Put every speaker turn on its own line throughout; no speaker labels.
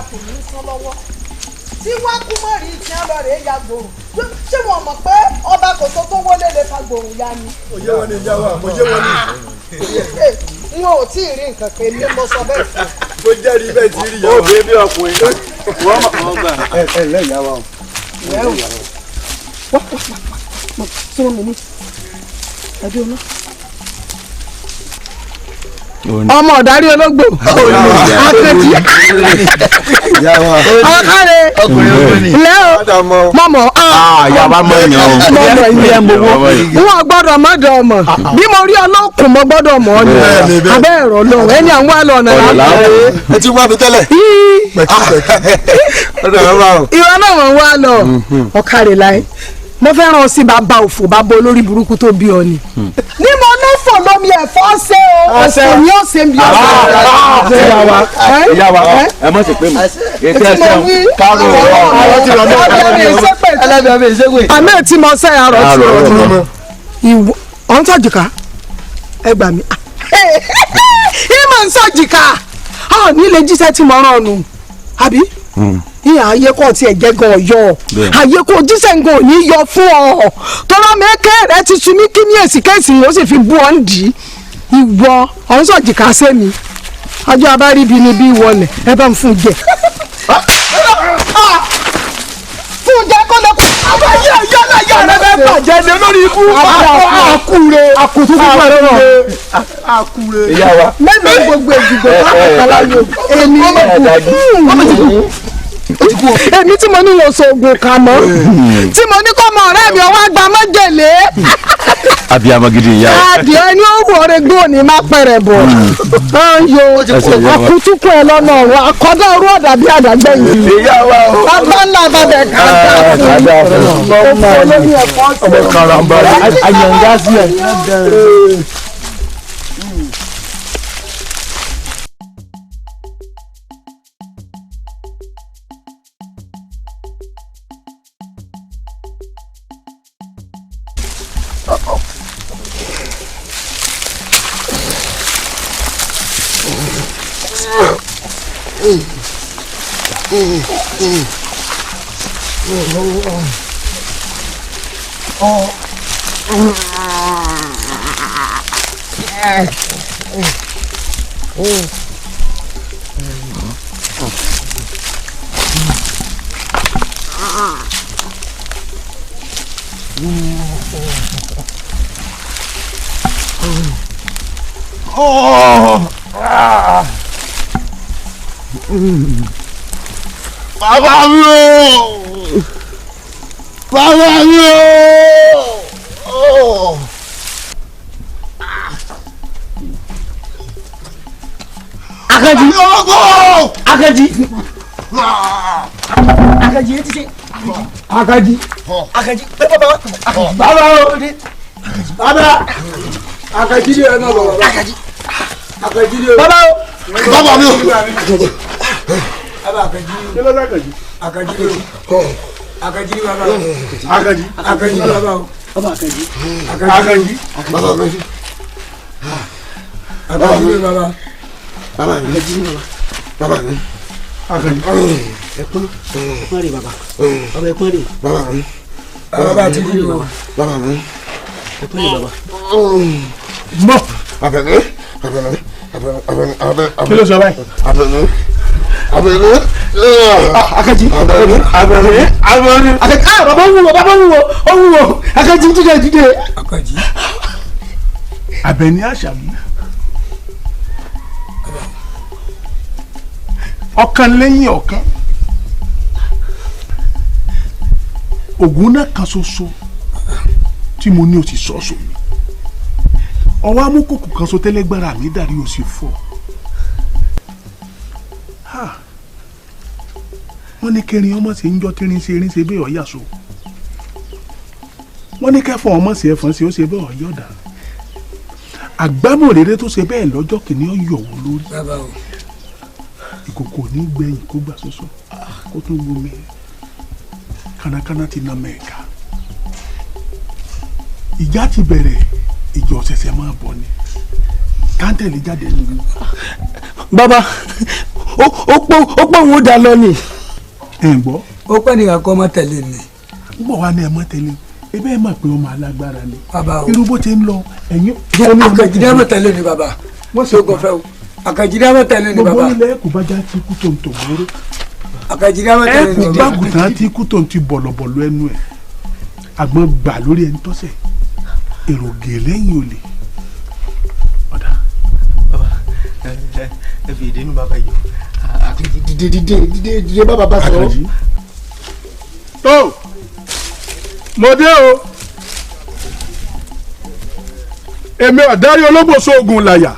kò ní í sán lọ́wọ́ tí wọ́n kú mọ́ rí tí wọ́n lọ rèé ya gbòòrùn ṣé wọn mọ̀ pé ọba kò tó tó wọlé lè fa gbòòrùn ya ni.
Òye wọn ni ìyá wa, òye wọn ni.
N ò tí ì rí nǹkan kan ní mo sọ bẹ́ẹ̀ fún un.
Mo jẹ́rìí bẹ́ẹ̀ ti rí ìyá wa.
Ó bèbí ọkùnrin. Wọ́n mọ̀ ọ́n gbà.
Ẹ ẹ lẹ́ ìyá wa o.
Wá wá wá súnmọ́ mi ní ẹbí ọmọ. Ọmọ ọ̀darí ológbò Akànjí ọ̀kàrẹ̀ lẹ́ o mọ̀mọ́
Yàrá mọ̀ yàn o.
Mọ̀mọ́ yìí wọn gbọ́dọ̀ mọ̀dọ̀ ọmọ bí mo rí ọlọ́kùn mo gbọ́dọ̀ mọ̀ ọ́ ni abẹ́ ẹ̀rọ lọ́wọ́ ẹni àwọn àlọ́ ọ̀nà làwọn.
Ẹ ti wá mi tẹ́lẹ̀.
Ìwọ náà wọ́n wá lọ ọ̀kàrẹ̀ láì mo fẹ́ràn sí bàbá òfò bàbá olórí burúkú tó bí ọ ni. Ní mo ní fò lómi ẹ̀fọ́ ṣe o òfò ni ó ṣe ń bí ọ̀sẹ̀.
Ìyá wa ẹ mọ̀ sí pé mọ̀ ètò ẹsẹ̀ kárò ọ̀rọ̀ ti rọ̀ náà.
Àmì tí mo ṣe àrọ̀ ti rọ̀ ìwọ ọ̀n sọ̀jìká ẹ gbà mí. Ìmọ̀ ń sọ̀jìká ọ̀ ní ilé jíṣẹ́ tí mo rán ọ nù àbí ìyá ayé kò tiẹ̀ jẹ́ gan ọ̀yọ́ ayé kò jíṣẹ́ gan ò ní yọ fún ọ tọ́lá mẹ́kẹ́ rẹ ti sun mí kí ní èsì kẹ́sì ó sì fi bú ọ ń dì í ìwọ ọ̀hún sọ̀jìká sẹ́mi ọjọ́ abáríbi ni bí wọlé ẹ bá ń fún jẹ. Fún jẹ kó lè kú.
Ayé ayé aláya rẹ bẹ bàjẹ́ ní olórí ikú. Àkúre
àkùtù fún ẹ lọ́rọ̀.
Àkúre.
Ìyá wa.
Mẹ́rin gbogbo èjìgbò káàkiri láyò èmi èmi tí mo ní wọn sọ oògùn kà mọ́ tí mo ní kọ́ ọmọ ọ̀rẹ́ mi ọwọ́ àgbà májèlé.
Abiyamọ gidi ìyá wa.
Adìẹ ni ó wù ọrẹ gbó ní má pẹrẹ bọ̀. Ọyọ ọkùtùkù ẹ lọ́nà ọ̀rọ̀ akọ́dọ̀ ọrú ọ̀dà bí àdàgbẹ̀yìn.
Ìyá wa o.
Bàbá ńlá bàbẹ̀ kàdá fún ọmọ olómi ẹ̀fọ́ sí.
Ọmọ karambà.
Àyànjá sí ẹ.
Bàbá mi o! Bàbá mi o!
Akànjí. Akànjí. Akànjí etí ṣe. Akànjí. Akànjí. Bàbá o. Bàbá o. Bàbá.
Akànjí ni ẹ náà bàbá.
Akànjí.
Akànjí ni ẹ.
Bàbá o.
Bàbá mi o.
Bàbá Akànjí.
Kí ló dé Akànjí?
Akànjí ni o. Akànjí ni bàbá o.
Akànjí.
Akànjí ni bàbá o.
Bàbá Akànjí.
Akànjí. Bàbá Akànjí.
Akànjí ni bàbá.
Bàbá mi.
Akànjí ni bàbá.
Bàbá mi. Akànjí.
Ẹkún. Ẹkún rè bàbá. Bàbá ẹkún rè.
Bàbá mi.
Bàbá bá ti rí o.
Bàbá mi.
Ẹkún rè bàbá.
Mọ. Àbẹ̀ní. Àbẹ̀ní. Àbẹ̀ní. Àbẹ̀ní. Àbẹ̀ní.
Kí ló sọ báyìí?
Àbẹ̀ní. Àbẹ̀ní.
Akànjí.
Àbẹ̀ní. Àbẹ̀ní. Àbẹ̀ní.
Akànjí. Ah bàbá wúwo bàbá wúwo ó wúwo. Akànjí dídé dídé.
Akànjí.
Àbẹ̀ní Àṣàbí ọ̀kan lẹ́yìn ọ̀kan ògùn náà kan ṣoṣo tí mo ní o ti sọ́ọ̀sọ̀ mi ọwọ́ amúkòkò kan so tẹ́lẹ́gbára mi dàrí o sì fọ́. Wọ́n ní kẹrin ọmọ sí ń jọ tírin ṣe erin ṣe bẹ́ẹ̀ ọ̀yà so wọ́n ní kẹfọ́ ọmọ sí ẹ̀fọn sí ó ṣe bẹ́ẹ̀ ọ̀yọ́ dà àgbámọ̀rere tó ṣe bẹ́ẹ̀ lọ́jọ́ kìíní ọ̀yọ̀ wò lórí ìkòkò ní gbẹ̀yìn kó gbà ṣoṣo kó tún gbomi kánákáná ti na mẹ́ẹ̀ka ìjà ti bẹ̀rẹ̀ ìjọ ṣẹ̀ṣẹ̀ máa bọ̀ ni káńtẹ̀lì jáde nínú.
Bàbá Ó pọ̀ òun ó dà lọ ni.
Ẹ ń gbọ́.
Ó pẹ́ nìkan kọ́ mọ́ tẹ̀lé ni.
Ń bọ̀ wá ní ẹ mọ́ tẹ̀lé. Ebe ẹ mọ̀ pé ọmọ alágbára ni.
Bàbá o.
Irú bó ti ń lọ ẹ̀yìn.
Àkànjí ní ẹ mọ́ tẹ̀lé ni bàbá. Wọ́n ṣe ogun fẹ́ o. Àkànjí ní ẹ mọ́ tẹ̀lé ni bàbá.
Gbogbo ilẹ̀ ẹ̀kú bá já ti kú tó ń tò wóró.
Àkànjí ní ẹ mọ́ tẹ̀lé ni
ẹ̀kú
bàbá.
gbàgùtàn ti kú tó ń ti bọ̀lọ̀bọ̀lọ̀ ẹnu ẹ̀. Àgbọn gbà lórí ẹni tọ́sẹ̀. Èrò gè lẹ́yìn olè. Ọ̀dà.
Bàbá ẹ fi èdè nù bàbá yìí. Àkànjí dìde dìde dìde dìde bá bàbá sọ̀rọ̀.
Àkànjí. Tó mo dé o. Èmi ọ̀dárí ológbòso ogun làyà.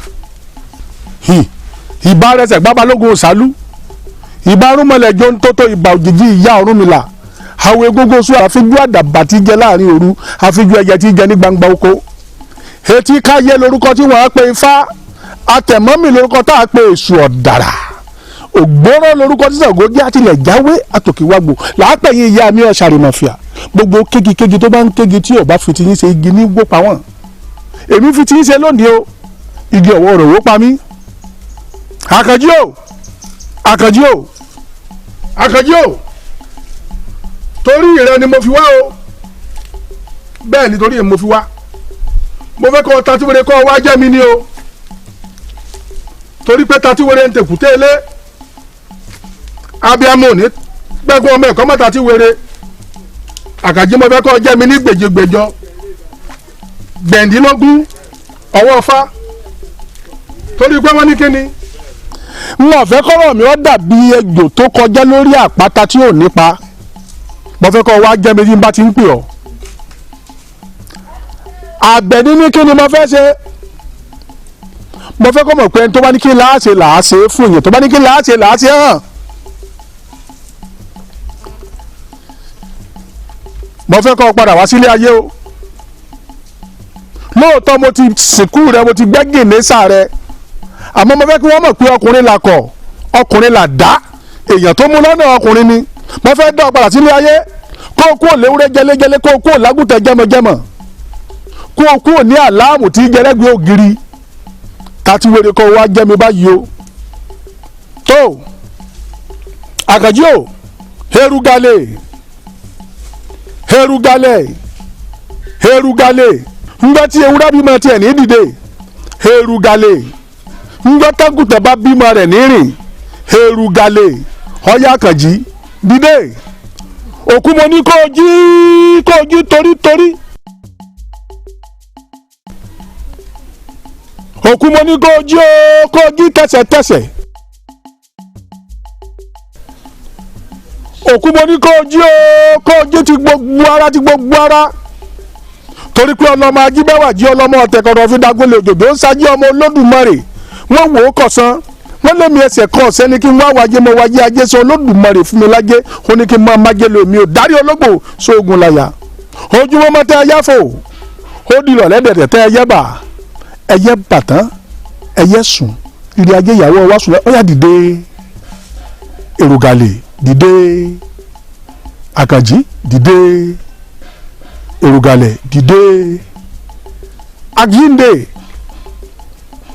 Ìbá rẹsẹ̀ gbábalógun òsálú. Ìbá rúmọlẹ̀ jọ ń tótó ìbà òjijì ìyá Ọ̀rúnmìlà. Àwọn egungun sún àfijú àdàbà tí jẹ láàrin òru, àfijú ẹyẹ tí jẹ ní gbangba oko. Etí káyé lorúkọ tí wọ́n á pe Ifá, àtẹ̀mọ́mì lorúkọ tá a pe Èṣù ọ̀dàrà. Ògbóró lorúkọ tí Ṣàngó jẹ́ àtìlẹ̀ jáwé àtòkèwàgbò làápẹ̀yìn ìyá mi ọ̀ṣàrìmọ̀fìà. Gbogbo kégi-kégi tó bá ń kégi tí ọba fi ti yín ṣe igi ní wó pa wọ́n. Èmi fi ti yín ṣe lónìí o, igi ọ̀wọ́ rẹ̀ wó pa mí. Àkànjí o, Àkànjí o, Àkànjí o, torí rẹ ni mo fi wá o. Bẹ́ẹ̀ ni torí rẹ mo fi wá. Mo fẹ́ kọ́ tatiwere kọ́ wá jẹ́ mi ni o. Torí pé tatiwere ń tẹ̀kù tẹ́lẹ̀. Abiyamọ ò ní gbẹ́gun ọmọ ẹ̀kọ́ mọ́ tatiwere. Àkànjí mo fẹ́ kọ́ jẹ́ mi ní gbèjègbèjọ. Gbẹ̀ndínlógún ọwọ́ Ifá. Torí pé wọ́n ní kíni. N ò fẹ́ kọ́rọ̀ mi ó dàbí ejò tó kọjá lórí àpáta tí ò nípa. Mo fẹ́ kọ́ wá jẹ́ mi tí n bá ti ń pè ọ́. Àbẹ̀ní ní kí ni mo fẹ́ ṣe. Mo fẹ́ kọ́ mọ̀ pé ẹni tó bá ní kí láàṣẹ làáṣe fún èèyàn, tó bá ní kí láàṣẹ làáṣe hàn. Mo fẹ́ kọ́ padà wá sílé ayé o. Lóòótọ́ mo ti sìnkú rẹ, mo ti gbẹ́ gènésà rẹ. Àmọ́ mo fẹ́ kí wọ́n mọ̀ pé ọkùnrin là kọ̀, ọkùnrin là dá, èèyàn tó mú lọ́nà ọkùnrin ni. Mo fẹ́ dá ọ padà sílé ayé. Kó o kúrò léwúrẹ́ jẹlẹ́jẹlẹ́, kó o kúrò lágùntàn jẹmọjẹmọ, kó o kúrò ní àláàmù tí jẹrẹ́gbẹ́ ògiri. Tatiwere kọ́ wá jẹ́ mi báyìí o. Tó Àkànjí o, herugale herugale herugale ńgbà tí ewúrẹ́ bímọ tiẹ̀ ní dìde, herugale ńgbà tágùtàn bá bímọ rẹ̀ ní rìn, herugale. Ọ̀yá Àkànjí dìde. Òkú mo ní kó o jí, kó o jí torítorí. Òkú mo ní kó o jí o, kó o jí tẹsẹ̀tẹsẹ̀. Òkú mo ní kó o jí o, kó o jí ti gbogbo ara, ti gbogbo ara. Torí pé ọlọ́mọ ajíbẹ́wà jí ọlọ́mọ ọ̀tẹ̀kọ̀rọ̀ fi dagunlé òjòjò ń ṣáájú ọmọ Olódùmarè. Wọ́n wò ó kọ̀sán, wọ́n lémi ẹsẹ̀ kan ọ̀sẹ́ ni kí n wá wájé, mo wájé ajé sọ Olódùmarè fún mi lájé, ó ní kí n máa májé lo èmi ò dárí ológbò sóògùn láyà. Ojúmọ́ mọ́ tẹ́ ẹyẹ fò, ó di ìrọ̀lẹ́ dẹ̀dẹ̀ tẹ́ ẹyẹ bà, ẹyẹ bàtán, ẹyẹ sùn, ìrì ajé ìyàwó wa sùn, ó yá dìde. Èrògàlè dìde. Àkànjí dìde. Èrògàlè dìde. Àjíǹde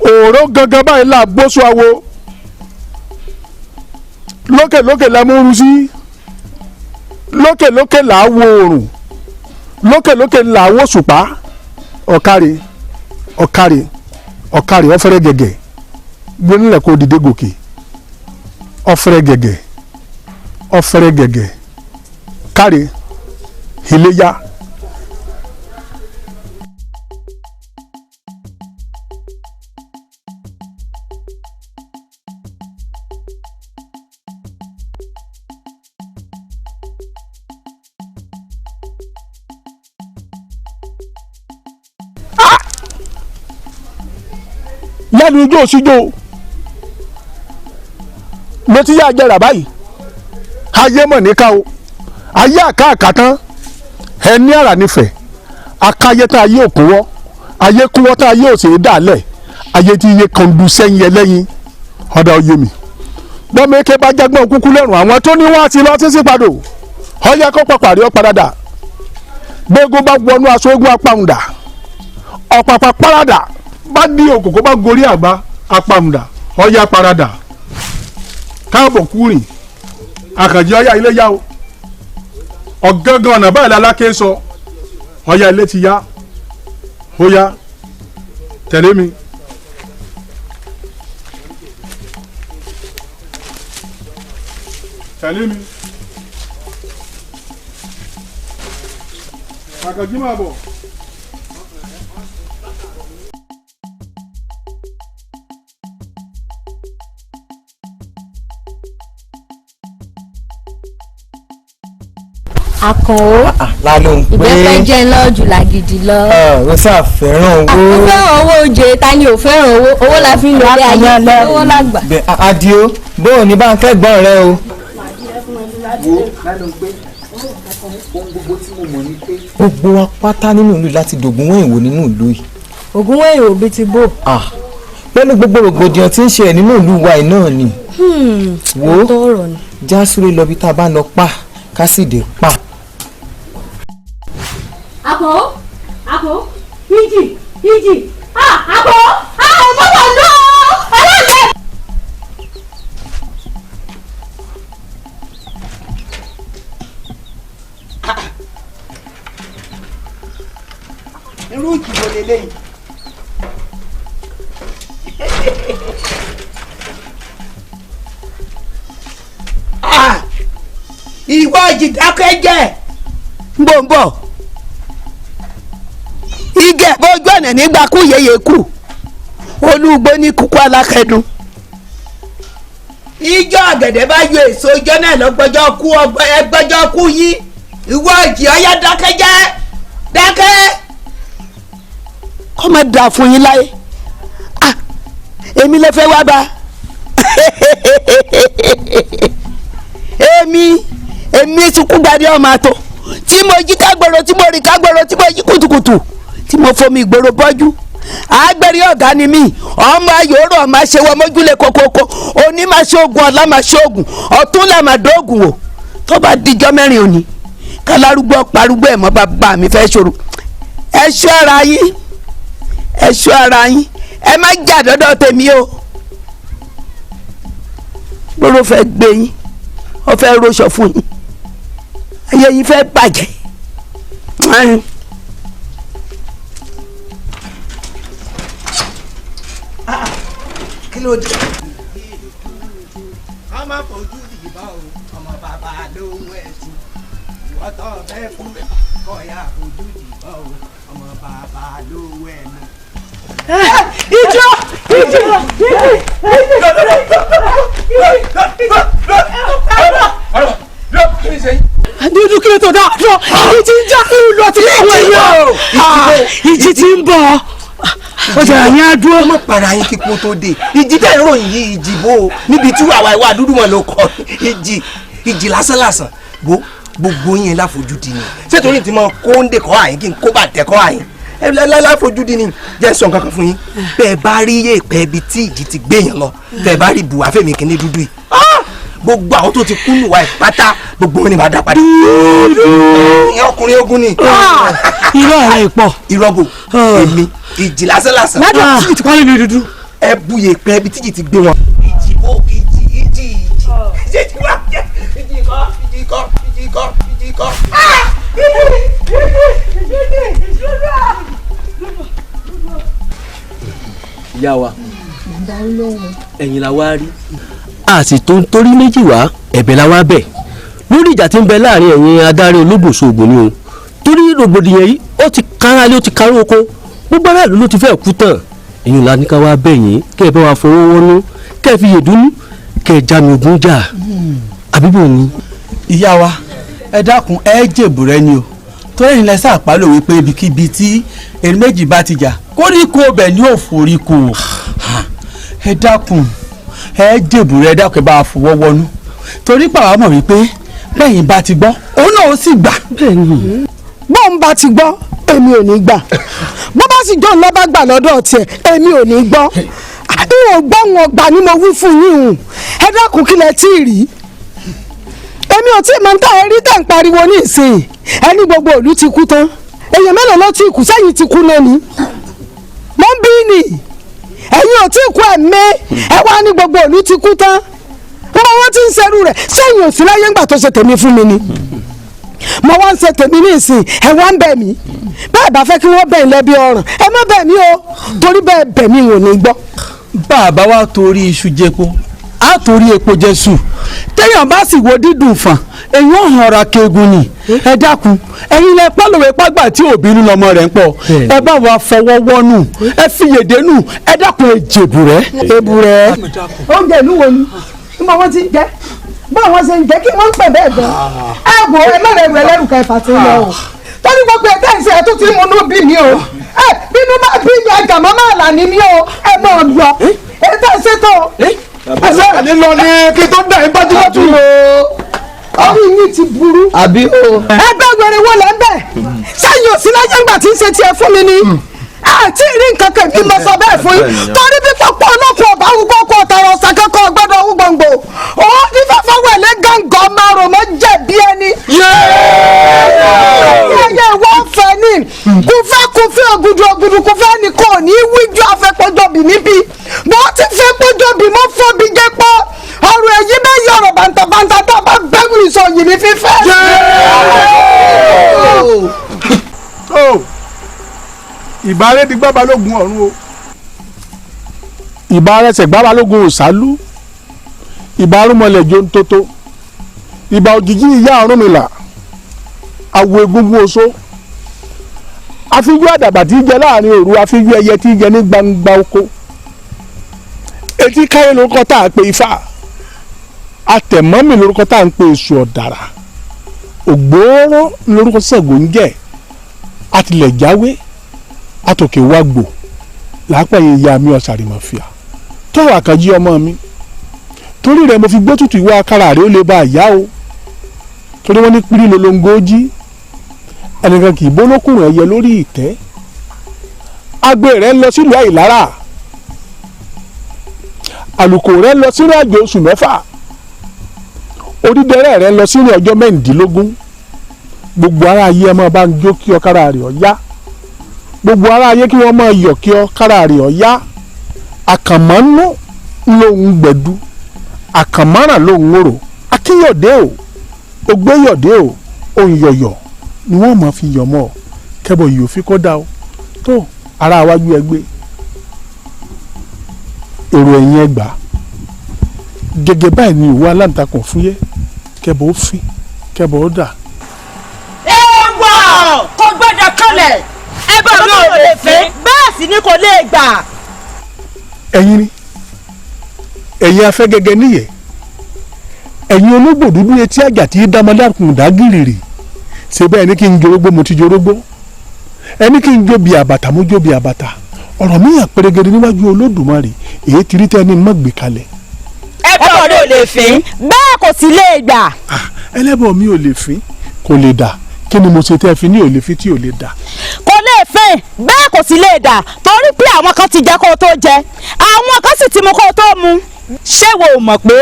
òòró gangan báyìí là gbósù awo. Lókè lókè la mú ru sí, lókè lókè là á wo oòrùn, lókè lókè là á wo sùpá. Ọ̀kàrè ọ̀kàrè ọ̀kàrè ọ̀fẹ́rẹ́ gẹ̀gẹ̀ gbónílẹ̀ kó dìde gòkè. Ọ̀fẹ́rẹ́ gẹ̀gẹ̀ ọ̀fẹ́rẹ́ gẹ̀gẹ̀ káre iléyá. Lẹ́nu ijó òsíjó mo ti yá jẹrà báyìí. Ayé mọ̀ níka o, ayé àkàkà tán, ẹni àrà nífẹ̀ẹ́ akáyé tán, ayé òkúwọ́, ayé kúwọ́ tán, ayé òsè dàlẹ̀, ayé tí iye kan du sẹ́yìn ẹlẹ́yin. Ọ̀dà oyè mi bọ́mọ eke bá jágbọ́n kúkú lẹ́rùn, àwọn tó ní wọ́n á ti lọ sí sípadò. Ọ̀yá kó pàpàrí ọ̀padàdà. Gbẹ́gun bá wọnú aṣọ ogun apáhùndà, ọ̀pàpà paradà bá ní òkòkò bá gorí àgbá apáhùndà, ọ̀yá paradà. Káàbọ̀ kúrìn Àkànjí ọyá ilé yá o. Ọ̀gángan ọ̀nà báyìí lálákè sọ. Ọyá ilé ti yá. Ó yá tẹ̀lé mi. Tẹ̀lé mi. Àkànjí máa bọ̀.
Àkànó ìbẹ́pẹ jẹ́ ńlọ jù làgìdì lọ.
Ó sà fẹ́ràn owó.
Ó fẹ́ràn owó oje, ta ni ò fẹ́ràn owó? Owó la fi ń lò lé ayé, owó la gbà.
Adio, bóò ní bá ń kẹ́gbọ́n rẹ o.
Wo lálọ́ pé ohun gbogbo tí mo mọ̀ ni pé.
Gbogbo wa pátá nínú ìlú láti dògún wọ́n ìwò nínú ìlú yìí.
Ògún wọ́n ìwò bíi ti bò.
Pẹ̀lú gbogbo rògbòdìyàn tí ń ṣe ẹ̀ nínú ìlú wa yìí náà ni. Wo já súré lọ bí tá a bá lọ pa ká sì dé pa.
Àkànó Àkànó ìjì ìjì Àkànó ọmọ wà lọ ọlọ́lẹ̀.
Irú ìjìbò lélẹ́yìí. Ìwọ ìjìdákẹ́jẹ́ ń bọ̀ ń bọ̀ igẹ̀ bójú ọ̀nà nígbà kú yeye kù olúgbó ní kúkú alákẹ́dùn. Ìjọ ọ̀gẹ̀dẹ̀ bá yọ èso ìjọ náà lọ́gbọ́jọ́ kú ẹgbọ́jọ́ kú yí ìwọ ìjì ọ̀yá dákẹ́jẹ́ dákẹ́. Kọ́ máa dà fún yín láyé èmi lè fẹ́ wá bá èmi sunkún gbadé ọmọ àtọ tí mo jí kágboro tí mo rìn kágboro tí mo jí kùtùkùtù tí mo fomi ìgboro bọ́jú. Àgbẹ̀rí ọ̀gá ni mí, ọmọ ayòrò ọmọ aṣèwọ mójúlé kokoko, òní máa ṣe oògùn, ọ̀la máa ṣe oògùn, ọ̀tún là máa dóògùn o. Tó bá dijọ́ mẹ́rin òní kálárúgbó parúgbó ẹ̀ mọ́ bàbá mi fẹ́ ṣòro. Ẹ ṣọ́ ara yín, ẹ ṣọ́ ara yín, ẹ má jà dọ́dọ̀ tèmi o. Gbóró fẹ́ gbé yín, ó fẹ́ roṣọ fún yín, ayé yín fẹ́ bàjẹ́. Kí ló dé? A máa fojú ìbá o, ọmọ bàbá lóhun ẹ̀sùn. Ìwọ tó fẹ́ fún kọ̀ọ̀yà fojú ìbá o, ọmọ bàbá lóhun ẹ̀nu.
Ìjọ! Ìjọ! Dúdú kí ló tó dáa dúró? Ìjì ń já lọ tí àwọn èèyàn. Ìjì ti ń bọ̀. Ó jẹ́ àyín àdúró.
Ọmọ para yín kíkún tó dé. Ìjì tẹ̀ ń ròyìn yìí ìjì bò ó. Níbi tí àwa ìwà dúdú mọ̀ ló kọ. Ìjì ìjì lásán lásán. Wo gbogbo yín láfojúdi ni. Ṣé torí ti mọ kóńdé kọ́ àyín kí n kó bàtẹ́ kọ́ àyín? Ẹ láfojúdi ni. Jẹ́ sọ nǹkan kan fún yín. Bẹ́ẹ̀ bá rí yèèpẹ̀ ibi tí ìjì ti gbé yẹn lọ. Tẹ̀ bá rí bùwá fèmí kíní dúdú yìí. Gbogbo àwọn tó ti kú nùwà ìpátá gbogbo wọn ni màá dá padà. Ìyẹn ọkùnrin ogun ni.
Irọ́ rẹ̀ pọ̀.
Irọ́ bò èmi ìjì lásán lásán.
Ládùn tí ìjì parí ní dúdú.
Ẹ bu yèèpẹ̀ ibi tí ìjì ti gbé wọn. Ìjì bò ìjì ìjì ìjì ìjì wá jẹ ìjì kọ́ ìjì kọ́ ìjì kọ́ ìjì kọ́.
Ìyá wa ẹ̀yin la wá rí a sì tó ń torí méjì wá ẹ̀bẹ̀ la wá bẹ̀ lórí ìjà tí ń bẹ láàrin ẹ̀yin adarí olóbòsóògùn ni o torí rògbòdìyàn yìí ó ti kára lé ó ti káró oko gbogbo aráàlú ló ti fẹ́ kú tán ẹ̀yin la ní ká wá bẹ̀ yín kẹ́ ẹ bá wa fọwọ́ wọnú kẹ́ ẹ fi yèdúnú kẹ́ ẹ já mi ogun jà àbíbò ni.
Ìyá wa ẹ dákun ẹ jèbù rẹ ni o tó ẹ̀yin lẹ sàpálò wípé ibikíbi tí erin méjì bá ti jà koríko ọbẹ̀ ni ò foríko ẹ dákun ẹ jèbù rẹ dákun ẹ bá fọwọ́ wọnú torí pàwọn mọ̀ wípé bẹ́yìn bá ti gbọ́ òun náà ó sì gbà.
Bóun bá ti gbọ́ èmi ò ní gbà, bó bá sì jọ̀ọ́ lọ́ba gbà lọ́dọ̀ tiẹ̀ èmi ò ní gbọ́. N ò gbọ́ wọn gbà ni mo wí fún yín o. Ẹ dákun kí lẹ tí ì rí. Èmi ò tí ì máa ń tà ẹ rí tẹ̀ ń pariwo ní ìsìn ẹni gbogbo ìlú ti kú tán èèyàn mélòó ló ti kú sẹ́yìn ti kú náà ni mo ń bí ni ẹ̀yin ò tí ì kú ẹ̀mí ẹ wá ní gbogbo ìlú ti kú tán Mo wọ́n ti ń ṣerú rẹ̀ sẹ́yìn òsì láyé ńgbà tó ṣe tèmi fún mi ni. Mo wá ń ṣe tèmi ní ìsìn, ẹ wá ń bẹ̀ mí. Bẹ́ẹ̀ bá fẹ́ kí wọ́n bẹ̀ ń lẹ́bi ọ̀ràn, ẹ má bẹ̀ mí o, torí bẹ́ẹ̀ bẹ̀ mí ò ní gbọ́.
Bàbá wa torí iṣu jẹpo, á torí epo jẹsù. Téèyàn bá sì wo dídùn fàn, èyí ò hàn ra kegun ni. Ẹ dákun, ẹ̀yin lẹ pálọ̀wé pàgbà tí òbí nínú ọmọ rẹ̀ ń pọ̀. Ẹ bá wa fọwọ́ wọ́nù, ẹ fi yèdè nù, ẹ dákun ẹ jèbù rẹ.
Èbù rẹ. Oúnjẹ ìlú wo ni? Níbo wọ́n ti ń jẹ? Báwo wọ́n ṣe ń jẹ́ kí wọ́n ń pè bẹ́ẹ̀ gan? Ẹ wò ẹ má rẹ̀ rẹ̀ lẹ́rù kẹfà tí ń lọ o. Torí gbogbo ẹ̀ tẹ́ ń ṣe ẹ̀ tó ti mú inú bí mi o. Ẹ bínú bá bí mi àjàmọ́ máa là ní mi o. Ẹ máa lọ. Ẹ tẹ́ ń ṣe tó.
Ẹsẹ̀ àní lọ ni kí tó dà ẹ́ bájúbájú.
Orí yín ti burú.
Àbí o.
Ẹgbẹ́ wẹ̀rẹ̀ wo lẹ́ ń bẹ̀? Sẹ́yìn ò sí láyé ńgbà tí ń ṣe tiẹ̀ fún mi ni. Àti rí nǹkan kan bí mo sọ bẹ́ẹ̀ fún yín. Torí bí pọ̀pọ̀ ọlọ́kùn ọ̀bá wúkọ́ kó tọrọ ọ̀sán kankan gbọ́dọ̀ wú gbòǹgbò. Òun ní fẹ́fẹ́ wẹ̀lẹ́ gàngàn márùn mọ́ jẹ̀bi ẹni. Yẹ́yẹ́ wọ́n fẹ́ ni. Kúfẹ́ kúfẹ́ ògùdù ògùdù kúfẹ́ ni kò ní wíjú afẹ́pọ́jọ́bì níbí. Bó ti fẹ́ pọ́jọ́bì mọ́ fọ́bi jẹ́ pọ́. Ọ̀rọ̀ èyí bẹ́ẹ̀ yọ̀rọ̀ bàǹtàbàǹtà tá a bá bẹ́gùn ìsọ̀yìn ní fífẹ́.
Ìbárẹ́ di gbábalógun ọ̀run o. Ìbárẹsẹ̀ gbábalógun òsálú. Ìbárúmọlẹ̀ jóntótó. Ìbà òjìjí ìyá Ọ̀rúnmìlà. Àwọ̀ egungun oṣó. Afíjú àdàbà tí í jẹ láàrin òru, afíjú ẹyẹ tí í jẹ ní gbangba oko. Etí káyé lórúkọ tá a pè Ifá. Atẹ̀mọ́mì lórúkọ tá a ń pè Èṣù ọ̀dàrà. Ògbóóró lórúkọ Ṣàngó ń jẹ́. Àtìlẹ̀jáwé atòkè wá gbò lápá ìyá mi ọ̀sàrìmọ̀fìà tọrọ àkànjí ọmọ mi. Torí rẹ mo fi gbé tutù ìwà akára rẹ ó lè bá àyá o. Torí wọn ní pírí lolongo jí, ẹnìkan kì í bólókùnrin ẹyẹ lórí ìtẹ́. Agbe rẹ ń lọ sílùú Àìlára, àlùkò rẹ ń lọ sínú àjò oṣù 6, orídẹrẹ rẹ ń lọ sínú ọjọ́ 16. Gbogbo ara ayé ẹ máa bá ń jó kí ọkára rẹ ọ yá. Gbogbo ara ayé kí wọ́n máa yọ̀ kí ọ kára rẹ̀ ọ̀ yá. Àkànmọ́nú lòun gbẹ̀du, àkànmọ́ràn lòun orò. Akínyọ̀dé o, ògbéyọ̀dé o, òǹyọ̀yọ̀ ni wọ́n máa fi yọ̀ mọ́ ọ. Kẹ́bọ̀ yìí ò fi kọ́ da o. Tó ara wájú ẹgbẹ́, èrò ẹ̀yìn ẹgbàá. Gẹ́gẹ́ báyìí ni ìwọ aláǹtakùn fúyẹ́. Kẹ́bọ̀ ó fi, kẹ́bọ̀ ó dà.
Èèwọ̀ kò gbọ́dọ̀ kọlẹ̀. Ẹbọ mi ò lè fẹ́, bẹ́ẹ̀ sì ni kò lè gbà.
Ẹ̀yin ni ẹ̀yin afẹ́gẹ́gẹ́ níyẹ̀, ẹ̀yin ológbò dúdú etí àjà tí dámọ́dákùn dágìrìrì. Ṣe bẹ́ẹ̀ ni kí n jorógbó mo ti jorógbó, ẹni kí n jó bí àbàtà mo jó bí àbàtà. Ọ̀rọ̀ mi hàn pérégede níwájú Olódùmarè, èyí ti rí tẹ́ni mọ́ gbé kalẹ̀.
Ẹbọ mi ò lè fín, bẹ́ẹ̀ kò sì lè gbà.
Ẹlẹ́bọ̀ mi ò lè fín, kò lè dà. Kí ni mo ṣe tẹ́ fi ní ò lè fi tí ò lè dà?
Kò lè fẹ́, bẹ́ẹ̀ kò sì lè dà, torí pé àwọn kan ti jẹ kó o tó jẹ, àwọn kan sì ti mu kó o tó mu. Ṣé wo ò mọ̀ pé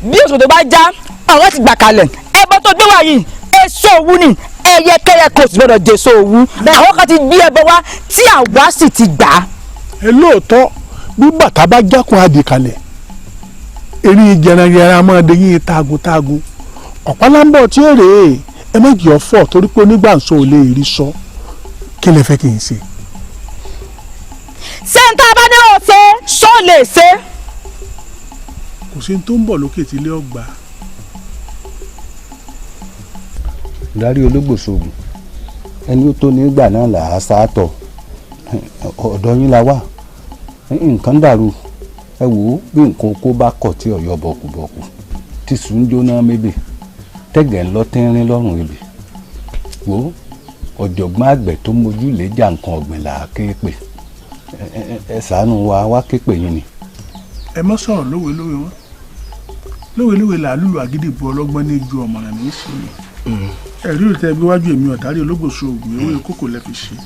bí òṣòdò bá já, ọ̀rọ̀ ti gbà kalẹ̀. Ẹbọ tó gbé wá yìí, èso òwú ni, ẹyẹkẹyẹ kò sì gbọdọ̀ jèso òwú. Àwọn kan ti gbé ẹbọ wá tí àwa sì ti gbà á.
Ẹ lóòótọ́, bí bàtà bá jákun adì kalẹ̀, eré jẹranjẹran máa de yín tagun-tagun. Ọ̀pálábọ̀ tí ó rèé, ẹ má jẹ́ ọ̀fọ̀ torí pé onígbàǹsọ ò lè rí sọ. Kí lẹ fẹ́ kí n ṣe?
Ṣé n tá a bá ní o ṣe, ṣó lè ṣe?
Kò sí tó ń bọ̀ lókè tí ilé ọgbà.
Darí ológbòsògùn, ẹni ó tó nígbà náà là á sáàtọ̀. Ọ̀dọ̀ yín la wà, nǹkan dàrú. Ẹ wò ó bí nǹkan oko bá kọ̀ tí ọ̀yọ́ bọ̀kùbọ̀kù tí sùn jóná mébè, tẹ̀gẹ̀ ń lọ tínrín lọ́rùn ebè. Wò ó ọ̀jọ̀gbọ́n àgbẹ̀ tó mójú lè jà nǹkan ọ̀gbìn là á ké pè. Ẹ ṣàánú wa, wá ké pè yín ni.
Ẹ mọ́ sọ̀rọ̀ lówelówe wọn. Lówelówe là á lùlù àgídìgbò ọlọ́gbọ́n ní ju ọ̀mọ̀ràn ní í sí ni. Ẹ̀rí òtẹ́ ẹgbẹ́ wájú èmi ọ̀dárí ológbòso ògùn ewé kókò lẹ fi ṣe.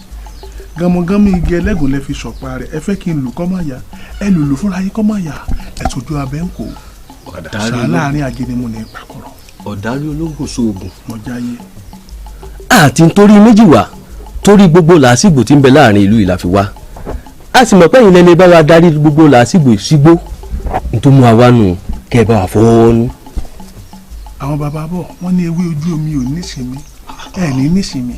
Gánmọ́gánmọ́ igi ẹlẹ́gùn lẹ fi sọ̀pa rẹ̀. Ẹ fẹ́ kí n lù kọ́ máa yá, ẹ lùlù fúnra yín kọ́ máa yá. Ẹ tójú abẹ́ ń kó. Sàá láàrin ajé ni mo ní ìpàkọ́rọ̀.
Ọ̀dárí ológbòso ògùn.
Mọ̀jáyé.
Àti nítorí méjì wá, torí gbogbo làásìgbò tí ń bẹ láàrin ìlú ìlà fi wá. A sì mọ̀ pé ẹ̀yin lẹ́ni bá wa darí gbogbo làásìgbò sígbó. N tó mú wa wá nù. Kẹ́ ẹ bá wa fọwọ́ wọnú.
Àwọn bàbá bọ̀ wọ́n ní ewé ojú omi ò nísinmi, ẹ ní nísinmi.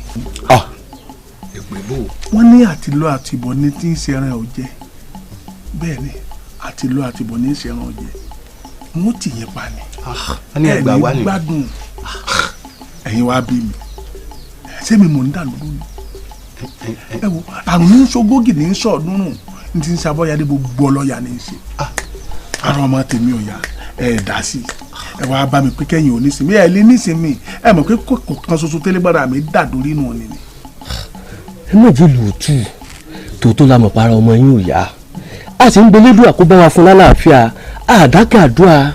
Wọ́n ní àtìlọ àtìbọ̀ ní tí ń ṣẹran ọ̀jẹ̀. Bẹ́ẹ̀ ni, àtìlọ àtìbọ̀ ní ń ṣẹran ọ̀jẹ̀. Wọ́n tì yín pa ni.
Ẹ ní
gbádùn. Ẹ̀yin wá bí mi, ṣé mi mò ń dà lóru ni? Ẹ wo, àrùn ní sọgógì ní sọọdúnrún ní ti ń sabọ́yadé, gbogbo ọlọ́yà ní í ṣe. Àrùn ọmọ tèmi ò yá, ẹ dá sí ẹ wàá bá mi pé kẹ́yìn ò ní sinmi. Ẹ lé ní sinmi, ẹ mọ̀ pé kò kan ṣoṣo tẹ́lẹ̀ gbọ́dọ̀ àmì dà dórí nù ni.
Ẹ má jẹ́ lùtù tòótọ́ la mọ̀ para ọmọ yín ò yá, a sì ń belédùà kó bá wa fún lálàáfíà, àdákẹ́ àdúrà.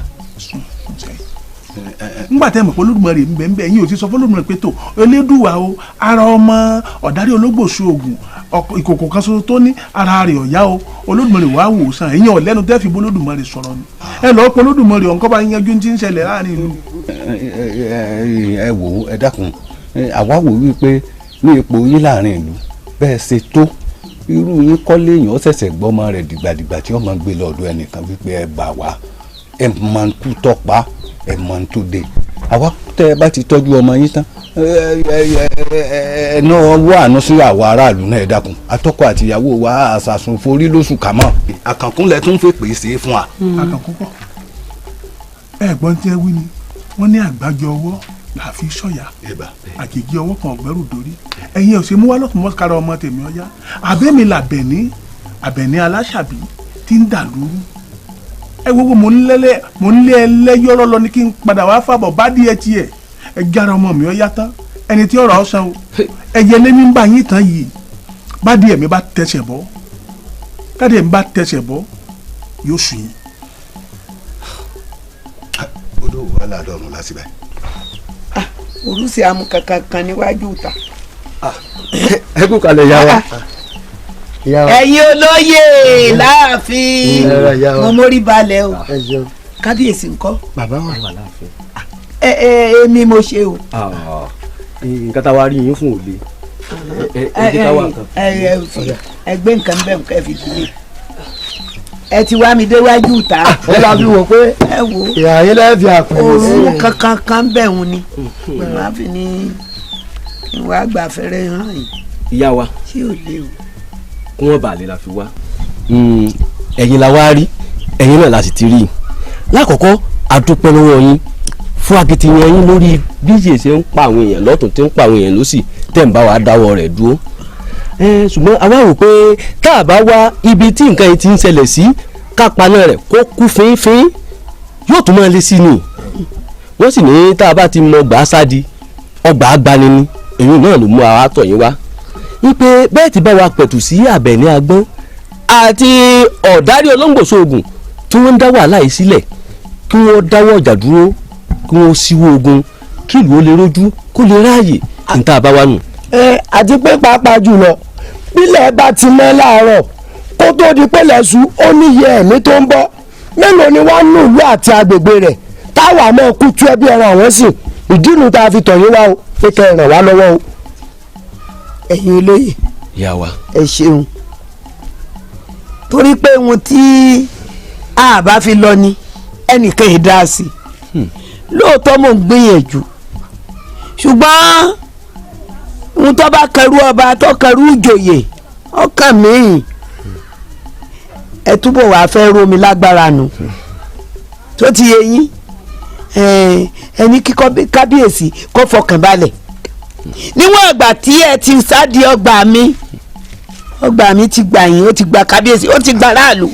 Ngbà tẹ́ mọ̀ pé Olódùmarè ń bẹ ń bẹ, ẹ̀yin ò ti sọ f'Olódùmarè pé tó Elédùwà o, ara ọmọ ọ̀dárí ológbòsù oògùn ìkòkò kan ṣoṣo tó ní ara rẹ̀ ọ̀yá o, Olódùmarè wàá wò sàn. Ẹ̀yin ọ̀lẹ́nu tẹ́ fi b'Olódùmarè sọ̀rọ̀ ni. Ẹ lọ́ọ́ pé Olódùmarè ọ̀nkọ́ bá yanjú ti ń ṣẹlẹ̀ láàrin ìlú.
Ẹ wò ó, ẹ dákun, àwa wò wípé ní ipò yín láàrin ìlú bẹ́ẹ̀ ṣe tó, irú yín kọ́ léèyàn ó ṣẹ̀ṣẹ̀ gbọ́mọ rẹ̀ dìgbàdìgbà tí ó máa gbé lọ́dọ̀ ẹnìkan wípé ẹ gbà wá, ẹ máa ń tú tọ́pa, ẹ máa ń tó dé. Àwa tẹ́ ẹ bá ti tọ́jú ọmọ yín tán, ẹ náà wọ àánú sí àwa aráàlú náà. Ẹ dákun, atọ́kọ àtìyàwó wa àṣàsùn forí lóṣù kàmọ́ àkànkúnlẹ̀ tún fẹ́ pèsè fún wa.
Àkànkún kọ ẹ gbọ́n tí ẹ wí ni wọ́n ní àgbájọ ọwọ́ là fi sọ̀yà, àjèjì ọwọ́ kan ọ̀gbẹ́rù dórí. Ẹ̀yin ò ṣe mú wá lọ́kùnrin mọ́kára ọmọ tèmi ọ̀yá. Àbẹ́mi làbẹ̀ní, Àbẹ̀ní aláṣàbí tí ń dà lóru. Ẹ wo, mo ń lé ẹlẹ́yọ́rọ́ lọ ní kí n padà wá fàbọ̀ bá díẹ̀ tiẹ̀. Ẹ jára ọmọ mi ọ̀yá tán, ẹni tí ọ̀rọ̀ ọ̀sán o, ẹ̀yẹ lé ní bá yín tán yìí. Bá díẹ̀ mi bá tẹsẹ̀ bọ́, káàdì mi bá tẹsẹ̀ bọ́, yóò sùn yín.
Odò wà ládọ́run lásìbẹ̀.
Orúsì amú kankan kan níwájú ìta.
Ẹ kú kalẹ̀ yá wa.
Ẹ̀yin olóyè láàfin, mo mórí balẹ̀ o. Kábíyèsí ńkọ́?
Bàbá wà láàfin.
Ẹ ẹ èmi mo ṣe o.
Nǹkan tá a wá rí yín fún òde, ẹ jẹ́ ká wá nǹkan.
Ẹ gbé nǹkan bẹ́ẹ̀ nǹkan fi dìde. Ẹ ti wá mi déwájú ìta.
Ẹ la fi wò pé ìhà yín lẹ́ẹ̀ fi àpẹẹrẹ sí.
Òórùn kankan kan bẹ̀ wọ́n ni màá fi ní kí wàá gbà fẹ́rẹ́ hàn yìí.
Ìyá wa,
ṣé ò lè o?
Kí wọ́n bà lè la fi wá. Ẹ̀yin la wá rí, ẹ̀yin náà la sì ti rí i. Lákọ̀ọ́kọ́, a dúpẹ́ lọ́wọ́ yín fún akitiyan yín lórí bí yìí ṣe ń pa àwọn èèyàn lọ́tún tí ń pa àwọn èèyàn lọ́sì tẹ̀ ń bá wa dáwọ́ rẹ̀ dúró. Ṣùgbọ́n àwa rò pé tá a bá wá ibi tí nǹkan yìí ti ń ṣẹlẹ̀ sí, ká paná rẹ̀ kó kú fínfín, yóò tún máa lé sí ni. Wọ́n sì ní tá a bá ti mọ ọgbà sádi, ọgbà agbani ni, èyí náà ló mú àwa tọ̀ yín wá wípé bẹ́ẹ̀ ti bá wa pẹ̀tù sí Àbẹ̀ní Agbọ́n àti ọ̀dárí olóńgbòsóògùn tí wọ́n ń dá wàhálà yìí sílẹ̀, kí wọ́n dáwọ́ ọjà dúró, kí wọ́n síwọ́ ogun, kí ìlú ó lè rójú, kó lè ráàyè ní tá a bá wà nù.
Ẹ àti pé pàápàá jùlọ, bílẹ̀ bá ti mọ́ láàárọ̀ kó tó di pé lẹ́sù, ó níye ẹ̀mí tó ń bọ́. Mélòó ni wọ́n nù ìlú àti agbègbè rẹ̀ táwa máa kú tú ẹbí ẹran àwọn sì ìdí nu tá a fi tọ̀ yín wá o, pé kẹ́ ẹ ràn wá lọ́wọ́ o.
Ẹ̀yin olóyè,
Ìyá wa,
ẹ ṣeun, torí pé ohun tí a bá fi lọ ni ẹnìkan yìí dá sí i. Lóòótọ́ mò ń gbìyànjú, ṣùgbọ́n ohun tó bá kẹrù ọba tó kẹrù ìjòyè ọkàn mi, ẹ túbọ̀ wàá fẹ́ rómi lágbára nù tó ti yé yín. Ẹni kí kábíyèsí kó fọkàn balẹ̀ níwọ̀n ìgbà tí ẹ ti sáàdì ọgbà mi, ọgbà mi ti gbà yín, ó ti gba kábíyèsí, ó ti gba aráàlú.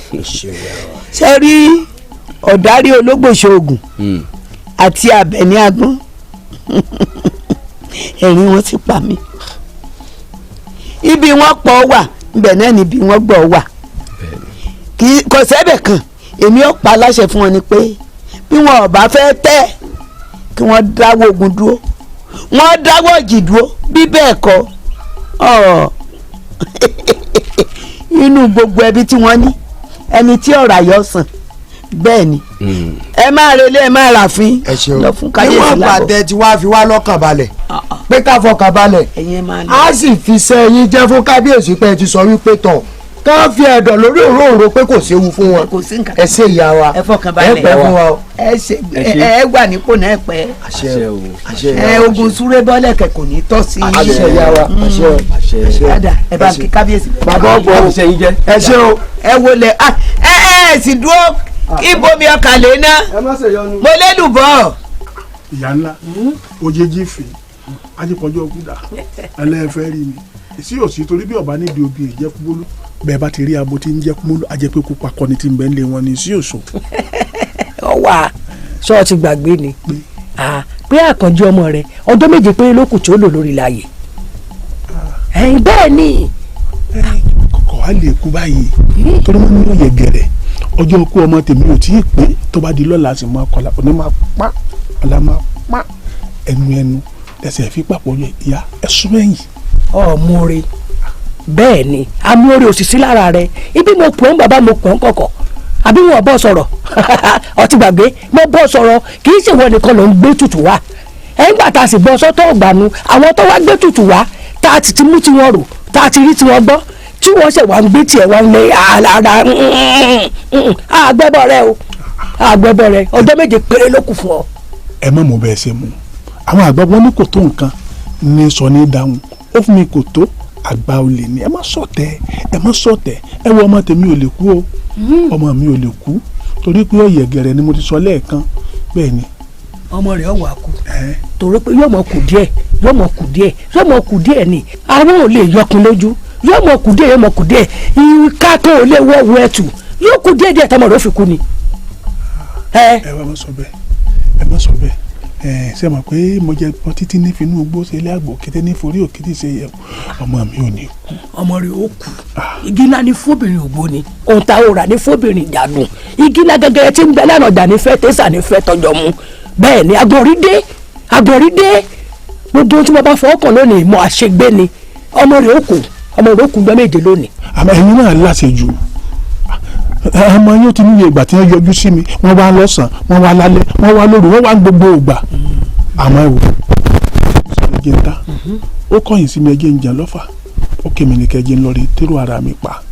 Ṣe rí ọ̀dárí ológbòṣoògùn àti Àbẹ̀ní Agbọ́n, ẹ̀rín wọn ti pa mí. Ibi wọn pọ̀ wà ibẹ̀ náà níbi wọn gbọ́ wà, kò sẹ́bẹ̀ kan. Èmi ó pa aláṣẹ fún wọn ni pé bí wọn ò bá fẹ́ tẹ́, kí wọ́n dáwọ́ ogun dúró, wọ́n dáwọ́ ìjì dúró, bí bẹ́ẹ̀ kọ́ inú gbogbo ẹbí tí wọ́n ní ẹni tí ọ̀rọ̀ àyọ̀ sàn. Bẹ́ẹ̀ ni, ẹ máa relé, ẹ máa ràfin lọ fún káyéèsí
lábọ̀. Níwọ̀n pàtẹ tí wàá fi wá lọ́kàn balẹ̀ pé ká fọkàn balẹ̀, á sì fi ṣe yín jẹ́ fún kábíyèsí pé ẹ ti sọ wípé tọ̀ Ká fi ẹ̀dọ̀ lórí òróǹro pé kò séwu fún wọn.
Kò sí nǹkan.
Ẹ ṣe ìyá wa.
Ẹ fọkàn balẹ̀.
Ẹ pẹ́ fún wa o.
Ẹ ṣe ẹ wà nípò náà pẹ́.
Àṣẹ o. Àṣẹ ìyá
Ẹ
wa.
ogun súré bọ́lẹ̀ kẹ̀ kò ní tọ́ sí i.
Àṣẹ ìyá wa. Àṣẹ o. Àṣẹ.
Dada ẹ bá ń kí kábíyèsí.
Bàbá ọgbọ ẹ ṣe o.
Ẹ wọlé ẹ ẹ sì dúró kí bomi ọkà lè ná. Mo lélùbọ̀.
Ìyá ńlá òjèjì fè ajípọ̀jọ́ kúdà ẹlẹ́fẹ́ rí mi èsì òsì torí bí ọba nídìí obì ìjẹkúmólú bẹ́ẹ̀ bá ti rí abo tí ń jẹkúmólú ajẹ́pẹ́ kó pakọ́ni tí ń bẹ́ ń lé wọn ní sí òṣò.
Ọwà ṣọ ti gbàgbé ni pé Àkànjí ọmọ rẹ ọjọ́ 7 péré ló kù tí ó lò lórí láàyè. Bẹ́ẹ̀ ni.
Kọ̀kọ̀ wá lè kú báyìí torí wọ́n ní òye gẹ̀rẹ̀ ọjọ́ kú ọmọ tèmi ò tí ì pé tó bá di lọ́la sì máa kọlà òní máa pa ọ̀la máa pa ẹnu ẹnu ẹsẹ̀ fi papọ̀ yẹ ìyá ẹ̀sùn ẹ̀yìn.
Ọmọre bẹ́ẹ̀ ni amóore òṣìṣẹ́ lára rẹ ibi mo pọ̀ ń bàbá mo pọ̀ ń kọ̀kọ̀ àbí wọn bọ́ sọ̀rọ̀ ọtí gbàgbé mo bọ́ sọ̀rọ̀ kì í ṣèwọ nìkan ló ń gbé tutù wá ẹ̀ńgbà tá a sì gbọ́ sọ́tọ̀ ọ̀gbànú àwọn tó wá gbé tutù wá tá a ti mú tiwọn rò tá a ti rí tiwọn gbọ́ tí wọ́n ṣẹ̀ wá ń gbé tiẹ̀ wá ń lé ara àgbẹ̀bọ̀ rẹ o àgbẹ̀bọ̀ rẹ ọjọ́ 7 péré ló kù fún ọ.
Ẹ má mọ bẹ́ẹ̀ ṣe mú àwọn àgbà wọn ní kò tó nǹkan ní sọ ní dáhùn ó fún mi kò tó àgbà olè ní ẹ má sọ̀tẹ̀ ẹ má sọ̀tẹ̀ ẹ wọ ọmọ tèmi ò lè kú o ọmọ mi ò lè kú torí pé ọ̀yẹ̀gẹ̀rẹ̀ ni mo ti sọ lẹ́ẹ̀kan bẹ́ẹ̀ ni.
Ọmọ rẹ̀ ọ̀wà kú torí pé yóò mọ̀ kù díẹ̀ yóò mọ̀ kù díẹ̀ yóò mọ̀ kù díẹ̀ ni àwọn ò lè yọkun lójú yóò mọ̀ kù díẹ̀ yóò mọ̀ kù díẹ̀ ìka tó ò lè wọ́wọ́ ẹ̀tù yóò kù díẹ̀ díẹ̀ tọmọ rẹ̀ ó fi kú ni.
Ẹ wá má sọ bẹ́ẹ̀ ẹ má sọ bẹ́ẹ̀ ẹ ṣe mọ̀ pé mo jẹ bọ́ títí ní finú igbó ṣe ilé àgbò kété ní forí òkété ṣe yẹ ọmọ mi ò ní kú.
Ọmọ rẹ̀ ó kú igi ńlá ní fóbìnrin ògbóni ohun tá ò rà ní fóbìnrin ìjàdùn igi ńlá gẹ́gẹ́ tí ń bẹ lánàá ọjà ní fẹ́ tẹ́sà ní fẹ́ tọjọ́ mu bẹ́ẹ̀ ni agbọ̀nrí dé agbọ̀nrí dé gbogbo ohun tí mo bá fọwọ́ kàn lónìí mo àṣegbé ni ọmọ rẹ̀ ó kú ọmọ rẹ̀ ó kú gbọ́ 7 lónìí.
Àmọ́ ẹ̀yin náà láṣejù ọmọ yóò ti níye ìgbà tí wọ́n yọjú sí mi wọ́n wá lọ́sàn-án wọ́n wá lálẹ́ wọ́n wá lóru wọ́n wá gbogbo ìgbà àmọ́ ẹ̀wò ẹ̀jẹ̀ ń ta ó kọ̀yìn sí mi ẹ̀jẹ̀ ń jẹun lọ́fà ó kémi ní kẹjẹ ń lọ rí tẹ́rù ara mi pa.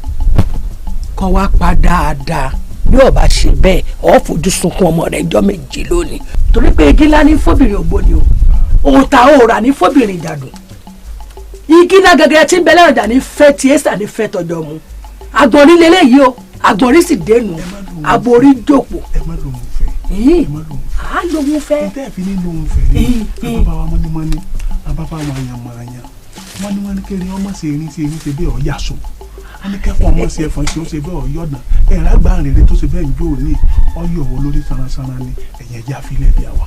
Kọ́ wá pa dáadáa bí ó bá ṣe bẹ́ẹ̀ ó fojú sunkún ọmọ rẹ̀ jọ́ 7 lónìí torí pé igi ńlá ní fóbìnrin ògbóni o òun ta òòrà ní fóbìnrin ìjàdùn igi ńlá gẹ́gẹ́ tí ń bẹ lẹ́rọ̀jà ní fẹ́ tí ẹ́sà ní fẹ́ tọjọ́ mu àgbọ̀nrín lélẹ́yìí o àgbọ̀nrín sì dénú aborí jòpó.
Ẹ má lòun fẹ́ ẹ má lòun fẹ́
á lòun fẹ́.
N tẹ́ fi ní lòun fẹ́ ni àbábá wa mọ́nímọ́ní àbábá wa yànmọ́yàn wọ́n ní wọ́n ní kéré ọmọ ṣe erin ṣe erin ṣe bẹ́ẹ̀ ọ̀yà so wọ́n ní kẹ́kọ̀ọ́ ọmọ ṣe ẹ̀fọn ṣe ó ṣe bẹ́ẹ̀ ọ̀yọ̀nà ẹ̀rọ àgbà rere tó ṣe bẹ́ẹ̀ ń jó ní ọyọ̀ wo lórí sanasana ni ẹ̀yìn ẹja filẹ̀ bí àwa.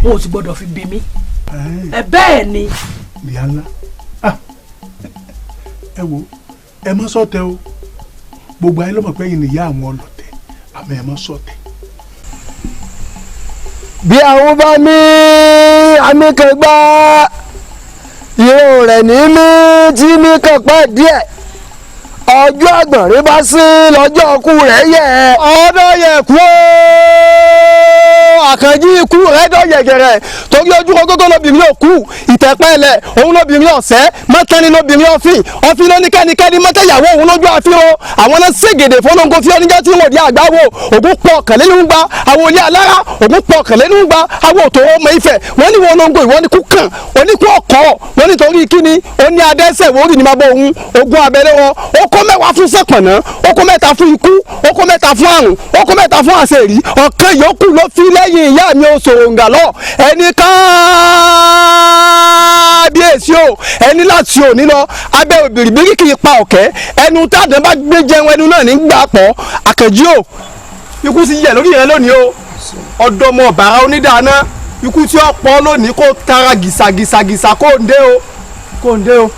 Wọn ò sì gbọ́dọ̀ fi bí mi ẹ bẹ́ẹ̀ ni.
Ìyá ńlá ẹ wo ẹ má sọ̀tẹ̀ o gbogbo ayé ló mọ̀ pé ẹ̀yin nìyá àwọn ọlọ̀tẹ̀ àmọ́ ẹ má sọ̀tẹ̀.
Bí àwọn bá mí àmì kan gbá ìró rẹ̀ ní mí tí mí kan pẹ́ díẹ̀ ọjọ́ àgbọ̀nrín bá sí lọ́jọ́ ọkú rẹ̀ yẹ.
Ọdọ yẹ kú ó Àkànjí ikú rẹ̀ dọ̀yẹ̀ gẹ̀rẹ̀ torí ojú kókó lóbìnrin òkú ìtẹ̀pẹ́lẹ̀ òun lóbìnrin ọ̀sẹ́ mọ́tẹ́ni lóbìnrin ọ̀fìn ọ̀fìn ló ní kẹ́nikẹ́ni mọ́tẹ́yàwó òun lójú àfihàn àwọn náà ṣègèdè fọlọ́ngọ fi oníjọ́ tí wọ́n di àgbáwo ògún pọ̀ kànlélúgba àwọn olé alára ògún pọ̀ kànlélúgba àwọn òtò ọmọ Ifẹ̀ wọ́n ní wọn lóńgò ìwọ́n ní kú kàn oníkú ọ̀kọ́ wọ́n nítorí kíni ó ní adẹ́sẹ̀ wórì ní máa bọ́ òun ogun abẹ́rẹ́ wọn ó kó 10 fún sẹ̀pọ̀nà ó kó 3 fún ikú ó kó 3 fún àrùn ó kó 3 fún àṣẹ̀rí ọ̀kan yòókù ló fi lẹ́yìn ìyá mi Òṣòròǹgà lọ ẹni káábíyèsí o ẹni láti òní lọ abẹ́ òbìrìbìrì kì í pa ọ̀kẹ́ ẹnu tàdán bá gbé jẹun ẹnu náà ní gbà pọ̀ Àkànjí o ikú ti yẹ lórí rẹ lónìí o ọ̀dọ́mọ bàrà onídàáná ikú tí ó pọ̀ lónìí kó tara gìsàgìsàgìsà kó ń dé o kó ń dé o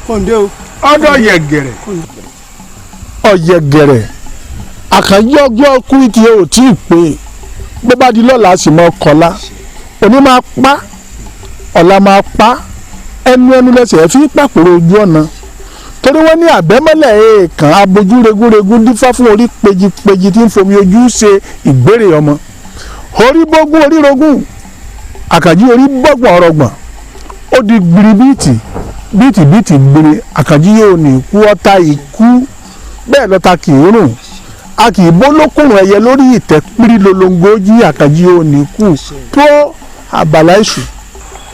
kó ń dé o.
Ọdọ yẹgẹrẹ ọ̀yẹ̀gẹ̀rẹ̀ Àkànjí ọgbọ́n kú tí ò tí ì pé bó bá di lọ́la sì mọ́ kọ́lá òní máa pa ọ̀la máa pa ẹnu ẹnu lẹ́sẹ̀ fi pàpòrò ojú ọ̀nà torí wọ́n ní àbẹ́mọ́lẹ̀ èèkàn abojú regúnregún dífá fún orí pejipéji tí ń fomi ojú ṣe ìgbére ọmọ orí bógún orí rogún Àkànjí orí bọ́gbọ̀n ọ̀rọ̀gbọ̀n ó di gbiri bíìtì bíìtì bíìtì gbiri Àkànjí yóò ní ikú ọ̀tá ikú. Bẹ́ẹ̀ lọ́ta kì í rùn, a kì í bó lókùnrin ẹyẹ lórí ìtẹ́ pírí lolongo jí Àkànjí òní kù tó àbàlá èṣù.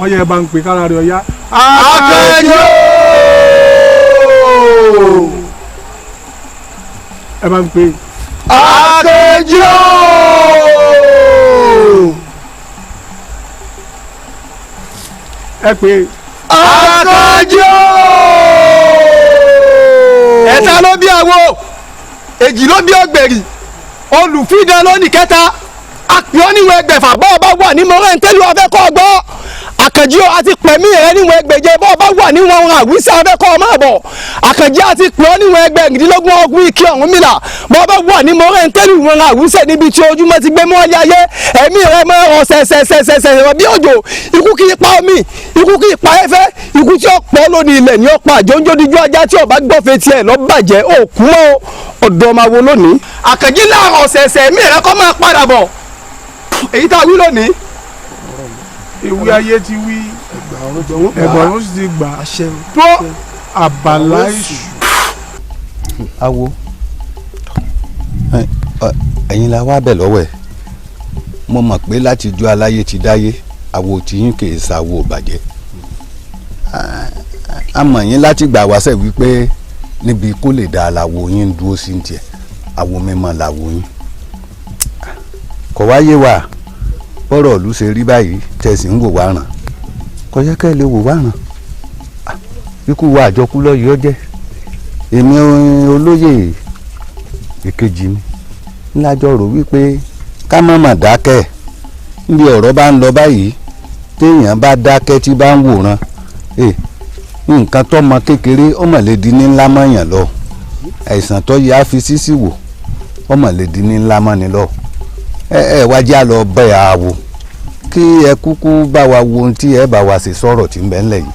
Ọyẹ ẹ bá ń pè kára rẹ ọyá. Àkànjí ooo. Ẹ bá ń pè. Àkànjí ooo. Ẹ pè.
Àkànjí ooo. Ẹ̀ta ló bí àwo, èjì ló bí ọ̀gbẹ̀rì, olùfídàn lónìí kẹta, àpìọ́ níwọ̀n ẹgbẹ̀fà bọ́ọ̀ bá wà ní mọ́rẹ́ntẹ́lú afẹ́kọ́ ọgbọ́. Àkànjí o àti pẹ̀mí rẹ níwọ̀n ẹgbẹ̀je bọ́ọ̀ bá wà níwọ̀n ohun àwísà afẹ́kọ́ ọmọ àbọ̀. Àkànjí àti pẹ̀ọ́ níwọ̀n ẹgbẹ̀rìndínlógún ọgbọ̀n ike Ọ̀rúnmìlà bọ́ọ̀ bá wà ní mọ́rẹ́ntẹ́lú ìwọ̀n àwísà níbi tí ojúmọ́ ti gbé mọ́lẹ̀ ayé ẹ̀mí rẹ mọ́ ọ̀sẹ̀sẹ̀sẹ̀sẹ̀ bí òjò. Ikú kì í pa omi, ikú kì í pa ẹfẹ́, ikú tí ó pọ̀ lónìí ilẹ̀ ní ọ̀pá àjọǹjọ́díjú ajá tí ọba gbọ́fẹ́ tiẹ̀ lọ bàjẹ́ òkú mọ́ ọ̀dọ́ máa wo lónìí. Àkànjí láàrọ̀ ọ̀sẹ̀ẹ̀sẹ̀ ẹ̀mí rẹ kọ́ máa padà bọ̀ èyí tá a wí lónìí.
Ìwé ayé ti wí, ẹgbọ̀rún sì ti gbà tó àbàlá èṣù.
Awo ẹ̀yin la wá bẹ̀ lọ́wọ́ ẹ̀. Mo mọ̀ pé láti ju aláyé ti dáyé àwo tiyín kì í ṣàwo bàjẹ́. A mọ̀ yín láti gbà wáṣẹ̀ wípé níbi kó lè dá làwo yín dúró sí tiẹ̀, àwo mímọ́ làwo yín. Kò wá yé wa bọ́rọ̀ ìlú ṣe rí báyìí tẹ̀sí ń wò wá ràn, kò yẹ kẹ́ ẹ lè wò wá ràn. Ikú wa àjọkú lọ́yìí ọ jẹ́. Èmi olóyè èkejì mi ńlájọ rò wípé ká má mà dákẹ́ níbi ọ̀rọ̀ bá ń lọ báyìí. Téèyàn bá dákẹ́ tí bá ń wòran, nǹkan tọ́mọ kékeré ọmọ lè di ní ńlá mọ́yàn lọ. Àìsàn tó yẹ á fi sísì wò ọmọ lè di ní ńlá mọ́ni lọ. Ẹ wá jẹ́ àlọ́ bẹ́ a wò kí ẹ kúkú bá wa wo ohun tí ẹ bá wa ṣe sọ̀rọ̀ tí ń bẹ ńlẹ̀ yìí.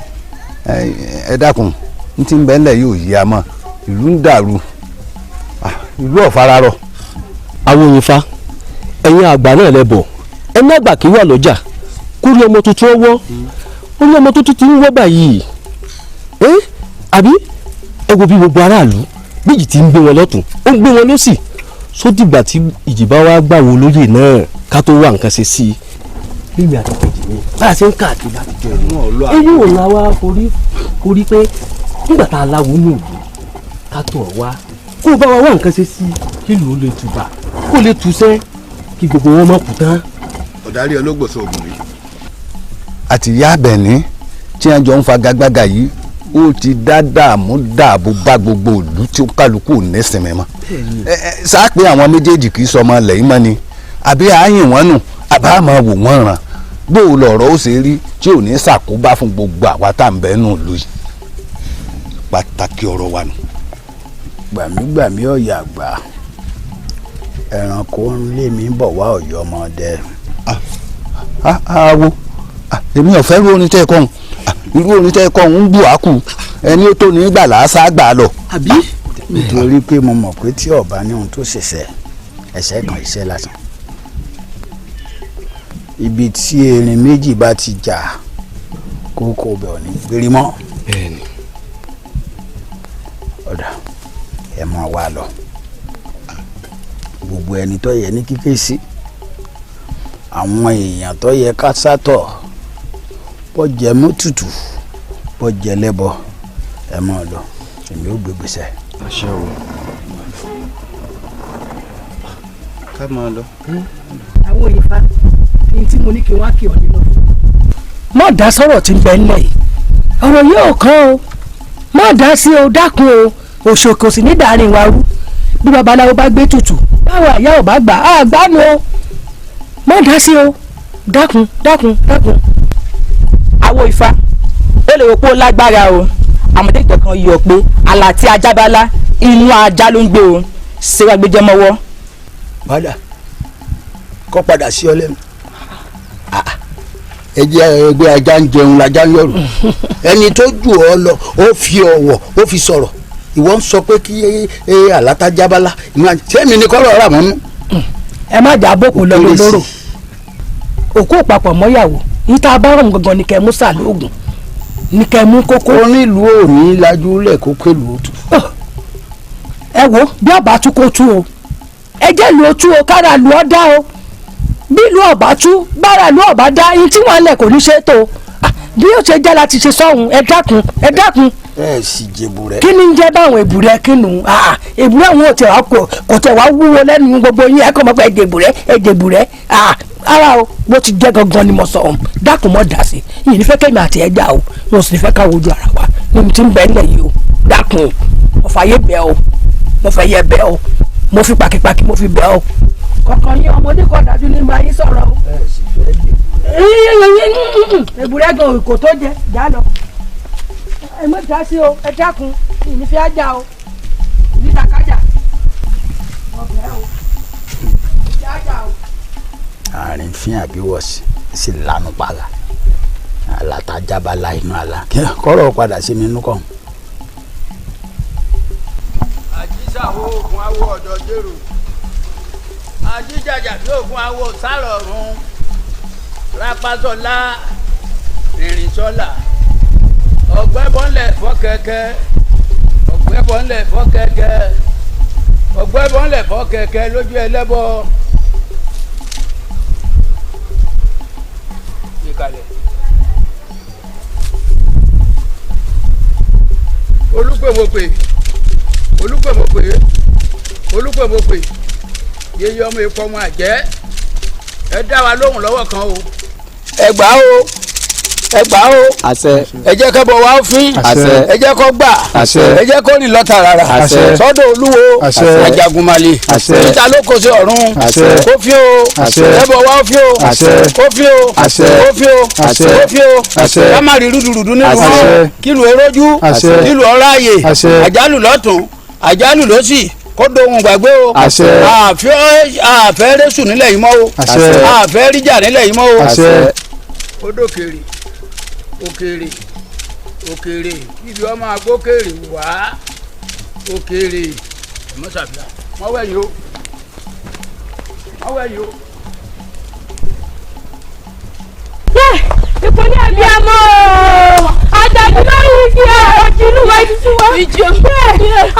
Ẹ dákun, ní tí ń bẹ ńlẹ̀ yìí ò yí a mọ́, ìlú ń dàrú, ìlú ọ̀fararọ.
Awóyinfa, ẹ̀yin àgbà náà lẹ bọ̀, ẹni àgbà kì í wà lọ́jà kúrú ọmọ tuntun ọwọ́ ó ní ọmọ tuntun ti ń wọ́ báyìí. Àbí ẹ wo bí gbogbo aráàlú bí ìjì ti ń gbé wọn lọ́tún ó ń gbé wọn lọ́sì, sódìgbà tí ìjì bá wá gbà wo lóye náà ká tó wá nǹkan ṣe sí i. Bíbí àti kejì mi bá a ṣe ń káàkiri láti jọ ẹni èyí ò la wá forí pé nígbà tá a láwo ní òògùn ká tó ọ wá kó o bá wa wá nǹkan ṣe sí i kí ló lè tùbà kó lè túṣẹ́ kí gbogbo wọn má kú tán.
Ọ̀darí ológbòso ògùn rí. Àti ìyá Àbẹ̀ní tí wọ́n jọ ń fagagbága yìí ó ti dá dààmú dààbò bá gbogbo ìlú tí ó kálukú ò ní sinmi mọ́. Sáà pé àwọn méjèèjì kì í sọmọ lẹ́yìn mọ́ ni àbí àáyìn wọn nù àbá máa wò wọ́n ràn bó o lọ̀rọ̀ ó ṣe rí tí ò ní ṣàkóbá fún gbogbo àwa tá à ń bẹ nù lù yìí. Pàtàkì ọ̀rọ̀ wa nù.
Gbàmígbàmí ọ̀yà àgbà ẹranko ń lé mi bọ̀ wá ọ̀yọ́ ọmọdé.
Àwo èmi ò fẹ́ rú orin tẹ́ ẹ kọ́ ọ̀hún, irú orin tẹ́ ẹ kọ́ ọ̀hún ń bù á kù ẹni ó tó ní gbà làásà gbà lọ.
Àbí. Nítorí pé mo mọ̀ pé tí ọba ní ohun tó ṣẹ̀ṣẹ̀ ẹ̀ṣẹ̀ kan iṣẹ́ lásán. Ibi tí erin méjì bá ti jà kókó bẹ̀ ò ní gbérí mọ́.
Bẹ́ẹ̀ni.
Ọ̀dà ẹ mọ̀ wá lọ gbogbo ẹni tó yẹ ní kíké sí àwọn èèyàn tó yẹ ká sátọ̀ bọ́ jẹ mọ́tùtù bọ́ jẹ lẹ́bọ ẹ mọ̀ lọ èmi ò gbégbèsè.
Àṣẹ o. Ká máa lọ.
Àwọn òyìnbá ní tí mo ní kí n wá kí ọ nínú. Má dá sọ̀rọ̀ tí ń bẹ ńlẹ̀ yìí, ọ̀rọ̀ yóò kàn o, má dá sí o, dákun o, òṣòkò sì ní dàárín wa rú. Bí babaláwo bá gbé tutù báwo àyà ò bá gbà á gbánu o, má dá sí o, dákun dákun dákun.
Àwo Ifá ó lè wò pé ó lágbára o, àmọ̀tẹ́kẹ̀ kan yọ pé àlà tí ajá bá lá inú ajá ló ń gbé o, ṣé wàá gbé jẹ́ mọ́wọ́.
Padà kọ́ padà sí ọ lẹ́nu. Ẹ jẹ́ ẹgbẹ́ ajá ń jẹun lajá ń yọ̀rù. Ẹni tó jù ọ lọ ó fi ọ̀wọ̀ ó fi sọ̀rọ̀, ìwọ ń sọ pé kí àlátájábálá sẹ́mi ni kọ́lọ̀ rà mọ́nú.
Ẹ má jà bòkù lọ lóró òkú òpapọ̀ mọ́yàwó níta bá rọ̀ gangan ní kẹ́ mú sàlóògùn ní kẹ́ mú kókó.
Onílùú òní lajú lẹ̀ kó pẹ̀lú òtù.
Ẹ wo bí ọba tú kó tú o, ẹ jẹ́ lu otú o, kára lu ọ́ dá o. Bí ìlú ọba tú bára ìlú ọba dá, ihun tí wọ́n lẹ̀ kò ní ṣe é tó. Bí ó ṣe jẹ́ láti ṣe sọ́hun. Ẹ dákun, ẹ dákun.
Ẹ sì jẹ̀bù rẹ.
Kí ni ń jẹ́ báwọn èbúrẹ́ kí nù? Èbúrẹ́ òun ò tẹ̀ wá kò tẹ̀ wá wúwo lẹ́nu gbogbo yín. Ẹ kọ́ mọ́ pé ẹ jẹ̀bù rẹ, ẹ jẹ̀bù rẹ. Ara o, bó ti jẹ́ gangan ni mo sọ ọ̀hún. Dákun, mọ́ dà sí yìí, nífẹ̀ẹ́ kẹ́mi àti ẹja o, mo sì nífẹ̀ẹ́ ká wojú ara wa ní ti ń bẹ nílẹ̀ yìí o. Dákun, mo fàyè bẹ́ o, mo fẹ́ yẹ bẹ́ o, mo fi pàkípàkí mo fi bẹ́ o. Kọ̀ọ̀kan yín ọmọdé kọ̀ dájú ní bá yín sọ̀rọ̀ o. Èbúrẹ́ gan kò tó jẹ já lọ. Ẹ mọ̀ dá sí o, ẹ dákun, ìnífẹ́ ajá o, ìníta kájà ọbẹ̀ o, ìjà ajá o.
Àárín fín àbí wọ̀sí sì lanu padà àlàtàjábala inú àlà kọ́rọ̀ padà sí mi nú kàn.
Àjíṣàwó oògùn awo ọ̀dọ̀ jèrò, àjíjàjà bí oògùn awo sálọ̀run, rápásọlá rìnrìnsọlá, ọ̀gbẹ́bọ̀nlẹ̀ fọ́kẹ́kẹ́, ọ̀gbẹ́bọ̀nlẹ̀ fọ́kẹ́kẹ́, ọ̀gbẹ́bọ̀nlẹ̀ fọ́kẹ́kẹ́ lójú ẹlẹ́bọ. Ìkàlẹ̀ olùpẹ̀mọ̀pẹ̀, olùpẹ̀mọ̀pẹ̀, olùpẹ̀mọ̀pẹ̀, yeye ọmọ ikọ̀ ọmọ àjẹ́, ẹ dá wa lóhùn lọ́wọ́ kan o. Ẹ gbà o, ẹ gbà o.
Àṣẹ.
Ẹ jẹ́ kẹ́bọ̀ wá fín.
Àṣẹ.
Ẹ jẹ́ kó gbà.
Àṣẹ.
Ẹ jẹ́ kó rìn lọ́tà rárá.
Àṣẹ.
Sọ́dọ̀ olúwo.
Àṣẹ.
Ajagunmalè.
Àṣẹ.
Títa ló kó sí ọ̀run.
Àṣẹ.
Kó fín o.
Àṣẹ.
Kẹ́bọ̀ wá fín o.
Àṣẹ.
Kó fín o.
Àṣẹ.
Kó fín o.
Àṣẹ.
Kó fín o.
Àṣẹ.
Ká má rí rúdurùdu nínú
Àṣẹ.
wọn. Kílù erójú.
Àṣẹ.
Kílù ọ̀ráàyè.
Àṣẹ.
Àjálù lọ́tùn, àjálù lósì, kó dohun gbàgbé o.
Àṣẹ.
Àfẹ́ rẹ́sù nílẹ̀ yìí mọ́ o.
Àṣẹ.
Àfẹ́ ríjà nílẹ̀ yìí mọ́ o.
Àṣẹ.
Ó dòkèrè, òkèrè, òkèrè, ibi ọmọ agbókèrè wá òkèrè. Ẹ̀mọ́ sàfihàn wọ́n wẹ̀yìn o, wọ́n wẹ̀yìn o.
Ìpínlẹ̀ abiyamọ Àjàdí lórí igi ọ̀jìnú wa ìtútù wa.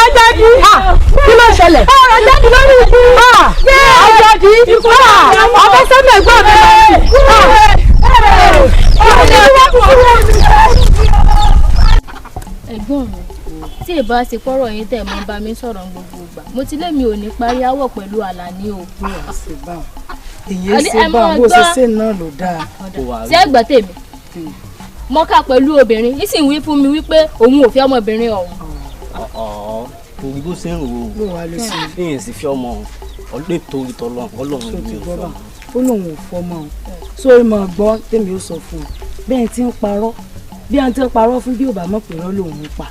Àjàdí,
kí ló ṣẹlẹ̀?
Àjàdí lórí igi.
Àjàdí, ọbẹ̀ sẹ́mi ẹ̀gbọ́n mi.
Ẹ̀gbọ́n mi, tí ìbá ṣe pọ́rọ̀ yín tẹ̀ mọ́ bá mi sọ̀rọ̀ gbogbo ìgbà, mo ti lé mi ò ní parí áwọ̀ pẹ̀lú Àlàní o.
Èyí ṣe bá bó ṣe ṣe náà ló dáa.
Ṣé ẹ̀gbọ́n tèmi mọ́ká pẹ̀lú obìnrin yìí sì ń wí fún mi wípé òun ò fẹ́ ọmọbìnrin ọ̀hún.
Kò rí bó ṣe ń rò ó, ìyẹn sì fi ọmọ nítorí tọlọ́run, Ọlọ́run mi ò fẹ́ ọmọ.
Ó lóun ò fọmọ o, sórí mọ gbọ́ tèmi ó sọ fún un bẹ́ẹ̀ tí ń parọ́, bí ẹni tí ń parọ́ fún bí ò bá mọ̀ pé irọ́ lòun ń pa,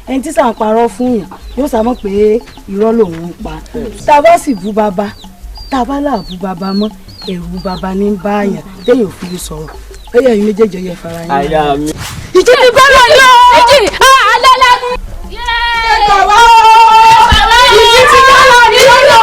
ẹni tí sà ń parọ́ fún yàn yóò sá mọ̀ pé irọ́ lòun ń pa. Tá a bá sì bú bàbá, tá a bá là bú bàbá mọ́, ẹ̀rù bàbá ní bá yàn téèyàn ò fi lè sọ̀rọ̀. Ẹ̀yà yìí méjèèjì ẹ̀yẹ fara yín.
Àyà mi.
Ìjì ti gbọ́dọ̀ yọ.
Ìjì alẹ́lẹ́.
Ẹgbà wá o. Ìjì ti gbọ́dọ̀ ní lọ́dọ̀.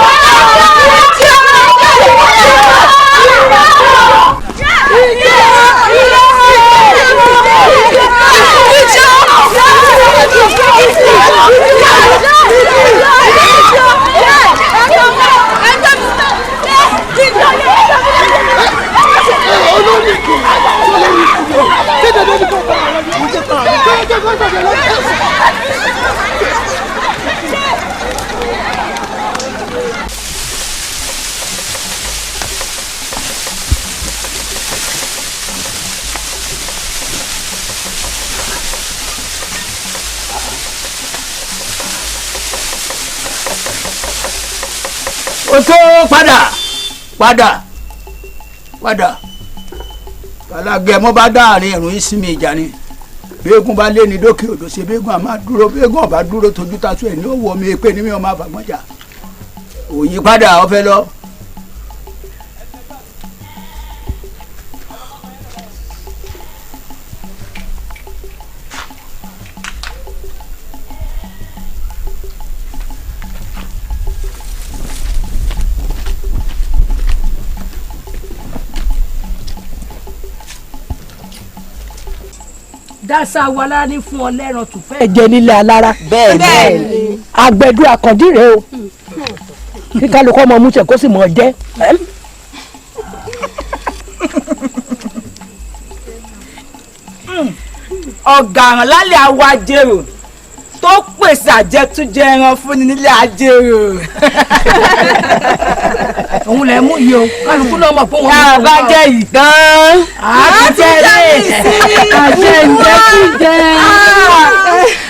O tó padà, padà, padà. Alágẹmọ bá dáàrin ẹ̀rùn ìsinmi ìjà ni. Béégún bá lé ní dókè odò ṣe béégún àmà dúró, béégún ọba dúró tójú tasú ẹ̀ ní òwò mi èpè ní mi ọmọ àfàgbọ́njà. Òyìn padà ọfẹ lọ.
Dasa wa lára ní fún ọ lẹ́ran tù fẹ́ jẹ nílé alára.
Bẹ́ẹ̀ni.
Àgbẹ̀dù àkàndí rèé o, kí kálukú ọmọ mú tiẹ̀ kó sì mọ̀ jẹ́.
Ọ̀gàràn lálẹ́ àwọ̀ ajérò tó pèsè àjẹtújẹ ẹran fúnni nílé ajérò.
Òun lẹ mú yìí o, kálukú náà mọ̀ pé òun.
Tá a bá jẹ ìtàn.
Àtẹ̀lé àjẹjẹkújẹ.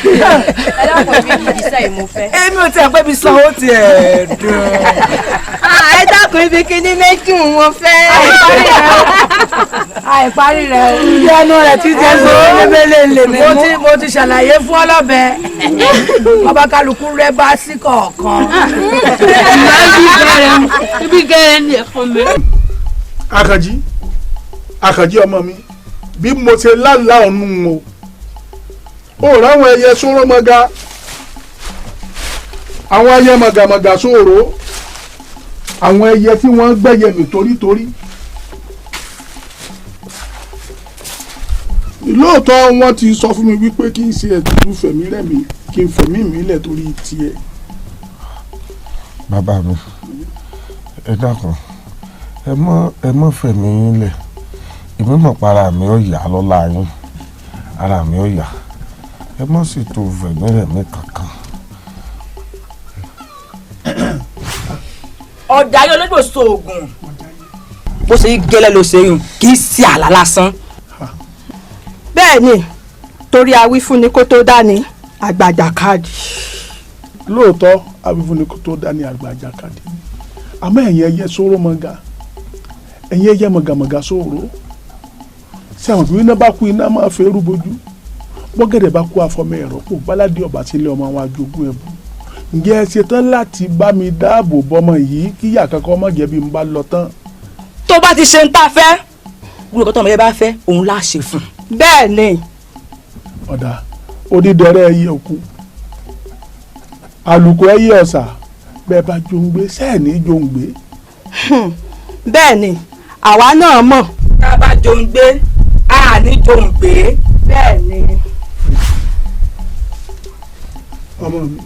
Ẹ dákun, èmi ní ìdísẹ́ yìí mo fẹ́.
Èmi ò tiẹ̀ pé bí sanwó tiẹ̀ dùn.
Ẹ dákun, ibi kíní méjì mo fẹ́.
Àìparí rẹ o.
Ibi ẹnu rẹ̀ ti jẹ́ sọ
lébélé lèmi mú.
Mo ti ṣàlàyé fún ọlọ́bẹ ọba kálukú rẹ bá sí kọ̀ọ̀kan.
Ibi gẹ́rẹ́ ni ẹ̀fọn mi.
Àkànjí, Àkànjí ọmọ mi, bí mo ṣe lálàá ọ̀nù o, ó ráwọn ẹyẹ sóró mọ́ga, àwọn ẹyẹ mọ̀gàmọ̀gà sóró, àwọn ẹyẹ tí wọ́n gbẹ́yẹ mi torítorí. Lóòótọ́ wọ́n ti sọ fún mi wípé kí n ṣe ètùtù fẹ̀mí rẹ̀mí, kí n fẹ̀mí mi lẹ̀ torí tiẹ̀.
Bàbá mi, ẹ dákun, ẹ mọ́ fẹ̀mí yín lẹ̀. Èmi mọ̀ pa ara mi ó yá lọ́la yín, ara mi ó yá. Ẹ mọ́ sì tó fẹ̀mí rẹ̀mí kankan.
Ọ̀dà yóò lójú sóògùn. Bó ṣe yí gẹ́lẹ́ ló ṣe yùn, kì í ṣe àlá lásán.
Bẹ́ẹ̀ ni, torí awífúnni kó tó dání àgbàjà káàdì.
Lóòótọ́ awífúnni kó tó dání àgbàjà káàdì, àmọ́ ẹ̀yin ẹyẹ sóró mọ́ga, ẹ̀yin ẹyẹ mọ̀gàmọ̀gà sóró, ṣé àwọn ìpínlẹ̀ bá kú iná máa fẹ́ rú bojú, bọ́gẹ̀dẹ̀ bá kú afọmọ ẹ̀rọ pò báládé ọ̀bà sílẹ̀ ọmọ àwọn ajogún ẹ̀bù. Ǹjẹ́ ẹ ṣetán láti bá mi dáàbò bọ́mọ yìí kíyà kankan má jẹ́ bí n bá lọ tán?
Tó bá ti ṣe ń tá a fẹ́, gbogbo nǹkan tó ọmọ yẹn bá fẹ́ òun lá ṣe fún un.
Bẹ́ẹ̀ ni.
Ọ̀dà onídẹ̀rẹ́ ẹyẹ òkun, àlùkò ẹyẹ ọ̀sà, bẹ́ẹ̀ bá jòǹgbé sẹ́ẹ̀ní jòǹgbé.
Bẹ́ẹ̀ ni, àwa náà mọ̀.
Tá a bá jòǹgbé a ní jòǹgbé.
Bẹ́ẹ̀ ni.
Ọmọ mi,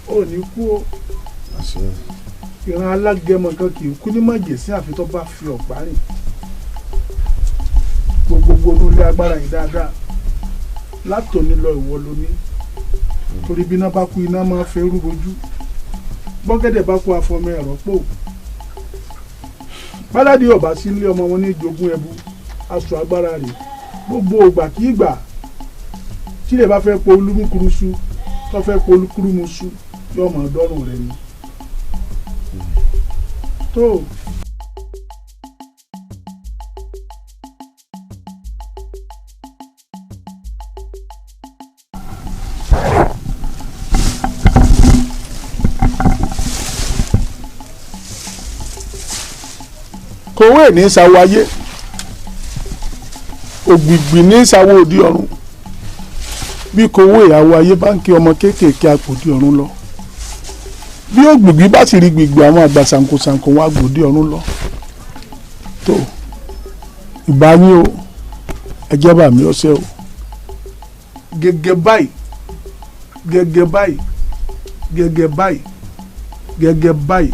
ò ní kú o. Ìran alágẹmọ kan kì í kú ní májèsín àfi tó bá fi ọ̀pá rìn. Gbogbo olú agbára yìí dáadáa látòní lọ, ìwọ ló ní, torí bí iná bá kú iná máa fẹ́ rúbojú, bọ́gẹ́dẹ̀ bá kú afọmọ ẹ̀rọ pò, báládì ọba sílé ọmọ wọn ní jogún ẹbu aṣọ agbára rẹ̀. Gbogbo ògbà kí ìgbà tílẹ̀ bá fẹ́ po olúmúkurusu tó fẹ́ po olúkúrúmuṣu yóò mọ̀ ọdọ́rùn rẹ̀ ni. Tó. Kòwé ní sáwọ ayé, ògbìgbì ní sáwọ òdi ọ̀run. Bí kòwé àwọ ayé bá ń kí ọmọ kéékèèké àpòdì ọ̀run lọ, bí ògbìgbì bá sì rí gbìgbì àwọn àgbà ṣàǹkóṣàǹkó wọn àgbòdì ọ̀run lọ. Tó ìbá yín o, ẹjẹ́ bá mi ọ̀sẹ̀ o. Gẹ́gẹ́ báyìí, gẹ́gẹ́ báyìí, gẹ́gẹ́ báyìí, gẹ́gẹ́ báyìí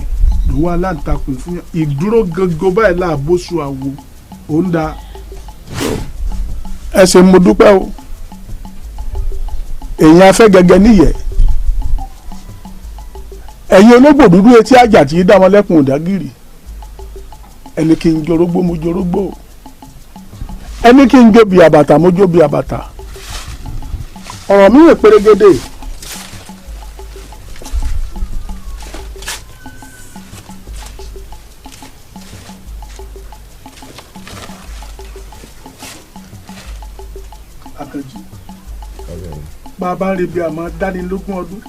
lówó aláǹtakùn fún ìdúró gangan báyìí láàbòsù àwò òun da. Ẹ ṣé mo dúpẹ́ o. Èèyàn afẹ́ gẹ́gẹ́ níyẹ̀, ẹ̀yin ológbò dúdú etí àjà tí dá wọn lẹ́kùn òdágìrì, ẹni kí n jorógbó mo jorógbó, ẹni kí n jóbi àbàtà mo jóbi àbàtà. Ọ̀rọ̀ mi rè pérégedé. Àkànjí, bàbá ń rebi àmọ́ dánilógún ọdún,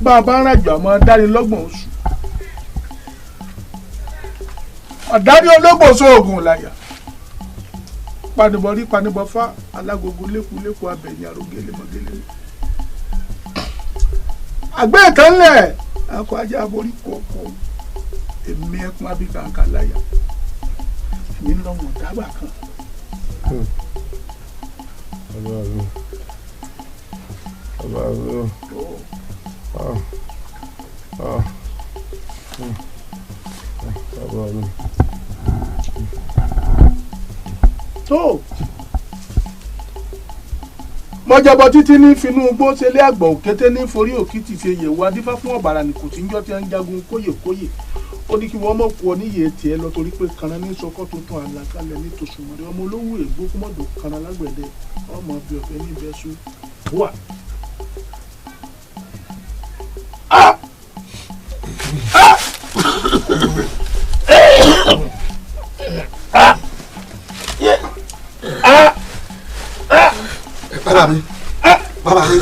bàbá ń ràjò àmọ́ dánilọ́gbọ̀n oṣù. Ọ̀dárí ológbò sóògùn láyà, panibọ̀rí panibọ̀fá, alágogo lékuléku abẹ̀yìn àrògélé mọ́gélé. Àgbẹ̀ kan lẹ̀ akọ ajá aborí kọ̀ọ̀kan, èmi ẹkùn abíkàǹkà láyà, èmi ń lọ wọ̀n dábàá kan.
Bàbá mi, Bàbá mi o. Bàbá mi.
Tó mọ̀jọ̀bọ̀ títí ní finú igbó ṣẹlé àgbà òkété ní forí òkìtì ṣe yẹ̀wò adífá fún ọ̀bàrà nìkú tí ń jọ́ tí ń jagun kóyèkóyè. Ó ní kí wọ́n mọ̀ kú ọ níyè tiẹ̀ lọ torí pé kanra ní sọkọ́ tuntun àlàkalẹ̀ ní tòṣùmọ̀rẹ́ ọmọ olówó ègbó kúmọ̀dọ̀ kanra lágbẹ̀dẹ ọmọ bíi ọ̀fẹ́ níbẹ̀ sùn wà.
Bàbá mi, bàbá mi.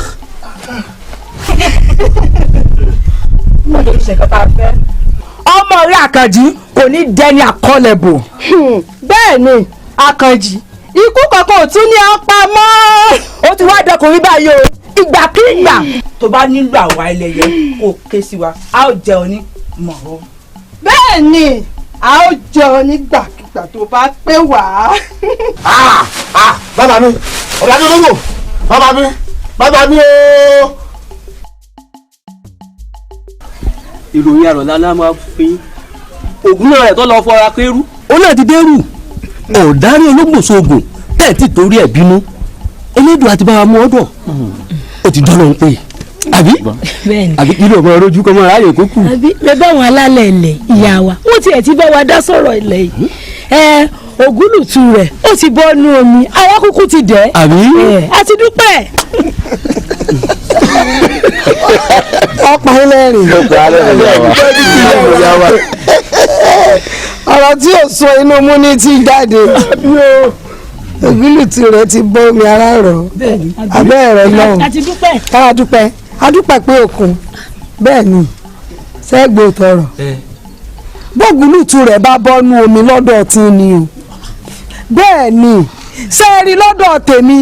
Ọmọ rẹ Àkànjí kò ní dẹni àkọlẹ̀bò.
Bẹ́ẹ̀ ni Àkànjí, ikú kankan ò tún ní apá mọ́.
Ó ti wá dọkùnrin báyìí o, ìgbàkigbà tó bá nílò àwa ẹlẹ́yẹ kó ké sí wa, a ó jẹun ní mọ̀ ọ́.
Bẹ́ẹ̀ ni a ó jẹun nígbàkigbà tó bá pé wá.
Bàbá mi, ọ̀gá mi ológbò, bàbá mi, bàbá mi ooo.
Ìròyìn àròlá la máa fi ògùn náà rẹ̀ tó lọ fọra kérú. Ó náà ti dérú ọ̀dárí ológbòsógùn tẹ́ẹ̀ tí torí ẹ̀ bínú elédùn àti báwa mú ọdọ̀ ó ti dọ́nà ń pè àbí àbí kí ló mọ rojú kọ́ mọ́ ráàyè kó kù.
Àbí lè bá wọn alálẹ̀ ilẹ̀ ìyá wa wọ́n tiẹ̀ ti bá wa dá sọ̀rọ̀ ilẹ̀ yìí ẹ ògúlùtù rẹ̀ ó ti bọ́ nú omi àwa kúkú ti dẹ̀
àbí
a ti dúpẹ́.
Ọ̀pá ẹlẹ́rìn ọ̀rọ̀ tí ò sọ inú mú ní ti jáde ògúlùtù rẹ̀ ti bọ́ omi ara rọ̀ abẹ́ ẹ̀rọ náà káwa dúpẹ́ adúpẹ́ pé òkun bẹ́ẹ̀ ni sẹ́gbẹ̀ẹ́ tọrọ bógúlùtù rẹ̀ bá bọ́nú omi lọ́dọ̀ tí ni o bẹ́ẹ̀ ni sẹ́ẹ̀rí lọ́dọ̀ tèmi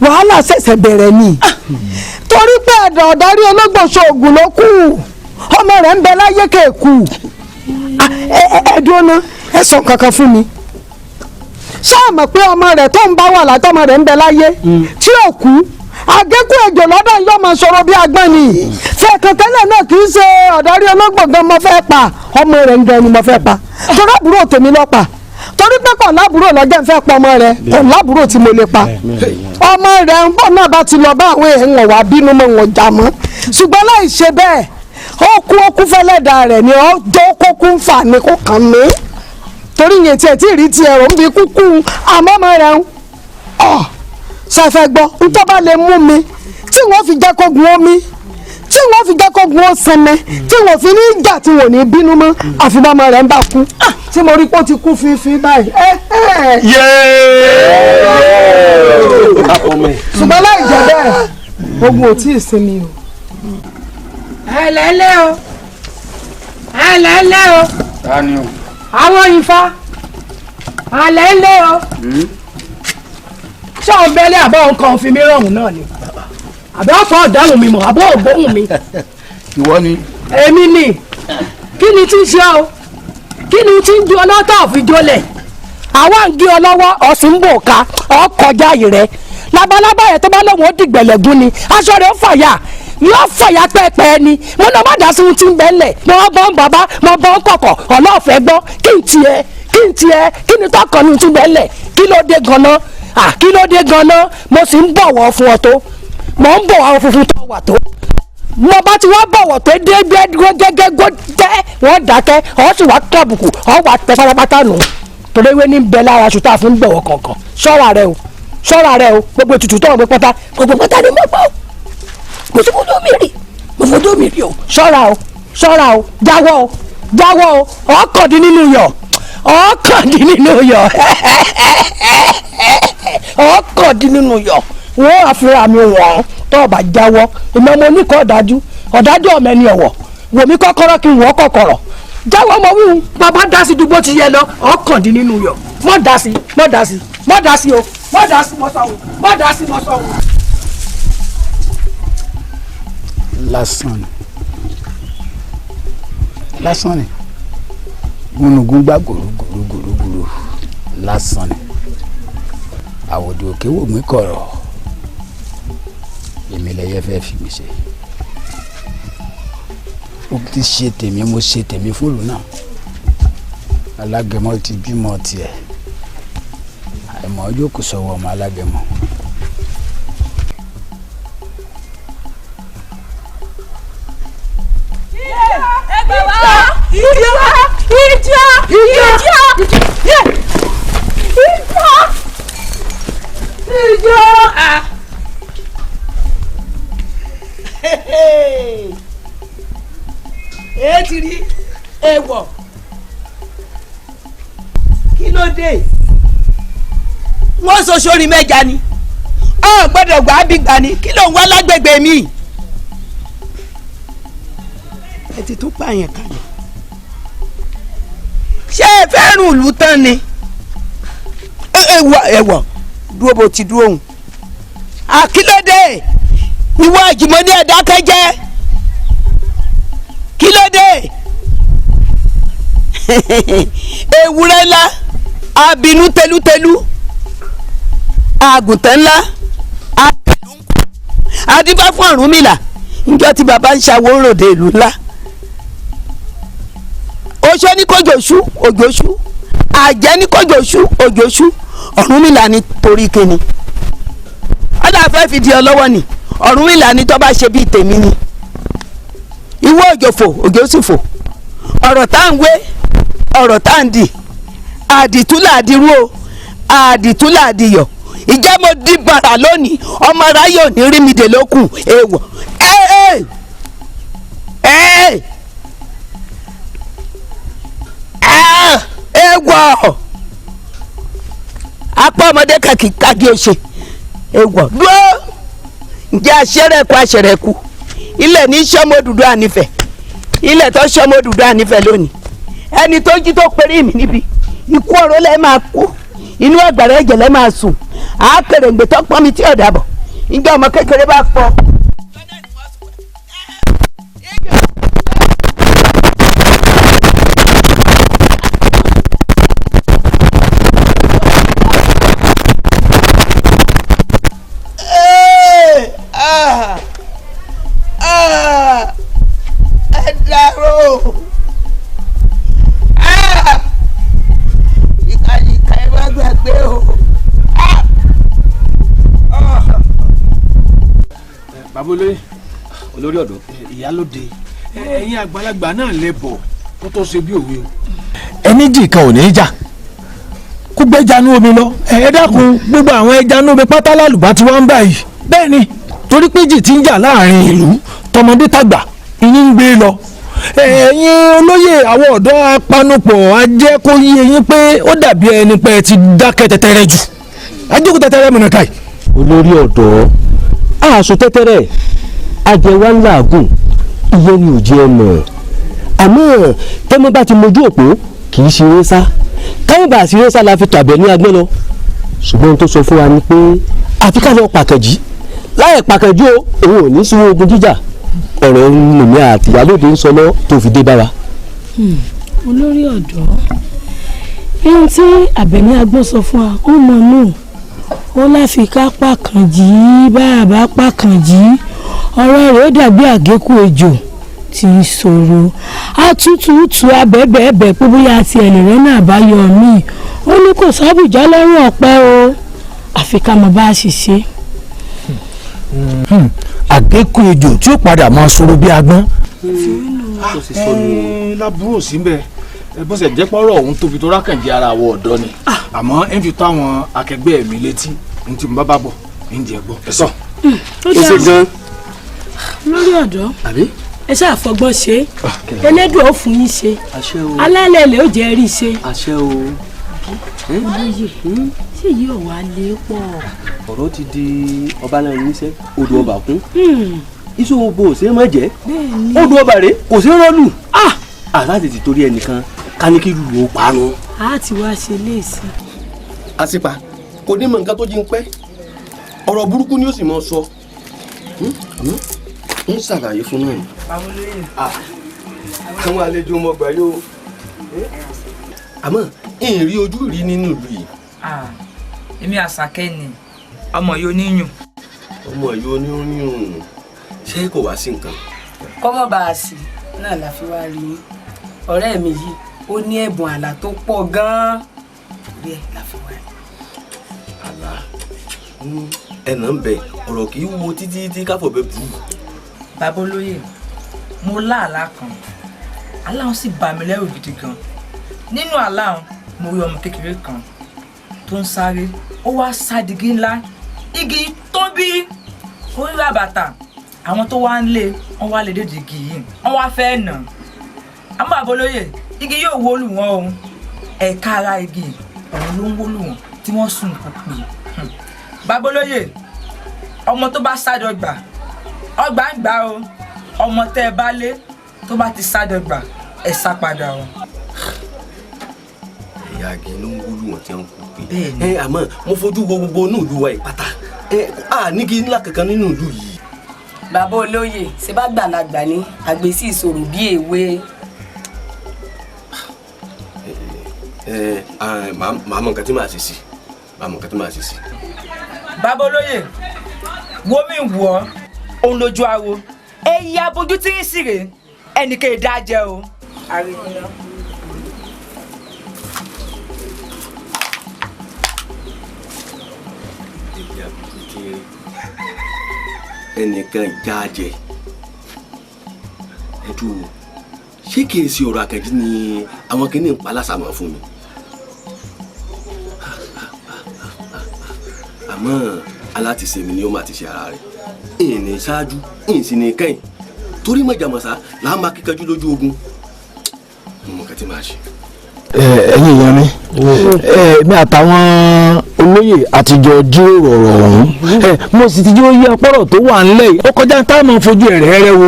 wàhálà ṣẹ̀ṣẹ̀ bẹ̀rẹ̀ ni torí pé ẹ̀dọ̀ ọ̀darí ológbòṣoògùn ló kù ọmọ rẹ̀ ń bẹ láyé kéèkù ẹ̀ẹ́dúró ná ẹ sọ kankan fún mi ṣé ẹ mọ̀ pé ọmọ rẹ̀ tó ń bá wà látọmọ rẹ̀ ń bẹ láyé tí ò kú àgékù ejò lọ́dọ̀ yóò máa sọ̀rọ̀ bí agbọ́n ni fẹ̀kàn tẹ́lẹ̀ náà kì í ṣe ọ̀darí ológbòǹgàn mo fẹ́ pa ọmọ rẹ̀ ń gan ni mo fẹ́ pa torí àbúrò tèmi ló pa torí pé kò lábúrò lọ́jọ́ ń fẹ́ pa ọmọ rẹ̀ kò lábúrò tí mo lè pa ọmọ rẹ̀ ń bọ̀ náà bá ti lọ bá àwọn èèyàn wà bínú mọ́ wọn jà mọ́ ṣùgbọ́n láì ṣe bẹ́ẹ̀ ó kú ó kú fẹ́lẹ́dà rẹ̀ ni ó jọ́ kó kú ń fà ní kó kàn mí torí yẹn tiẹ̀ tí ì rí tiẹ̀ rò ń bi kúkú àmọ́ ọmọ rẹ̀ ń ọ̀ ṣàfẹ́ gbọ́ ntọ́ bá lè mú mi tí wọ́n fi jẹ́ kó gun omi tí wọ́n fi jẹ́ kó gun ó sinmi tí wọ́n fi ní jà tí wọ́n ní bínú mọ́ àfi bá ọmọ rẹ̀ ń bá kú tí mo rí pé ó ti kú fínfín báyìí. Ṣùgbọ́n láì jẹ́ bẹ́ẹ̀ ogun ò tí ì sinmi o.
Ẹ lẹ́lẹ́ o, ẹ lẹ́lẹ́ o.
Ta ni o?
Àwọn ifá, ẹ lẹ́lẹ́ o. Ṣé òun bẹ́lẹ̀ àbọ̀ nǹkan fi mí rọrùn náà ni? Àbí ọ̀fọ̀ ọ̀dáhùn mi mọ̀, àbọ̀ ògbóhùn mi.
Ìwọ ni.
Èmi ni. Kí ni tí ń ṣe o? Kí ni tí ń ju ọlọ́tọ̀ òfin jólẹ̀? Àwa ń gé ọ lọ́wọ́, ọ̀sìn ń bò ká, ọ̀ kọjá yìí rẹ̀. Labalábá yẹn tó bá lóun ó dìgbẹ̀lẹ̀gún ni, aṣọ rẹ̀ ó fàyà yóò fàyà pẹ́ẹ́pẹ́ ni. Mo náà má dá sí ohun tí ń bẹ́ lẹ̀. Mo bọ́ ń bàbá, mo bọ́ ń kọ̀kọ̀, ọlọ́ọ̀fẹ́ gbọ́. Kí n tiẹ̀, kí n tiẹ̀, kí ni tọkàn ní ti ń bẹ́ lẹ̀? Kí ló dé gan-an? À kí ló dé gan-an? Mo sì ń bọ̀wọ̀ fún ọ tó. Mo ń bọ̀wọ̀ àwọn funfun tó wà tó. Mo bá ti wá bọ̀wọ̀ tó dé gẹ́gẹ́ jẹ́ wọ́n dákẹ́, ọ̀ sì wá tàbùkù, ọ̀ wá tẹ pátápátá nù. Torí ewé ní bẹ lára aṣọ tá a fi ń bọ̀wọ̀ kọ̀ọ̀kan. Ṣọ́ra rẹ o, ṣọ́ra rẹ o, gbogbo ètùtù tó ń gbé pátá, gbogbo pátá ni mo gbọ́. Mo ti fojú mi rí, mo fojú mi rí o. Ṣọ́ra o, ṣọ́ra o, jáwọ́ o, jáwọ́ o, ọ̀kàndín nínú yọ̀, ọ̀kàndín nínú yọ̀, ọ̀kàndín nínú yọ̀. Wọ́n àfihàn mi wọ̀n tó o bá jáwọ́. Ìmọ̀ ọmọ oníkọ̀ ọ̀dájú, ọ̀dájú ọmọ ẹni ọ̀wọ̀. Wò mí kọ́kọ́rọ́ kí n wọ́ kọ̀kọ̀rọ̀. Jáwọ́ ọmọ wíwú, bàbá dá sí dùgbò ti yẹ lọ, ọ̀kàndín nínú yọ̀. Mọ̀ dá sí, mọ̀ dá sí, mọ̀ dá sí o, mọ̀ dá sí mọ̀ sọ̀hún, mọ̀ dá sí mọ̀ sọ̀hún.
Lásán ni, lásán ni, gúnugún gbá gòrògòrògòrò lásán ni, àwòdì òkè wò mí kọ̀rọ̀ Èmi lẹyẹ fẹ́ fi mi ṣe. Ó ti ṣe tèmi, mo ṣe tèmi fúlù náà. Alágẹmọ ti bímọ tiẹ̀, àìmọ̀ ọjọ́ kò sọ̀wọ́ ọmọ alágẹmọ.
Ìjà! Ìjà! Ìjà! Ìjà! Ìjà!
Ẹ ti rí èèwọ̀, kí ló dé? Wọ́n sọ sórí mẹ́ja ni, ọ gbọ́dọ̀ gbà á bí gbà ni, kí ló ń wá lágbègbè mi? Ẹ ti tún pààyàn kalẹ̀. Ṣé ẹ fẹ́ràn ìlú tán ni? Ẹ̀wọ̀ dúró bó ti dúró òun. Àkílódé ìwọ àjùmọ̀ ní ẹ̀dákẹ́jẹ́, kílódé? Ewúrẹ́ ńlá abinú tẹlútẹlú, àgùntàn ńlá adífá fún Ọ̀rúnmìlà níjọ́ tí bàbá ń ṣàwó ròde ìlú ńlá. Oṣó ní kójò ṣú, òjò ṣú. Àjẹ́ ní kójò ṣú, òjò ṣú. Ọ̀rúnmìlà ní torí kíni? Ọ̀dà fẹ́ fi di ọ lọ́wọ́ ni. Ọ̀rúnmìlà ní tó bá ṣe bíi tèmi ni. Ìwọ òjò fò, òjò sì fò. Ọ̀rọ̀ tá à ń wé, ọ̀rọ̀ tá à ń dì, àdìtú làdìrú o, àdìtú làdìyọ̀. Ìjẹ́ mo di bàrà lónìí, ọmọ aráyé ò ní rí mi dè lókun èèwọ̀. Ẹ ẹ ẹ èèwọ̀, apá ọmọdé kàkì kàkì òṣè èèwọ̀ dúró. Ǹjẹ́ aṣẹ́rẹ́kù aṣẹ́rẹ́kù ilẹ̀ ní sọ́mọ́ dúdú ànífẹ̀, ilẹ̀ tó sọ́mọ́ dúdú ànífẹ̀ lónìí. Ẹni tó jí tó péré mi níbi ikú ọ̀rọ̀ lẹ́ máa kú, inú àgbàrá ẹ̀jẹ̀ lẹ́ máa sùn, àákèrèǹgbè tó pọ́n mi tí ọ̀dà bọ̀. Ǹjẹ́ ọmọ kékeré bá fọ́. Ẹ dàrú ìkàlìkà, ẹ má gbàgbé o.
Bàbá olóyè.
Olórí ọ̀dọ́.
Ìyálóde, ẹ̀yin àgbàlagbà náà lè bọ̀ kó tó ṣe bí òwe o.
Ẹni jì kan ò ní í jà kó gbẹ́ja nú omi lọ. Ẹ dákun, gbogbo àwọn ẹja nú omi pátá lálùbá tí wọ́n ń báyìí. Bẹ́ẹ̀ ni, torí pé jì ti ń jà láàrin ìlú, tọmọdé tàgbà ìyín ń gbé lọ. Ẹ̀yin olóyè, àwọn ọ̀dọ́ apanupọ̀ á jẹ́ kó yé yín pé ó dàbí ẹni pé ẹ ti dákẹ́ tẹ́tẹ́rẹ́ jù, ajókòó tẹ́tẹ́rẹ́ mọ̀nà káì.
Olórí ọ̀dọ́, àṣọ tẹ́tẹ́rẹ́ ajẹwà ńláàgùn ìyẹn ni ò jẹ́ ẹ mọ̀. Àmọ́ tẹ́mọ́ bá ti mojú òpó kì í ṣe eré sá, káwọn bá ṣeré sá la fi tọ̀ àbẹ̀ ní agbẹ́ lọ. Ṣùgbọ́n ohun tó sọ fún wa ni pé àfi ká lọ pàkànjí, láì pàkànjí o, òun ò ní sí ogun jíjà. Ọ̀rọ̀ lèmi àti ìyálóde ń sọ lọ tó fi dé bá wa.
Olórí ọ̀dọ́, ihun tí Àbẹ̀ní Agbọ́n sọ fún wa ó mọ̀ nù. Ó láfi ká pàkànjí, bá a bá pàkànjí ọ̀rọ̀ rẹ̀ ó dàbí àgékù ejò tí ń ṣòro. Àtútùtù abẹ́bẹ̀ẹ́bẹ̀ pé bóyá àti ẹ̀lẹ́rẹ́ náà bá yọ mí. Ó ní kò sábùjá lọ́rùn ọ̀pẹ o, àfi ká mọ̀ bá a sì ṣe.
Àgékù ejò tí ó padà máa ṣòro bí agbọ́n.
Lábúrò síbẹ̀ bó ṣe jẹ́ pọ́rọ̀ ọ̀hún tóbi tó rákànjẹ́ ara àwọ̀ ọ̀dọ́ ni, àmọ́ ẹ ń fi tó àwọn akẹgbẹ́ mi létí ní tí mo bá bá bọ̀ ń jẹ́ gbọ́. Ẹ sọ.
Ó ṣe gan. Lórí ọ̀dọ́, ẹ ṣáà fọgbọ́n ṣe, Elédùà ó fún yín ṣe, alálẹ̀ ilẹ̀ ó jẹ́ rí ṣe.
Àṣẹ o.
Olóyè, ṣé yìí ò wá lé pọ̀?
Ọ̀rọ̀ ti di ọba náà níṣẹ́, odò ọba kún. Iṣu gbogbo ò ṣe é má jẹ́, odò ọba rèé kò ṣe é rọ́ọ̀lù. Àláti ti torí ẹnìkan ká ní kí lù ú parun.
A ti wá ṣe léèsì.
Àṣìpà kò ní mọ nǹkan tó jí ń pẹ́, ọ̀rọ̀ burúkú ni ó sì mọ sọ. Ń ṣàlàyé fún náà. Àwọn àlejò mọ gbà yóò, àmọ́ ìrìn ojú rí nínú ìlú yìí.
Èmi Àṣàkẹ́ ni ọmọ yìí oníyùn.
Ọmọ yìí onírúurú ṣé kò wá sí nǹkan.
Kọ́mọ́ bá a sì náà la fi wá rí i. Ọ̀rẹ́ mi yìí ó ní ẹ̀bùn àlá tó pọ̀ gan-an. Torí ẹ̀ la fi wá rí.
Àlá ẹnà ń bẹ ọ̀rọ̀ kì í wo títí tí káfọ̀ bẹ bù.
Bàbá olóyè, mo lá àlá kan, àlá ọ̀hún sì bà mí lẹ́rù gidi gan. Nínú àlá ọ̀hún mo rí ọmọ kékeré kan tó ń sáré, ó wá sádìgí ńlá, igi tóbi orí ràbàtà. Àwọn tó wá ń lé wọn wá lè dédìí igi yìí, wọn wá fẹ́ nà. Àmọ́ bàbá olóyè, igi yóò wó lù wọ́n o. Ẹ̀ka ara igi ọ̀hún ló ń wó lù wọ́n tí wọ́n sùn kò pè. Bàbá olóyè, ọmọ tó bá sádọgbà ọgbà ń gbà o. Ọmọ tẹ́ ẹ bá lé tó bá ti sádọgbà ẹ sá padà o.
Ẹ̀yà igi ló ń wúlò wọn tí wọ́n kú pé. Ẹ àmọ́ mo fojú wo gbogbo inú ìlú wa ìpátá, ẹ à nígi ńlá kankan nínú ìlú yìí.
Bàbá olóyè, ṣe bá gbàlagbà ní àgbèsí ìṣòro bí èwe.
Ẹ màá mọ nǹkan tí màá ṣe sí, màá mọ nǹkan tí màá ṣe sí.
Bàbá olóyè, wo mi wọ̀ ọ́, òun lójú awo, èyí abojú tí ń sì rè ẹnì kè dá jẹ o.
Àríyìnà.
Ẹnìkan ìjájẹ ẹdú ṣé kìí ṣe ọ̀rọ̀ Àkànjí ni àwọn kìíní ń pa lásàmọ fún mi? Àmọ́ alátiṣe mi ni ó máa ti ṣe ara rẹ̀. Ìní ṣáájú ìsìn ní kẹ́yìn, torí mọ̀jàmọ̀sá là á máa kíkanjú lójú ogun. Mo mọ̀ kẹ́tí máa ṣe.
Ẹ̀yin èèyàn mi, mi àtàwọn olóyè àtijọ́ jíròrò ọ̀rọ̀ ọ̀hún, mo sì ti jẹ́ oyè ọpọ́rọ̀ tó wà ńlẹ̀ yìí ó kọjá tá a máa fojú ẹ̀rẹ̀ rẹ wo.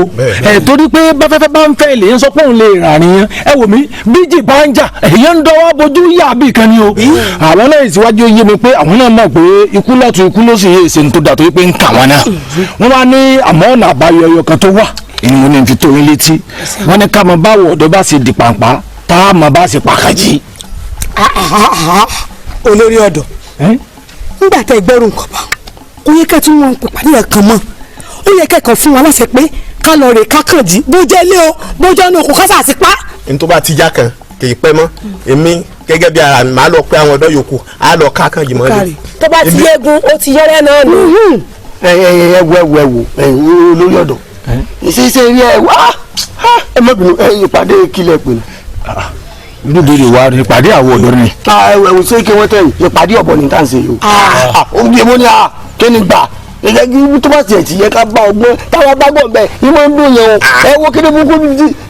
Torí pé báfẹ́fẹ́ bá ń fẹ́ lè ń sọ pé òun lè rà nìyẹn. Ẹ wò mí, bíjì bá ń jà èyàn ń dọwọ́ bojú yà bí kan ni o. Àwọn náà ìsíwájú yé mi pé àwọn náà mọ̀ pé ikú lọ́tún ikú ló sì yé èsè tó dà tó pé ń kà wọ́n náà. Wọ́n wá ní àmọ́ ọ̀nà àbáyọ ẹyọ kan tó wà ìyẹn ní fi tó yín létí. Wọ́n ní ká mọ báwo ọ̀dọ́ bá ṣe di pàǹpá tá a mọ bá ṣe pàkàjì.
Olórí ọ̀dọ́, nígbà tẹ́ gbẹ́rù nǹkan bá kò yẹ kẹ́ tún wọn pè pàdé ẹ̀ kan mọ́. Ó yẹ kẹ́kọ̀ọ́ fún wa láṣẹ pé ká lọ rè kákànjí bó jẹ́ ilé o bó jẹ́ inú oko kásà ti pa.
N tó bá ti já kan kì í pẹ́ mọ́. Èmi gẹ́gẹ́ bí ara mi máa lọ pé àwọn ọ̀dọ́ yòókù á lọ kákànjí mọ́ ni.
Tó bá ti yégun ó ti yẹ́rẹ́ náà nù.
Ẹ ẹ wo ẹ wo ẹ wo olórí ọ̀dọ́, ìṣeéṣe rí ẹ wá ẹ má bínú, ẹ ìpàdé kílẹ̀ pè ní.
Irú ìbéèrè wa ni ìpàdé àwọn ọ̀dọ́ ni.
Ẹ wò ṣé kí wọ́n tẹ̀yìn ìpàdé ọ̀bọ ní tá à ń ṣe yìí o. Ó bí emo ni a kí ni gbà ẹ̀jẹ̀ kí tó bá tiẹ̀ ti yẹ ká bá ọgbọ́n táwa bá gbọ̀n bẹ́ẹ̀ ìmọ̀ ń dùn yẹn o. Ẹ wo kí ni burúkú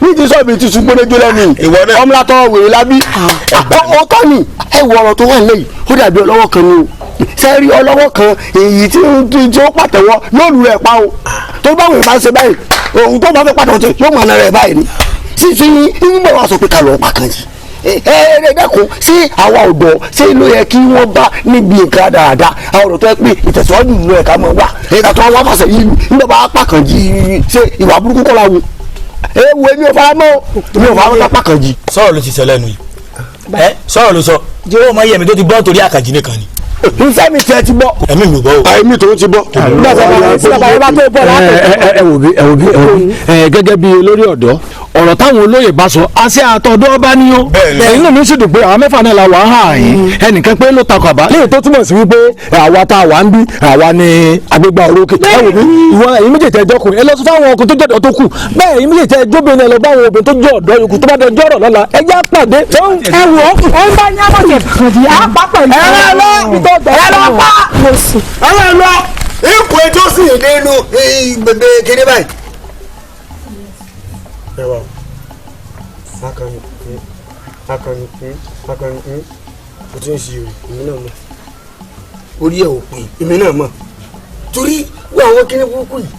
ní ti sọ̀bì ti sùn gbódéjó lẹ́nu yìí. Ọmọlátọ̀ wèrè lábí. Ọ̀tọ̀ ni ẹ wo ọ̀rọ̀ tó wà nílẹ̀ yìí, ó dàbí ọlọ́wọ́ kan ni o. Sẹ́rí ọlọ́wọ́ kan èyí tí ó pàtẹ́wọ́ yóò lù rẹ̀ pa o. Tó bá wèrè bá ń ṣe báyìí, òun tó bá fẹ́ pàtẹ́wọ́ yóò mọ̀ ọ́nà rẹ̀ báyìí ni. Sísí nígbà wàá sọ pé ká lọ́ọ́ pa kan yìí, ẹ dẹ́kun sí àwa ọ̀dọ́ ṣé ló yẹ kí wọ́n bá níbi nǹkan dáadáa. Àwọn ọ̀dọ́ tó yẹ pé ìtẹ̀síwájú ìlú ẹ̀ka máa wà ẹ̀ka tó wá fàṣẹ yìí nígbà bá pàkànjì ṣe ìwà burúkú kọ́ la wò. Ẹ wo èmi ò fara mọ́, èmi ò fara mọ́ ká pàkànjì.
Sọ̀rọ̀ ló ti sọ lẹ́nu yìí, ẹ sọ̀rọ̀ ló sọ jẹ́ ó mọ iye mi tó ti bọ́ torí Àkànjí nìkan ni.
Nfẹ́ mi tiẹ̀ ti bọ́.
Ẹ̀mí mi ò bọ́ o.
Ẹ̀mí tó ti bọ́.
Ẹ wò bí ẹ wò bí ẹ wò bí gẹ́gẹ́ bí olórí ọ̀dọ́ ọ̀rọ̀ táwọn olóyè bá sọ àṣẹ àtọ̀dọ́ bá ní o. Ẹ̀yin náà mi sì dùn pé àwọn mẹ́fà náà la wà á hàn yín, ẹnìkan pé ló takọ̀ àbá léyìí tó túmọ̀ sí wípé àwa tá a wà ń bí àwa ni agbégbá orókè. Ẹ wò bí ìwọ ẹ̀yin méjèèjì ẹjọ́ kùnrin ẹ lọ sọ fáwọn ọkùnrin tó jọ̀dọ̀ tó kù bẹ́ẹ̀, ẹ̀yin méjèèjì ẹjọ́ obìnrin ẹ lọ bá àwọn obìnrin tó jọ ọ̀dọ́ yòókù tó bá dọjọ́ ọ̀rọ̀ lọ́la ẹ já pàdé.
Ẹ wò ó ń bá ní àmọ̀tẹ̀ kànjí á pa pẹ̀lú.
Ẹ lọ ẹ lọ pa ẹ lọ ipò ètò sì dé inú gbèbè kiri báyìí.
Ẹ wà akọni akọni akọni o ti ń ṣe o.
Èmi náà mọ̀, orí ẹ̀ ò pé èmi náà mọ̀, torí wọ́n àwọn kíní burúkú yìí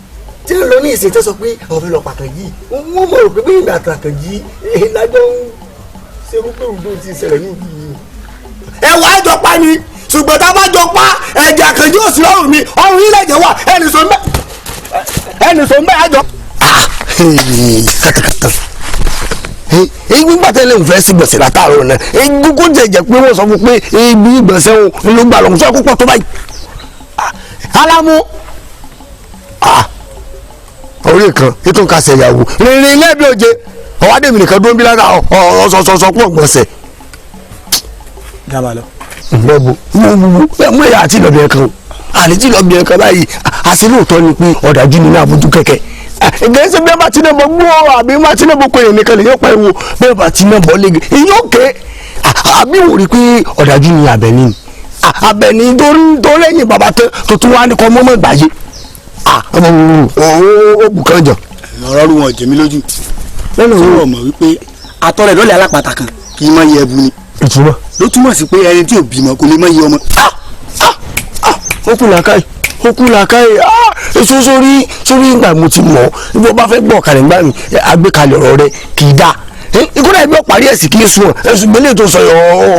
tí ń lọ ní ìsìn tó sọ pé ọ̀fẹ́ lọ pàkànjì, wọ́n mọ̀ rò pé bí ìgbà pàkànjì lájọ́ ń ṣe rúgbòrúgbò ti ṣẹlẹ̀ ní ìlú yìí.
Ẹ wà á jọ pa ni, ṣùgbọ́n tá a bá jọ pa ẹ̀jẹ̀ Àkànjí ò sí lọ́rùn mi, ọrùn yín lẹ̀jẹ̀ wà ẹnì sọ ń bẹ́ ẹnì sọ ń bẹ́ àjọ.
Kàtàkàtà nígbà tẹ́lẹ̀ ń fẹ́ sí gbọ̀nsẹ̀ látàárọ̀ náà, kó jẹ́ jẹ́ pé wọ́n sọ fún pé ibi ìgbọ̀nsẹ̀ òun ló gbà lọ́hùn sọ kó pọ̀ tó báyìí. Alamu nǹkan ètò ìkàsẹ̀ ìyàwó rìnrìn ilé bí oje ọ̀wádìí nìkan dúró ń bí lára ọ̀sọ̀sọ̀sọ̀ pọ̀ gbọ̀nsẹ̀.
Dábàá lọ.
Lọ́bù mú ẹ̀yà àti ìlọ́bìnrin kan o àlejò ìlọ́bìnrin kan báyìí àti lóòótọ́ ni pé ọ̀dájú ni ní àbójú kẹ̀kẹ́ ìgbésẹ̀ bí ẹ bá Tinubu gbọ́ àbí má Tinubu pé nìkan lè yóò pariwo bí ẹ bá Tinubu lége èyí ò ké àbí wò rí pé ọ̀dájú ni Àbẹ̀ní ni Àbẹ̀ní tó lẹ́yìn bàbá tó tún wá ní kọ́ mọ́mọ́ ìgbàyé ó bù kán jọ.
Ọ̀rọ̀ rú wọn jẹ̀mí lójú sọ̀rọ̀ mọ̀ wípé atọ́rẹ̀ lọ́lẹ̀ alápàtà kan kì í mọ iye ẹbu ni.
Ìtumọ̀.
Ló túmọ̀ sí pé ẹni tí ò bímọ kò lè mọ iye ọmọ.
Ó kú làákàyè ó kú làákàyè èso sórí sórí ìgbà mo ti mọ̀ bí wọ́n bá fẹ́ gbọ́ ọ̀kadà nígbà mi àgbékalẹ̀ ọ̀rọ̀ rẹ kì í dáa ìkúnlẹ̀ ẹgbẹ́ parí ẹ̀sìn kì í sùn ẹ̀sùn gbélé tó sọ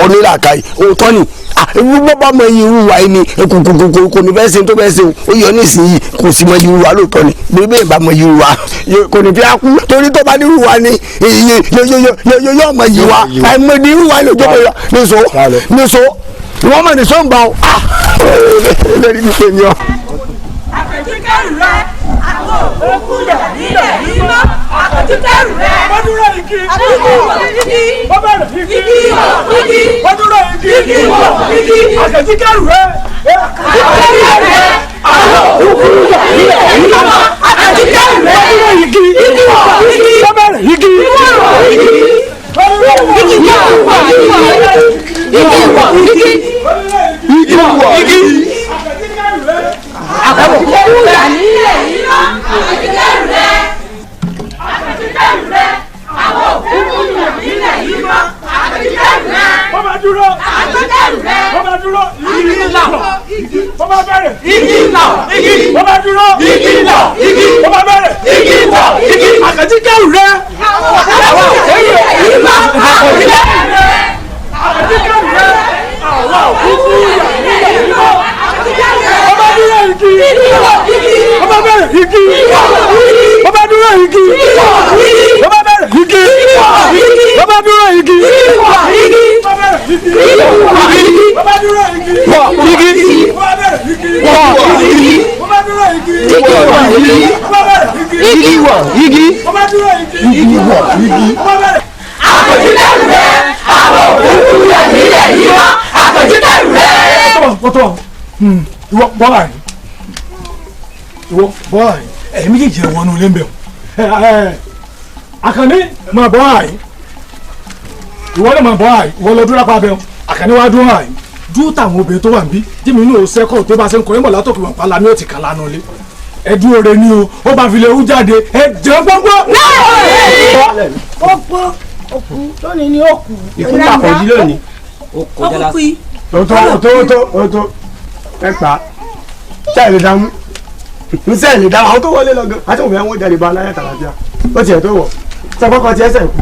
ọ̀nìlàkàyè òótọ́ ni bí wọ́n bá mọ iye irú wa ẹni kò ní fẹ́ ṣe tó fẹ́ ṣe ó yọ nísìnyí kò sì mọ iye irú wa lóòótọ́ ni bí bẹ́ẹ̀ bá mọ iye irú wa kò ní fi á kú torí tó bá ní irú wa ni yóò mọ iye wa àìmọ ní irú wa lójó pé níṣó níṣó wọ́n mọ̀ níṣó ń bá ọ lórí mi pé mi ọ.
Àpèjúkẹ́rù rẹ àwọn òkú yà nílẹ̀ mímọ́ àpèjúkẹ́rù rẹ.
Wọ́n dúró igi.
Igi wọ̀ igi.
Wọ́n bẹ̀rẹ̀ igi.
Igi wọ̀ igi.
Wọ́n dúró igi.
Igi wọ̀ igi.
Àpèjúkẹ́rù rẹ.
Àpèjúkẹ́rù rẹ àwọn òkú yà nílẹ̀ mímọ́ àpèjúkẹ́rù rẹ.
Wọ́n dúró igi.
Igi wọ̀ igi.
Wọ́n bẹ̀rẹ̀ igi.
Igi wọ̀ igi. Igi wọ̀ igi. Igi wọ̀ igi.
Igi wọ̀ igi.
Àpèjúkẹ́rù rẹ nílẹ̀ mímọ́ àpèjúkẹ́rù rẹ. Àpèjúkẹ́rù rẹ àwọn òkú yà nílẹ̀ mímọ́ àpèjúkẹ́rù rẹ.
Wọ́n bá dúró.
Àpèjúkẹ́rù rẹ.
Wọ́n bá dúró. Igi ńlá. Igi. Wọ́n bá bẹ̀rẹ̀.
Igi ńlá. Igi.
Wọ́n bá dúró.
Igi ńlá. Igi.
Wọ́n bá bẹ̀rẹ̀.
Igi ńlá. Igi.
Àpèjúkẹ́rù rẹ.
Àwọn òkú yà nílẹ̀ mímọ́ àpèjúkẹ́rù rẹ.
Àpèjúkẹ́rù rẹ. Àwọn òkú yà nílẹ̀ mímọ́. Wọ́n bá dúró igi. Wọ́n bá bẹ̀rẹ̀ igi. Wọ́n bá dúró igi. Wọ́n bá bẹ̀rẹ̀ igi. Wọ́n bá dúró igi. Wọ́n bẹ̀rẹ̀ igi. Wọ́n bá dúró igi.
Igi.
Wọ́n bẹ̀rẹ̀ igi.
Igi.
Wọ́n bá dúró igi.
Igi wọ̀ igi.
Wọ́n bẹ̀rẹ̀ igi.
Igi wọ̀ igi.
Wọ́n bá dúró igi.
Igi wọ̀ igi.
Wọ́n bẹ̀rẹ̀.
Àpèjúkẹ́rù rẹ àwọn òkú yà nílẹ̀ mímọ́ àpèjúkẹ́rù rẹ.
Ọ̀tọ̀ ìwọ bọ́lá yìí ìwọ bọ́lá yìí ẹ̀yin méjèèjì ẹ̀ wọnú ilé ń bẹ̀ ọ́ Àkànní máa bọ́ àyè ìwọ náà máa bọ́ àyè ìwọ lọ dúró lápá bẹ́ẹ̀ ọ́ Àkànní wá dúró àyè dúró táwọn obìnrin tó wà níbí jẹ́mi inú òsẹ́kọ̀ tó bá ṣe ń kọrin bọ̀ látòkè wọn pàlà mi ò ti kà lánàá lé ẹ dúró re ni o ó bá fi lè hú jáde ẹ jẹun gbọ́ngbọ́n.
Ó gbọ́ òkú lónìí ni ó kú.
Ikú pàkànjí lónìí.
Ó kọjá lásán.
Tó tó tó tó ẹ pa ṣáà lè dààmú nsẹ́ lè dààmú àwọn tó wọlé lọ gan àti òun àwọn jáde bá aláyà tàlàfíà ó tiẹ̀ tó wọ̀ sọkọkọ tiẹ̀ sẹ̀ kú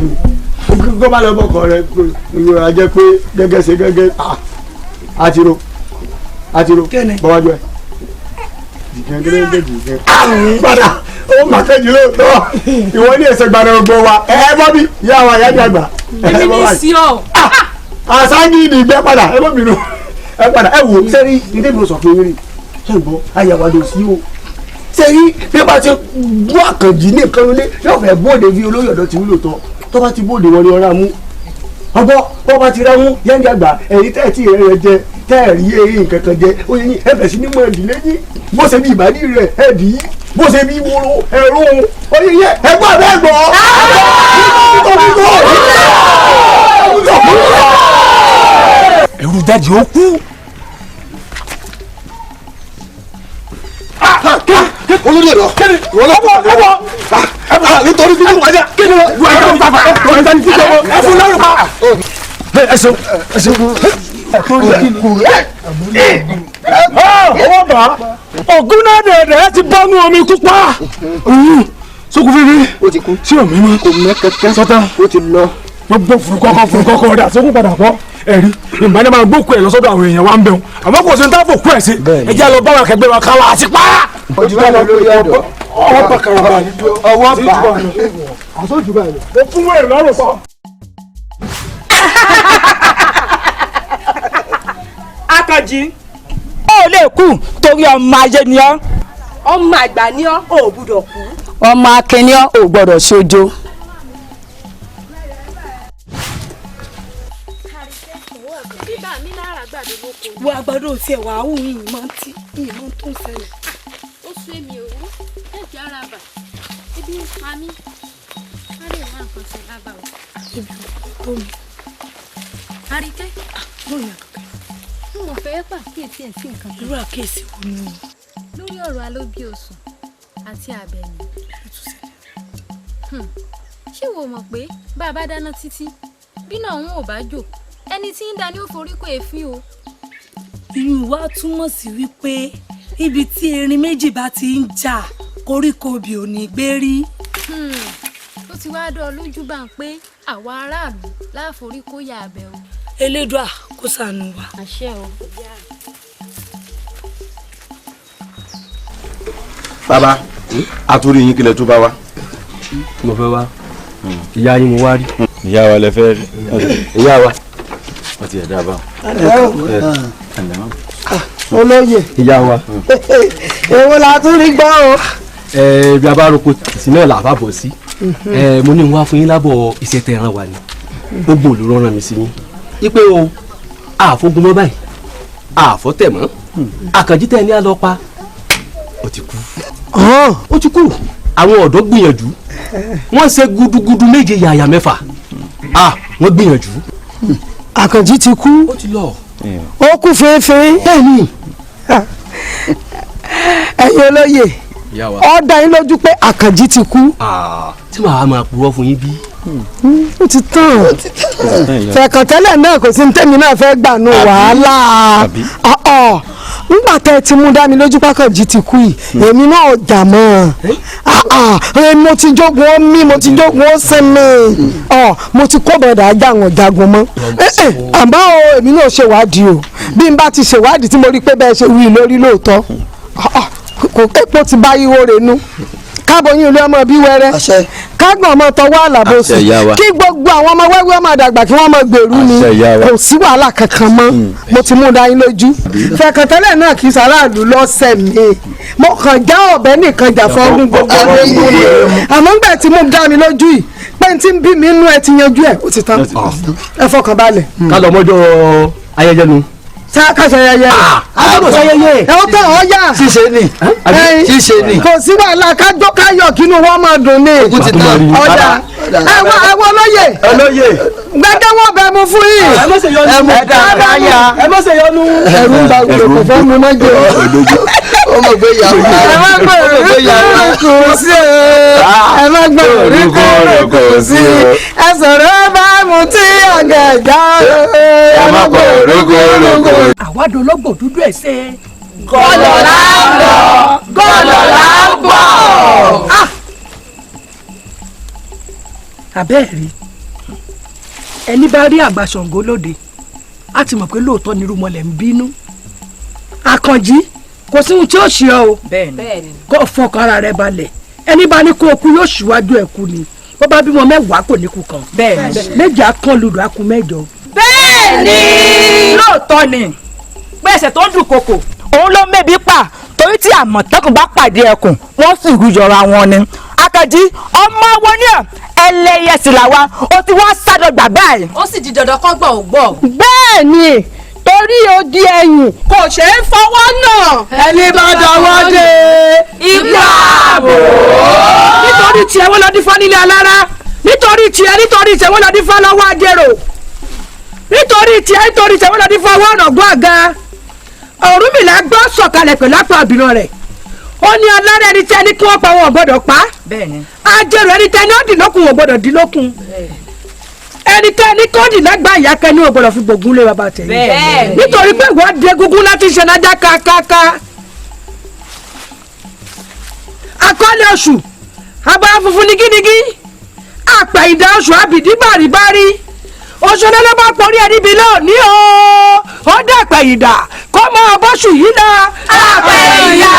ni kó bá lọ bọ̀kọ rẹ ìrora jẹ́ pé gẹ́gẹ́ ṣe gẹ́gẹ́ àtìrò àtìrò bọ́wájú ẹ̀ jìgẹ́ gẹ́gẹ́ jìgẹ́. Padà ó mà kẹ́jì lóòótọ́ ìwọ ní ẹsẹ̀ gbàdọ̀ gbọ́ wa ẹ bọ́ bí ìyá wa ìyá àgbà.
Èmi ní sí ọ.
Àṣàgìdì gbẹ padà ẹ bọ́ bínú ẹ padà ẹ wò sẹ́rí ilé mi ò sọ fún yín rí ṣé ń gbọ́ ayàwádò sí o sẹ́rí bí wọ́n bá ti bú Àkànjí ní nǹkan lé yóò fẹ́ bóde bí olóyè ọ̀dọ́ ti wúlò tán tó bá ti bóde wọlé ọ̀rá mú ọgbọ́ bọ́ bá ti rá mú yẹ́nì àgbà ẹ̀yìn tẹ́ ẹ̀ tí rẹ̀ jẹ tẹ́ ẹ̀ rí eyín nǹkan kan jẹ ó yẹ yín ẹ bẹ̀ sí ní mọ̀ ẹ̀dì lẹ́yìn bó ṣe bí ìbàdí rẹ̀ ẹ̀dì yí bó ṣe bí woro ẹ̀rọ ó yẹ yẹ ẹ̀gbọ́n àbẹ́ gbọ́.
Ẹ̀rù jáde ó kú.
Olórí ẹ̀rọ ìwọ lọ ọwọ́ nítorí fífi wájà
ẹ fún lọ́rùn pa. Ẹ ṣeun ẹ ṣeun. Ọwọ́ bá ògùn náà dẹ̀dẹ̀ ti bọ́nú omi kú pa. Sókun fífi sí omi mọ́ sọ́tà gbogbo furukọ́kọ́ furukọ́kọ́ rẹ̀ àsókùn padà bọ́ ẹ̀rí ìbáni máa gbókù ẹ̀ lọ́sọ́dọ̀ àwọn èèyàn wa ń bẹ̀rù àmọ́ kò sí ní táàbù kú ẹ̀ sí ẹ jẹ́ lọ bá wa kẹgbẹ́ wa káwa àti pa. Ọwọ́ bá karaba ni
ọwọ́ bá
àsójú báyìí lọ. Ó fún wẹ̀rẹ̀ lọ́rùn sọ.
Àkànjí ó lè kú torí ọmọ ayé ni ọ́.
Ọmọ àgbà ni ọ́, ò gbúdọ̀ kú.
Ọmọ akin ni ọ́, ò gbọ́dọ̀ ṣojo.
Wo àgbàdo tiẹ̀ wà á wù yín mọ́ tí ìmọ̀ tó ń ṣẹlẹ̀.
Ó sú èmi ò wú ẹ̀jẹ̀ ara bà ebi ń pa mí ká lè wá nǹkan ṣe lábà o.
Ebi ò tó mi.
Àríkẹ́.
Lóyún àkàkẹ́.
N ò fẹ́ pàkíyèsí ẹ̀ sí nǹkan kan.
Irú àkíyèsí wo ni o?
Lórí ọ̀rọ̀ Alóbíoṣùn àti Àbẹ̀ní. Ṣé wo mọ̀ pé bá a bá dáná títí bí náà òun ò bá jò ẹni tí ń dání ó forí kó èéfín o.
Ìyún wa túmọ̀ sí wípé ibi tí erin méjì bá ti ń jà koríko obì ò ní gbé rí.
Ó ti wáá dán ọ lójú bá ń pé àwa aráàlú láforí kó yà abẹ o.
Elédùà kó ṣàánú wa.
Àṣẹ o.
Bàbá, àtúrí yín kílẹ̀ tó bá wa.
Mo fẹ́ wá ìyá yín mo wá rí.
Ìyá wa lẹ fẹ́ rí.
Ìyá wa.
Wọ́n ti ẹ̀dá bá.
Olóyè.
Ìyá wa.
Èwo la tún rí gbọ́ o.
Bí a bá roko tìsí náà là bá bọ̀ sí. Mo ní wá fún yín lábọ̀ iṣẹ́ tẹ ẹran wa ni. Gbogbo olùrọ̀ ràn mí sí yín. Ipe o, àfogun mọ́ báyìí, àfọ́tẹ̀ mọ́, Àkànjí tẹ́ ẹ ní á lọ pa, ó ti kú. Ó ti kú. Àwọn ọ̀dọ́ gbìyànjú. Wọ́n ṣe gudugudu 7 yàyà 6. Wọ́n gbìyànjú.
Àkànjí ti kú.
Ó ti lọ.
Ó kú fínfín.
Bẹ́ẹ̀ni.
Ẹ̀yin olóyè, ó dá yín lójú pé Àkànjí ti kú.
Tí màá máa purọ́ fún yín bí.
Ó ti tán. Fẹ̀kàntẹ́lẹ̀ náà kò sí ní tèmi náà fẹ́ gbà nù wàhálà. Nígbà tẹ́ ẹ ti mú dá mi lójú p'Àkànjí ti kú yìí, èmi náà ò jà mọ́. Mo ti jogun ó mí, mo ti jogun ó sinmi, mo ti kó bọ̀dà jáwọn jagun mọ́. Àmọ́ o, èmi náà ṣèwádìí o. Bí n bá ti ṣèwádìí tí mo rí pé bẹ́ẹ̀ ṣe wí lórí lóòótọ́, kò epo ti bá yíwó renú. Káàbọ̀ yín ilé ọmọ bí wẹ́rẹ́, kágbọ̀n ọmọ tọwọ́ àlàbòsùn, kí gbogbo àwọn ọmọ wẹ́wẹ́ ọmọ àdàgbà kí wọ́n mọ gbèrú ni. Kò sí wàhálà kankan mọ́, mo ti mú dání lójú. Fẹ̀kàntẹ́lẹ̀ náà kì í sàráàlú lọ́sẹ̀ mi, mo kàn já ọ̀bẹ nìkan jà fún ọdún gbogbo ọdún mi. Àmọ́ ńgbà tí mo dá mi lójú yìí pé n ti ń bí mi nú ẹ ti yanjú ẹ, ó ti tán, ẹ fọkàn balẹ̀.
Ká lọ mọ́jọ́ ayẹyẹ nu.
Ká ṣayẹyẹ.
Agbọ́dọ̀ ṣayẹyẹ.
Ẹ ó tẹ ọ yá.
Ṣíṣe ni. Ṣíṣe ni.
Kò sí wàhálà, kájọ káyọ̀ kínú wọn máa dùn ní. Ọ̀dà ẹ wọ olóyè.
Olóyè.
Gbẹ́gẹ́ wọn bẹ mu fún yìí.
Ẹ má ṣe yọnu. Ẹ má ṣe yọnu.
Ẹ̀rù ń ba gbòòrò kò fẹ́ mu mọ́jọ.
Ó mọ̀ pé ìyàwó.
Ẹ má gbòòrò kò sí o. Ẹ má gbòòrò kò sí. Ẹ sọ̀rọ̀ bá mu tí ọ̀gá ẹ̀já o. Ẹ má gbòòrò kò sí.
Àwádìí ológbò dúdú ẹ̀ ṣe.
Gọ̀lọ̀ là ń lọ, gọ̀lọ̀ là ń bọ̀.
Àbẹ́ẹ̀rí ẹni bá rí àgbà Ṣàngó lóde á ti mọ̀ pé lóòótọ́ ni irúnmọlẹ̀ ń bínú. Àkànjí kò sí ohun tí ó ṣe ọ́ o, kó fọkàn ara rẹ balẹ̀. Ẹni bá ní kó o kú yóò ṣíwájú ẹ̀ kú ni. Bó bá bímọ 10 kò ní kú kan, 2 á kán ludò á kú 8.
Bẹ́ẹ̀ni. Lóòótọ́ ni pé ẹsẹ̀ tó ń dùn kòkò òun ló mébi pa, torí tí àmọ̀tẹ́kùn bá pàdé ẹkùn wọ́n sì rú yọra wọn ni. Àkànjí ọmọ wọn ní ẹlẹ́yẹ sì làwa, ó ti wá sádọ̀gbà báyìí.
Ó sì di dandan kọ́ gbọ́ ò gbọ́.
Bẹ́ẹ̀ni, torí odi ẹ̀yìn kò ṣeé fọwọ́ náà.
Ẹni bá dọwọ́ dé
ikú ààbò.
Nítorí tiẹ̀ wọ́n lọ dífá nílé alára, nítorí tiẹ̀ wọ́n lọ dífá lọ́wọ́ ajérò, nítorí tiẹ̀ wọ́n lọ dífá ọwọ́ ọ̀nàgbọ́n àga. Ọ̀rúnmìlà gbọ́ sọ̀kalẹ̀ pẹ̀lú àpò àbìrán rẹ̀. Ó ní alára ẹni tí ẹni kí wọ́n pa wọn ò gbọ́dọ̀ pa. Ajérò ẹni tí ẹni ó dì lókun ò gbọ́dọ̀ dì lókun. Ẹni tí ẹni kó dì lágbá ìyá kẹni ò gbọ́dọ̀ fi gbògún lé bàbá tẹ̀yìn. Nítorí pé wọ́n di egungun láti ṣe nájà kákáká. Akọ́lé oṣù abara funfun nigínigí, àpà ìdá oṣù àbìdí bàríbárí. Oṣù ló bá porí ẹni bí lónìí o, ó dàpẹ̀ ìdá kó mọ bọ́ṣù yìí lọ. Àpẹ̀ ìdá.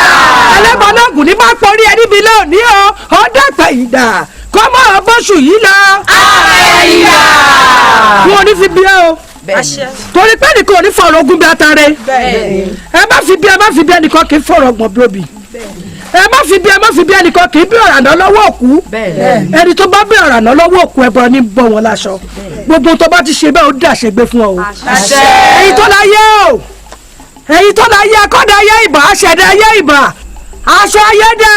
Ẹlẹ́bọn náà gùn ní bá porí ẹni bí lónìí o, ó dàpẹ̀ ìdá kó mọ bọ́ṣù yìí lọ. Àpẹ̀ ìdá. Wọn ò ní fi bí ẹ o, torí pé nìkan ò ní fọ̀rọ̀ ogun bí atare. Ẹ má fi bí ẹ, má fi bí ẹnìkan kì í fọ̀rọ̀ ọgbọ̀n bí obì. Ẹ má fi bí, ẹ má fi bí, ẹnìkan kì í bí ọ̀rànà lọ́wọ́ òkú. Ẹni tó bá bí ọ̀rànà lọ́wọ́ òkú, ẹbọ ní bọ́ wọn láṣọ. Gbogbo tó bá ti ṣe bẹ́ẹ̀, ó dàṣegbé fún ọ o. Èyí tó láyé o, èyí tó láyé, akọ́dà ayé ìbà, aṣẹ̀dá ayé ìbà, aṣọ ayé dá.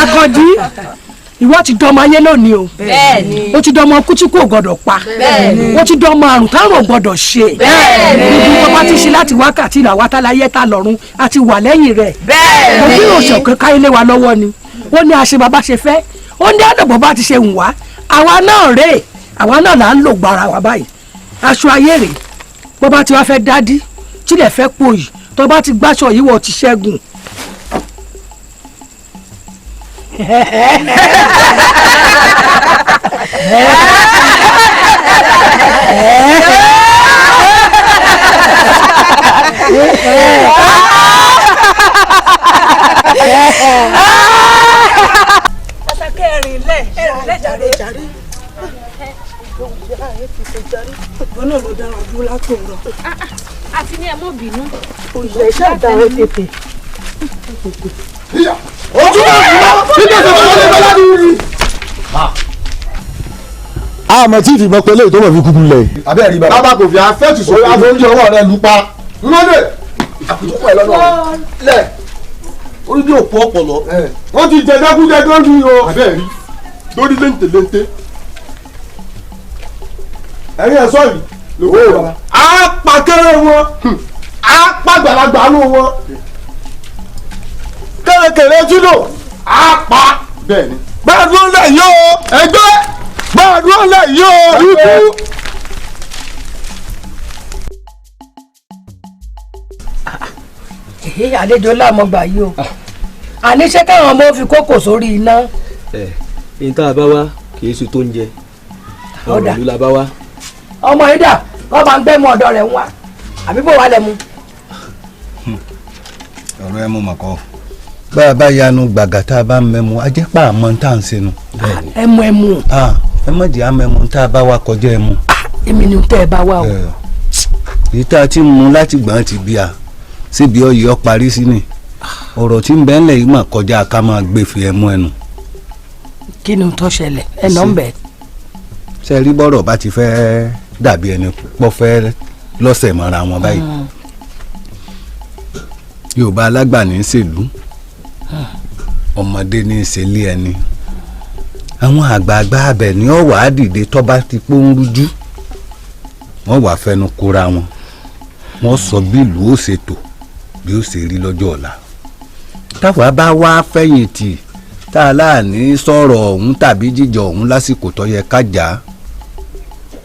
Akànjí, ìwọ ti dọmọ ayé lónìí o. O ti dọmọ kú tí kò gbọdọ̀ pa. O ti dọmọ àrùn táwọn ò gbọdọ̀ ṣe. Gbogbo tó bá ti ṣe láti wákàtí ìlà wátá láyé tá lọ́run àti wà lẹ́yìn rẹ̀. Òbí òṣè kankan ilé wa lọ́wọ́ ni ó ní àṣẹ bàbá ṣe fẹ́, ó ní àdàbọ̀ bá ti ṣe wù wá. Àwa náà rèé, àwa náà là ń lò gbára wa báyìí. Aṣọ ayé rèé. Bó bá ti wá fẹ́ dádí tílẹ̀ fẹ́ pòyì, tó bá ti gbáṣọ yìí wọ̀, ti ṣẹ́gun.
Àṣàkẹ́, ẹ̀rìn lẹ̀, ẹ̀rìn lẹ̀ jàre jàre. Ìwọ náà ló dára dúró látòrọ.
Àti ní ẹ mọ́ bínú.
Òṣìṣẹ́ iṣẹ́ àdáwọ̀ tètè.
Ojú náà nígbà tó bá wọlé bọ́lá ní rí.
Àmọ́ tí ìfìmọ̀ pẹ̀lú èyí tó mọ̀ fi kúkú lẹ̀.
Abẹ́ rí bàbá.
Bàbá kò fi afẹ́tù sókè.
Orí ọwọ́ rẹ lù pa.
Lóde.
Àkùtùkù ẹ̀ lọ́nà lẹ̀ orí bí òpó ọpọlọ.
Wọ́n ti jẹ jákújẹ lórí o. Abẹ́ rí lórí léńté léńté. Ẹ̀yin ẹ̀ sọ yìí. Lówó bàbá. Á pa kéré wọn. Á pa gbàlagbà ló wọn. Kéré-kéré júlò. Á pa. Bẹ́ẹ̀ni. Báà dúró lẹ̀ yìí o. Ẹgbẹ́. Báà dúró lẹ̀ yìí o. Ikú.
Èyí àlejò láàmú gbà yìí o, àní ṣé káwọn ọmọ fi kókò sórí iná.
Ẹ ní tá a bá wá kì í ṣe tó ń jẹ ọ̀rọ̀ ìlú la bá wá.
Ọmọ yìí dà? Wọ́n máa ń gbẹ́mu ọ̀dọ̀ rẹ̀ ń wá, àbí bò wá lẹ̀ mu.
Ọ̀rọ̀ ẹ mú màkọ́ bá a bá yanu gbàgà tá a bá ń mẹ́mu, a jẹ́ pa àmọ́ tá à ń senu.
Ẹmu ẹmu.
Ẹ má jẹ́ àmẹ́mu tá a bá wa kọjá ẹmu.
Èmi ni tẹ́ ẹ bá wá o.
Èyí tá a ti mú láti gbọ́n ti bí a síbi ọyẹ ọ parí sí ni ọ̀rọ̀ tí ń bẹ ńlẹ̀ yìí mà kọjá ká máa gbé fi ẹmu ẹnu.
Kí ni tó ṣẹlẹ̀? Ẹ nà ń bẹ̀.
Ṣe rí bọ́rọ̀ bá ti fẹ́ dàbí ẹni pọ́ fẹ́ lọ́sẹ̀ mọ́ra wọn báyìí, Yorùbá alágbà ní í ṣèlú, ọmọdé ní í ṣe ilé ẹni. Àwọn àgbààgbà abẹ ní ọ̀wà á dìde tọ́ba ti pọ́n rújú, wọ́n wàá fẹnu kóra wọn, wọ́n sọ bí ìlú ó ṣe tò, bí ó ṣe rí lọ́jọ́ ọ̀la. Táwa bá wá fẹ̀yìntì tá a láàní sọ̀rọ̀ ọ̀hún tàbí jíjọ ọ̀hún lásìkò tó yẹ ká jà á,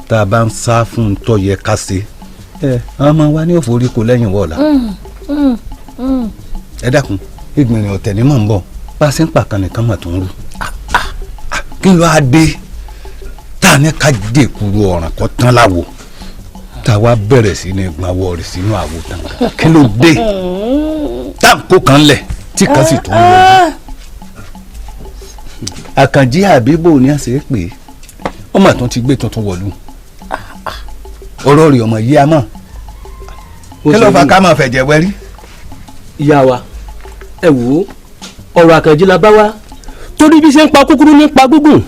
tá a bá ń sá fún un tó yẹ ká ṣe, ẹ àwọn ọmọ wa ní òforíko lẹ́yìn wọ̀ọ̀la. Ẹ dákun, ìgbìnrin ọ̀tẹ̀ ní mọ̀ ń bọ̀ bá a ṣe ń pàkan nìkan mà tó ń rú. Kí ló á dé tá a ní ká dèkuru ọ̀ràn kọ́ tán láwo, tá a wá bẹ̀rẹ̀ sí ní gbawọ́ rẹ̀ sínú àwo tán? Kí ló dé tá à ń kó kan lẹ̀ tí kan sì tó ń lọ? Àkànjí àbíbò ni a ṣe é pè é, ọmọ tó ti gbé tuntun wọ̀lú, ọ̀rọ̀ rẹ̀ ọmọ yìí a mọ̀. Kí ló fà ká máa fẹ̀jẹ̀ wẹ́rí?
Ìyá wa, ẹ wò ó, ọ̀rọ̀ Àkànjí la bá wá, torí bí ṣe ń pa kúkúrú ní pa gúngùn,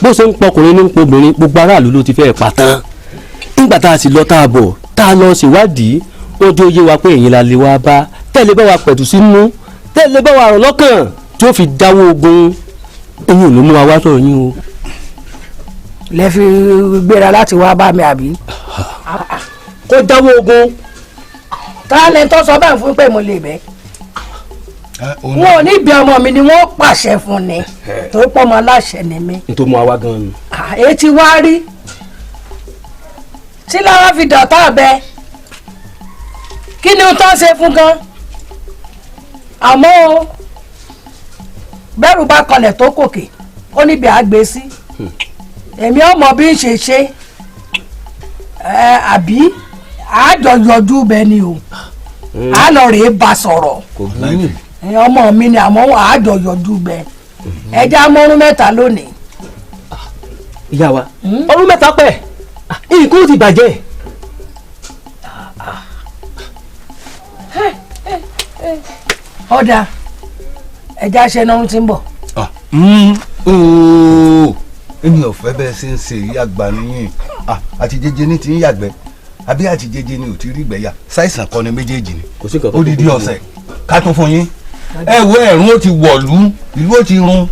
bó ṣe ń pọkùnrin ní ń pobìnrin, gbogbo aráàlú ló ti fẹ́ pa tán. Nígbà tá a sì lọ tá a bọ̀, tá a lọ ṣèwádìí, ó jẹ́ oyé wa pé èyí la lè wá bá tẹ́lẹ̀ bá wa pẹ̀tù sínú, tẹ́lẹ̀ bá wa rọ̀ lọ́kàn tí ó fi dáwọ́ ogun. Eyín ò ló mú wa wá sọ̀rọ̀ yín o.
Lẹ fi gbéra láti wá bá mi, àbí?
Kó dáwọ́ ogun.
Ta lẹ tó sọ bẹ́ẹ̀ fún pé mo lè bẹ́? Wọn ò ní bí ọmọ mi ni wọ́n pàṣẹ fún ni, tó pọ̀ mọ́ aláṣẹ ni mí.
N tó mú wa wá gan-an ni.
Etí wá rí tí lára fi dọ̀tá abẹ, kí ni o tó ṣe fún gan? Àmọ́ o, bẹ́rù bá kọlẹ̀ tó kòkè, ó níbi àgbè sí. Èmi ọmọ bí ń ṣe ṣe ẹ, àbí àjọ yọjú bẹ ni o, á lọ rèé bá sọ̀rọ̀. Ọmọ mi ni, àmọ́ àjọ yọjú bẹ. Ẹja mọ́rún mẹ́ta lónìí.
Ìyá wa ọdún mẹ́ta pẹ́ nǹkan ó ti bàjẹ́.
Ọ̀dà ẹja ṣe náà ti ń bọ̀.
Èmi ò fẹ́ bẹ́ẹ̀ ṣe ń ṣe ìyá àgbà nìyẹn àti jẹjẹ ní ti ń yàgbẹ́ àbí àti jẹjẹ ni ò ti rí gbẹ̀yà ṣàìsàn kọ́ni méjèèjì ni odidi ọ̀sẹ̀ ká tún fún yín ẹ wo ẹ̀rún ó ti wọ̀lú ìlú ó ti run.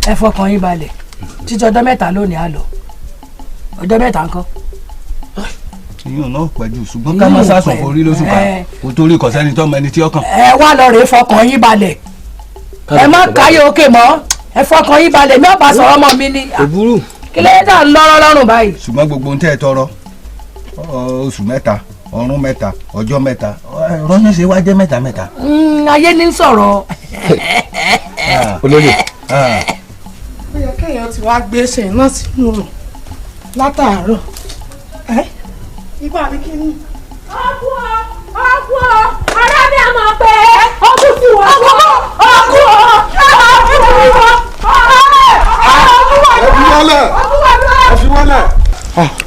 Ẹ fọkàn yín balẹ̀ títí ọjọ́ mẹ́ta lónìí á lọ ọjọ́ mẹ́ta ńkọ́.
Ìyún náà pẹ̀jù ṣùgbọ́n ká má sàsùn forí lóṣù kan kò torí kò sẹ́ni tó mọ ẹni tí ó kàn.
Ẹ wá lọ rèé fọkàn yín balẹ̀ ẹ má káyé òkè mọ́ ẹ fọkàn yín balẹ̀ mi ò bá sọ̀rọ̀ ọmọ mi ni.
Òbúrú.
Kí ló dé ń lọ́rọ́ lọ́rùn báyìí.
Ṣùgbọ́n gbogbo ohun tẹ́ ẹ tọrọ oṣù mẹ́ta ọ̀run mẹ́ta ọjọ́ mẹ́ta rọ́yìn ṣe wá jẹ́ mẹ́ta mẹ́ta.
Ayé ní sọ̀rọ̀.
Olóyè.
Ó yẹ kéèyàn ti wá gbé ṣe náà sínú rò látàárọ̀. Ibà mi kí ni.
Ọkú ọ ọkú ọ ará mi àmọ̀ pé ọkú sí wọ́n ọkú ọ ọkú ọ
ẹ fi wọlé.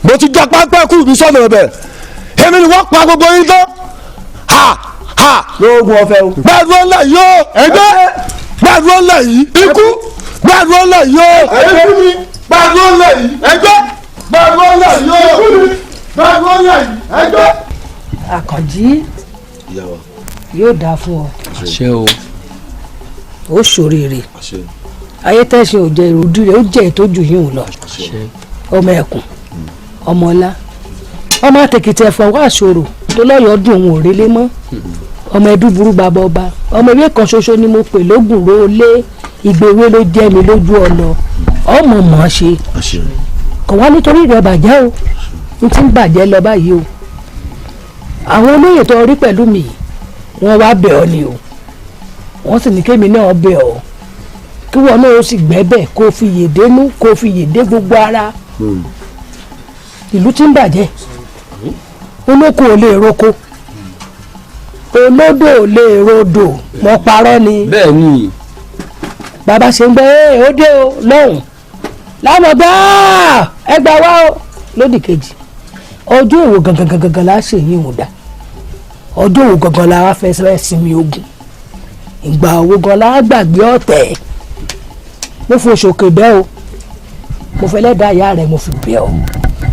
Mo ti já pápá kú mi sọ́nà ọbẹ̀ èmi ni wọ́n pa gbogbo yín tán. Ha ha.
Lóògùn ọ̀fẹ́ o.
Gbàdúrà ńlá yìí ó ẹgbẹ́ gbàdúrà ńlá yìí ikú gbàdúrà ńlá yìí ó ẹgbẹ́ gbàdúrà ńlá yìí ẹgbẹ́ gbàdúrà ńlá yìí ó gbàdúrà ńlá yìí ẹgbẹ́.
Àkànjí yóò dáa fún ọ.
Àṣẹ o.
Ó ṣoríire ayé tẹ̀sán ò jẹ ìròdú rẹ̀ ó jẹ́ ìtọ́jú yìí ò lọ. Ọmọ ẹkùn ọmọ ọlá ọmọ àtẹkìtì ẹ̀fọn wá àṣòro tó lọ́yọ̀ọ́ dùn òun ò rélé mọ́ ọmọ ẹbí burú bàbá ọba ọmọ ewé kan ṣoṣo ni mo pè lógùn ró lé ìgbéwé ló jẹ́ mi lójú ọ̀nà ọmọ mọ̀ ọ́ ṣe kò wá nítorí rẹ̀ bàjẹ́ o n ti ń bàjẹ́ lọ báyìí o àwọn olóyè tó rí pẹ̀lú mi wọ́n wá bẹ̀ ọ́ ni o wọ́n sì ní kémi náà bẹ̀ ọ́ kí wọn náà ó sì gbẹ́bẹ̀ kó fi yèdénú kó fi yèdé gbogbo ara ìlú tí ń bàjẹ́ olóko ò lè roko olódò ò lè rodò mọ́ parọ́ ni.
Bẹ́ẹ̀ ni.
Bàbá ṣe ń gbọ́ ẹ ó dé o lọ́hùn láwọn gbá ẹ gbà wá o lódì kejì ọjọ́ òwò gangan gangan la ṣe yín ò dá ọjọ́ òwò gangan la wá fẹ́ sinmi ogun ìgbà owó gan la gbàgbé ọ̀tẹ̀ mo fò sókè bẹ́ẹ̀ o mo fẹ́ lẹ́dàá ìyá rẹ̀ mo fi bẹ̀ ọ́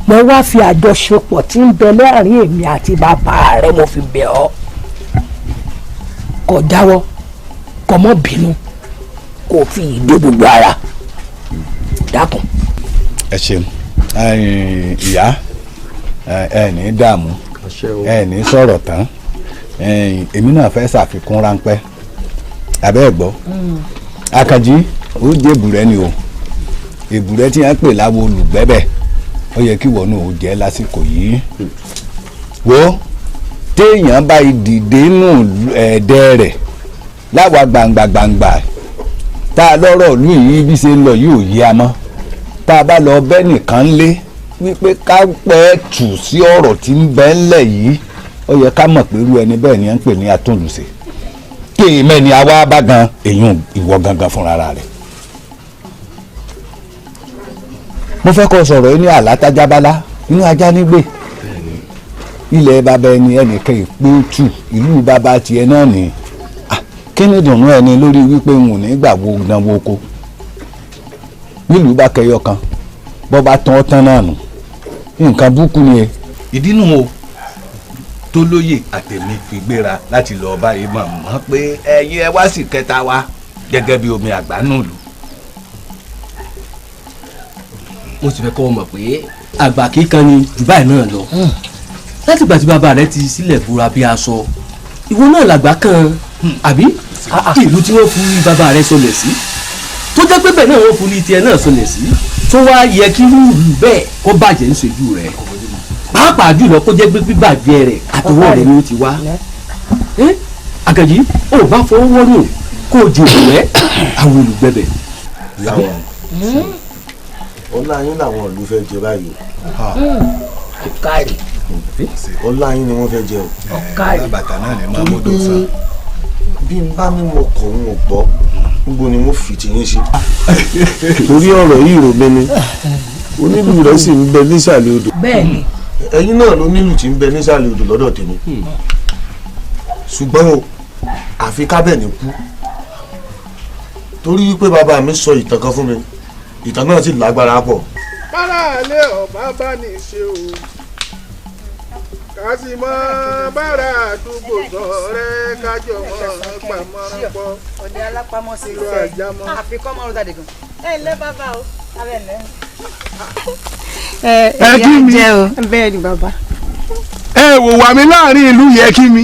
mo wá fi àjọṣepọ̀ tí ń bẹ láàrin èmi àti bàbá rẹ̀ mo fi bẹ̀ ọ́ kò jáwọ́ kò mọ́ bínú kò fi ìdó gbogbo ara dákun.
Ẹ ṣeun ìyá ẹ ní dààmú ẹ ní sọ̀rọ̀ tán èmi náà fẹ́ ṣàfikún ráńpẹ́ abẹ́ ẹ̀ gbọ́ Àkànjí ó jẹ́ èbúrẹ́ ni o èbúrẹ́ tí wọ́n pè láwo olùgbẹ́bẹ̀ ó yẹ kí wọ́n náà ó jẹ́ lásìkò yìí wo téèyàn bá dìde nù ẹ̀ẹ́dẹ́ rẹ̀ láwa gbangba gbangba tá a lọ́rọ̀ ìlú yìí bí ṣe ń lọ yìí ò yé a mọ́ tá a bá lọ bẹ́ nìkan lé wípé ká pẹ́ tù sí ọ̀rọ̀ tí ń bẹ ńlẹ̀ yìí ó yẹ ká mọ̀ pé irú ẹni bẹ́ẹ̀ ni à ń pè ní atúnlùṣe kí mẹ́ni àwa bá gan èyún ìwọ gangan fúnra rẹ̀. Mo fẹ́ kọ́ sọ̀rọ̀ yìí ní àlátájábálá inú ajá nígbè ilẹ̀ bàbá ẹni ẹnìkan ìpé tù ìlú bàbá tiẹ̀ náà ni kí ni dùnú ẹni lórí wípé n ò ní gbà wo dánwó oko nílùú bá kẹyọ kan bọ́ bá tán tán náà nù nǹkan búkú ni e. Ìdí nù o tó lóye àtẹ̀mí fi gbéra láti lọ bá yìí mọ̀ mọ́ pé ẹ̀yin ẹ wá sí kẹta wa gẹ́gẹ́ bí omi àgbà nù lù.
Mo sì fẹ́ kọ́ ọ mọ̀ pé àgbà kíkan ni jù báyìí náà lọ látìgbà tí bàbá rẹ ti sílẹ̀ búra bí aṣọ ìwọ náà làgbà kan àbí ìlú tí wọ́n fi bàbá rẹ sọlẹ̀ sí tó jẹ́ pé bẹ́ẹ̀ náà wọ́n fi tiẹ̀ náà sọlẹ̀ sí tó wá yẹ kí rúùlù bẹ́ẹ̀ kó bàjẹ́ ńṣojú rẹ̀ pàápàá jùlọ kó jẹ́ pé bíbàjẹ́ rẹ̀ àtọwọ́ rẹ̀ ni ó ti wá. Àkànjí ò bá fọwọ́ wọ́nù kó o jèrò rẹ̀ àwọn olùgbẹ̀bẹ̀.
Ọlá yín làwọn ìlú fẹ́ jẹ báyìí o.
Ọ̀kàrì.
Ọlá yín ni wọ́n fẹ́ jẹ o.
Ọ̀kàrì.
Bàtà náà ni máa mọ́dọ̀ sàn.
Bí n bá ní mo kọ̀ ń gbọ́ Níbo ni mo fi tìyín sí. Torí ọ̀rọ̀ yìí rò mí ni onílù rẹ̀ sì ń bẹ nísàlẹ̀ odò.
Bẹ́ẹ̀ni.
Ẹ̀yin náà ló nílù tí ń bẹ nísàlẹ̀ odò lọ́dọ̀ tèmi. Ṣùgbọ́n o àfi kábẹ́ẹ̀ni kú. Torí wípé bàbá mi sọ ìtàn kan fún mi, ìtàn náà sì lágbára pọ̀.
Bára lé ọba bá ní ṣe o, ká sì mọ bára àdúgbò sọ̀rẹ́ kájọ mọ́ pamọ́ pọ̀.
Ọ̀dẹ alápámọ́ sí
ìlú
iṣẹ́
àjámọ́.
Àfikọ́ mọ́ ọ̀rọ̀ dàdégàn. Ẹ ǹlẹ́ bàbá o, abẹ́ ǹlẹ́.
Ẹ kí mi. Bẹ́ẹ̀ ni bàbá.
Ẹ wò wà mí láàrin ìlú yẹ kí mi.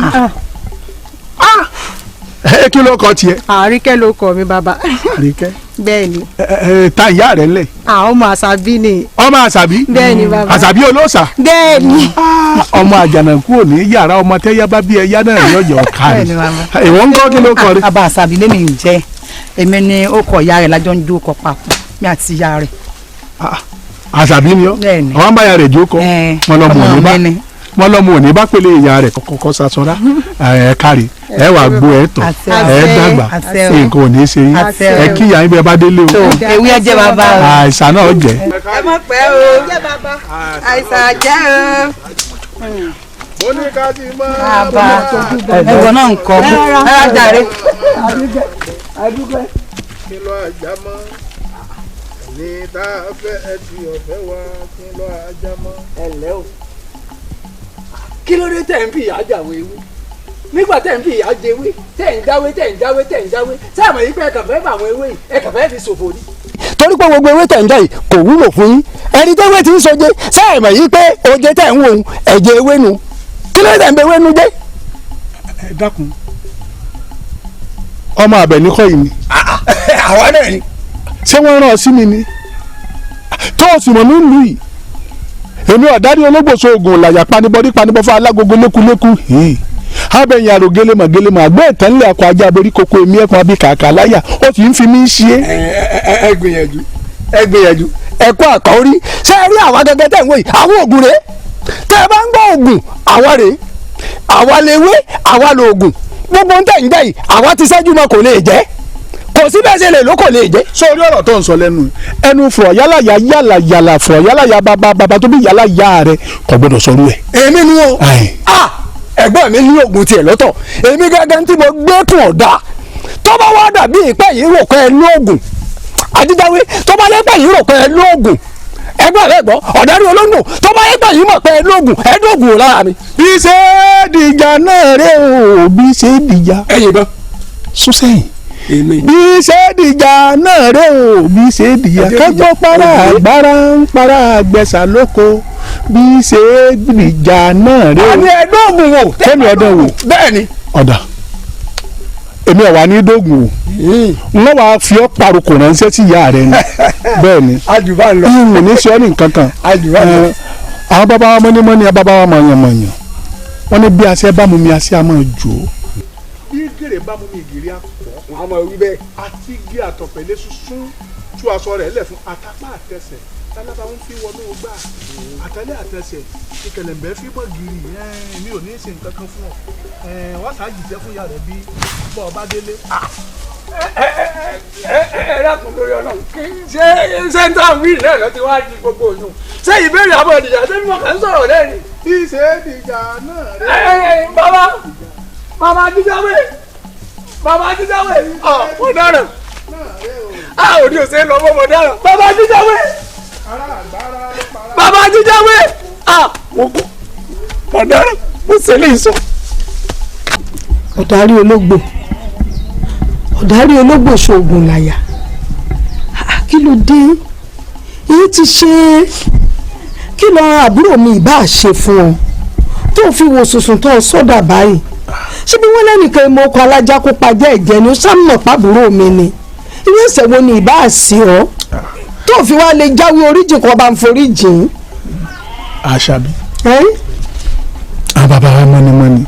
Ẹ kí ló kọ tiẹ̀?
Àríkẹ́ ló kọ mi bàbá.
Àríkẹ́.
Bẹ́ẹ̀ ni.
Ẹ ta ìyá rẹ ńlẹ̀.
Àwọn ọmọ àṣàbí ni.
Ọmọ àṣàbí.
Bẹ́ẹ̀ ni bàbá.
Àṣàbí olóòṣà.
Bẹ́ẹ̀ ni.
Ọmọ àjànàkú ò ní yàrá ọmọ tẹ́yà bá bí ẹyá náà ní ọjọ́ ọ̀ka
Bẹ́ẹ̀ ni
rẹ̀.
bàbá.
Ìwọ ń kọ́ kí ló kọ rí?
Bàbá àṣàbí lèmi ń jẹ́, èmi ni ó kọ ìyá rẹ̀ lájọ ń jó kọ papọ̀, mi àti ìyá rẹ̀.
Àṣàbí ni ọ́.
Bẹ́ẹ̀ ni.
Àwọn báyà rẹ̀ jókòó. Wọ́n lọ́mọ
ọmọ
òní bá
mi ni.
wọ́n lọ́mọ òní bá pélé ìyá rẹ̀ kọ́kọ́ sasọ́ra. Ẹ kárí ẹ wà gbó ẹ tọ̀ ẹ dàgbà nǹkan ò ní ṣe yín. Ẹ kí ìyá yín bí ẹ bá délé o.
Ewé ẹ jẹ́ bàbá o.
Àìsàn náà jẹ́.
Ẹ mọ̀ pẹ́ o, àìsàn jẹ́ o. Bàbá ẹ̀gbọ́n náà ń kọ́ ẹ jàre.
Kí ló àjámọ́ ní tá a fẹ́ ẹ ti ọ̀fẹ́ wa kí ló àjámọ́.
Ẹ ǹlẹ́ o, kí ló dé tẹ̀ ń fi ìyá jàwé ewé? Nígbà tẹ̀ ń fi ìyá jẹwé, tẹ̀ ń jáwé, tẹ̀ ń jáwé, tẹ̀ ń jáwé, ṣé àmọ̀ yìí pé ẹ kàn fẹ́ fà àwọn ewé yìí, ẹ kàn fẹ́ fi ṣòfò ni.
Torí pé gbogbo ewé tẹ̀ ń dá yìí kò wúlò fún yín. Ẹni tẹ́wé ti ń soje, ṣé ẹ mọ̀ yìí pé oje tẹ̀ ń wò ó ẹ̀jẹ̀ ewé nu? Kí ló dé tẹ̀ ń bẹ ewé nu jẹ́?
Ẹ dákun, ọmọ Àbẹ̀ní kọ́ yìí ni.
Àwa náà ni.
Ṣé wọ́n rán ọ sí mi ni? Tó o sì mọ̀ mí lù yìí. Èmi ọ̀dárí ológbòso oògùn làyà panibọ́dí panibọ́ fún alágogo lékuléku. Abẹ́yìn àrò gélémọ̀ gélémọ̀ àgbẹ̀ ìtànlẹ̀ akọ ajá aborí koko èmi ẹ̀kún abí kàkà láyà ó sì ń fi mí ṣe é.
Ẹ gbìyànjú, ẹ gbìyànjú, ẹ kó àkọ́rí. Ṣé ẹ rí àwa gẹ́gẹ́ tẹ̀ ń wò yìí? Àwọn oògùn rèé. Tẹ́ ẹ bá ń gbọ́ oògùn, àwa rèé. Àwa lewé, àwa lòògùn. Gbogbo ń tẹ̀ ń jẹ́ yìí, àwa ti ṣẹ́jú mọ́ kò lè jẹ́. Kò sí bẹ́ẹ̀ ṣe lè ló kò lè jẹ́.
Sórí ọ̀rọ̀ tó ń sọ lẹ́nu ẹnu fọ̀ yálà yà yálà yàlà fọ̀ yálà yà bàbá bàbá tó bí yálà yà rẹ kò gbọdọ̀ sọrú ẹ̀.
Èmi ni o. Ẹ̀gbọ́n mi ní oògùn tiẹ̀ lọ́tọ̀. Èmi gángan tí mo gbé kùn ọ̀dà. Tó bá wá dàbí ìpẹ́ yìí rò pé ẹ lóògùn. Àdídáwé tó bá lẹ́pẹ́ yìí rò pé ẹ lóògùn. Ẹgbẹ́ rẹ̀ gbọ́ ọ̀dárí olóńgbò tó bá lẹ́pẹ́ yìí mọ̀ pé ẹ lóògùn ẹ lóògùn ò lára mi.
Bí ṣe dìjà náà rè o, bí ṣe dìjà.
Ẹ̀yin bá.
Sún sẹ́yìn. Bí ṣe dìjà náà rè o, bí ṣe dìjà. Kẹ́gbọ́ para àgbára ń para àgbẹ̀sà lóko. Bí ṣe dìjà náà rè o.
Àní ẹ dóògùn wò.
Kẹ́mi ọdún wò.
Bẹ́ẹ̀ni.
Ọ̀dà èmi ọ̀wà ní dóògùn o. Wọ́n wàá fi ọ́ parokò ránṣẹ́ sí ìyá rẹ ni. Bẹ́ẹ̀ni.
Àjùbá lọ.
Ìwọ̀n ní sọ ní nǹkan kan.
Àjùbá lọ.
Àwọn bàbá wa mọ́nímọ́ní, bàbá wa mọ̀yànmọ̀yàn. Wọ́n ní bí aṣẹ́ bá mú mi aṣẹ́ a máa jò ó. Bí gèrè bá mú mi ìgèrè àpọ̀.
Wọ́n á máa wí bẹ́ẹ̀.
Àti gé àtọ̀pẹ̀lẹ̀ sísún tú aṣọ rẹ̀ lẹ̀ fún àtàpá àtẹsẹ̀. Tálábà ń fi wọnú gbà. Àtẹlẹ́ àtẹsẹ̀ ìkẹlẹ̀mbẹ́ fi bọ́ gírì. Mi ò ní í ṣe nǹkan kan fún ọ. Wọ́n ṣáà jìṣẹ́ fún ìyá rẹ̀ bí bọ́ ọ bá délé.
Ẹ dákun lórí Ọlọ́run, ṣé ṣé ń tàn wíìlì náà lọ ti wá di gbogbo òyìn? Ṣé ìbéèrè àbọ̀ ìdìjà ṣé mímọ kàn ń sọ̀rọ̀ lẹ́rìn?
Bí ṣe dìjà náà rẹ̀.
Bàbá bàbá jíjáwé, bàbá jíjáwé, ọ̀ mo dáràn. A ò ní òṣèré lọ mọ́ mo dáràn. Bàbá jíjáwé, bàbá jíjáwé, à mo kú, mo dáràn, mo ṣe lè sọ.
Ọ̀dárí ológbò, ọ̀dárí ológbò ṣoògùn làyà. Kí ló dé? Èyí ti ṣe kí lọ àbúrò mi ìbá ṣe fún ọ tó fi wo sùsùn tó sọ́dà báyìí? Ṣé bí wọ́n lẹ́nìkan ìmọ̀ ọkọ̀ alájà kó pajẹ́ ẹ̀jẹ̀ ni ó sámọ̀ pàbúrò mi ni? Irú ẹ̀ṣẹ̀ wo ni ìbá sí ọ tó fi wá lè jáwé oríjì kan bá ń foríjì?
Àṣàbí, àwọn bàbá wa mọ́nímọ́ní,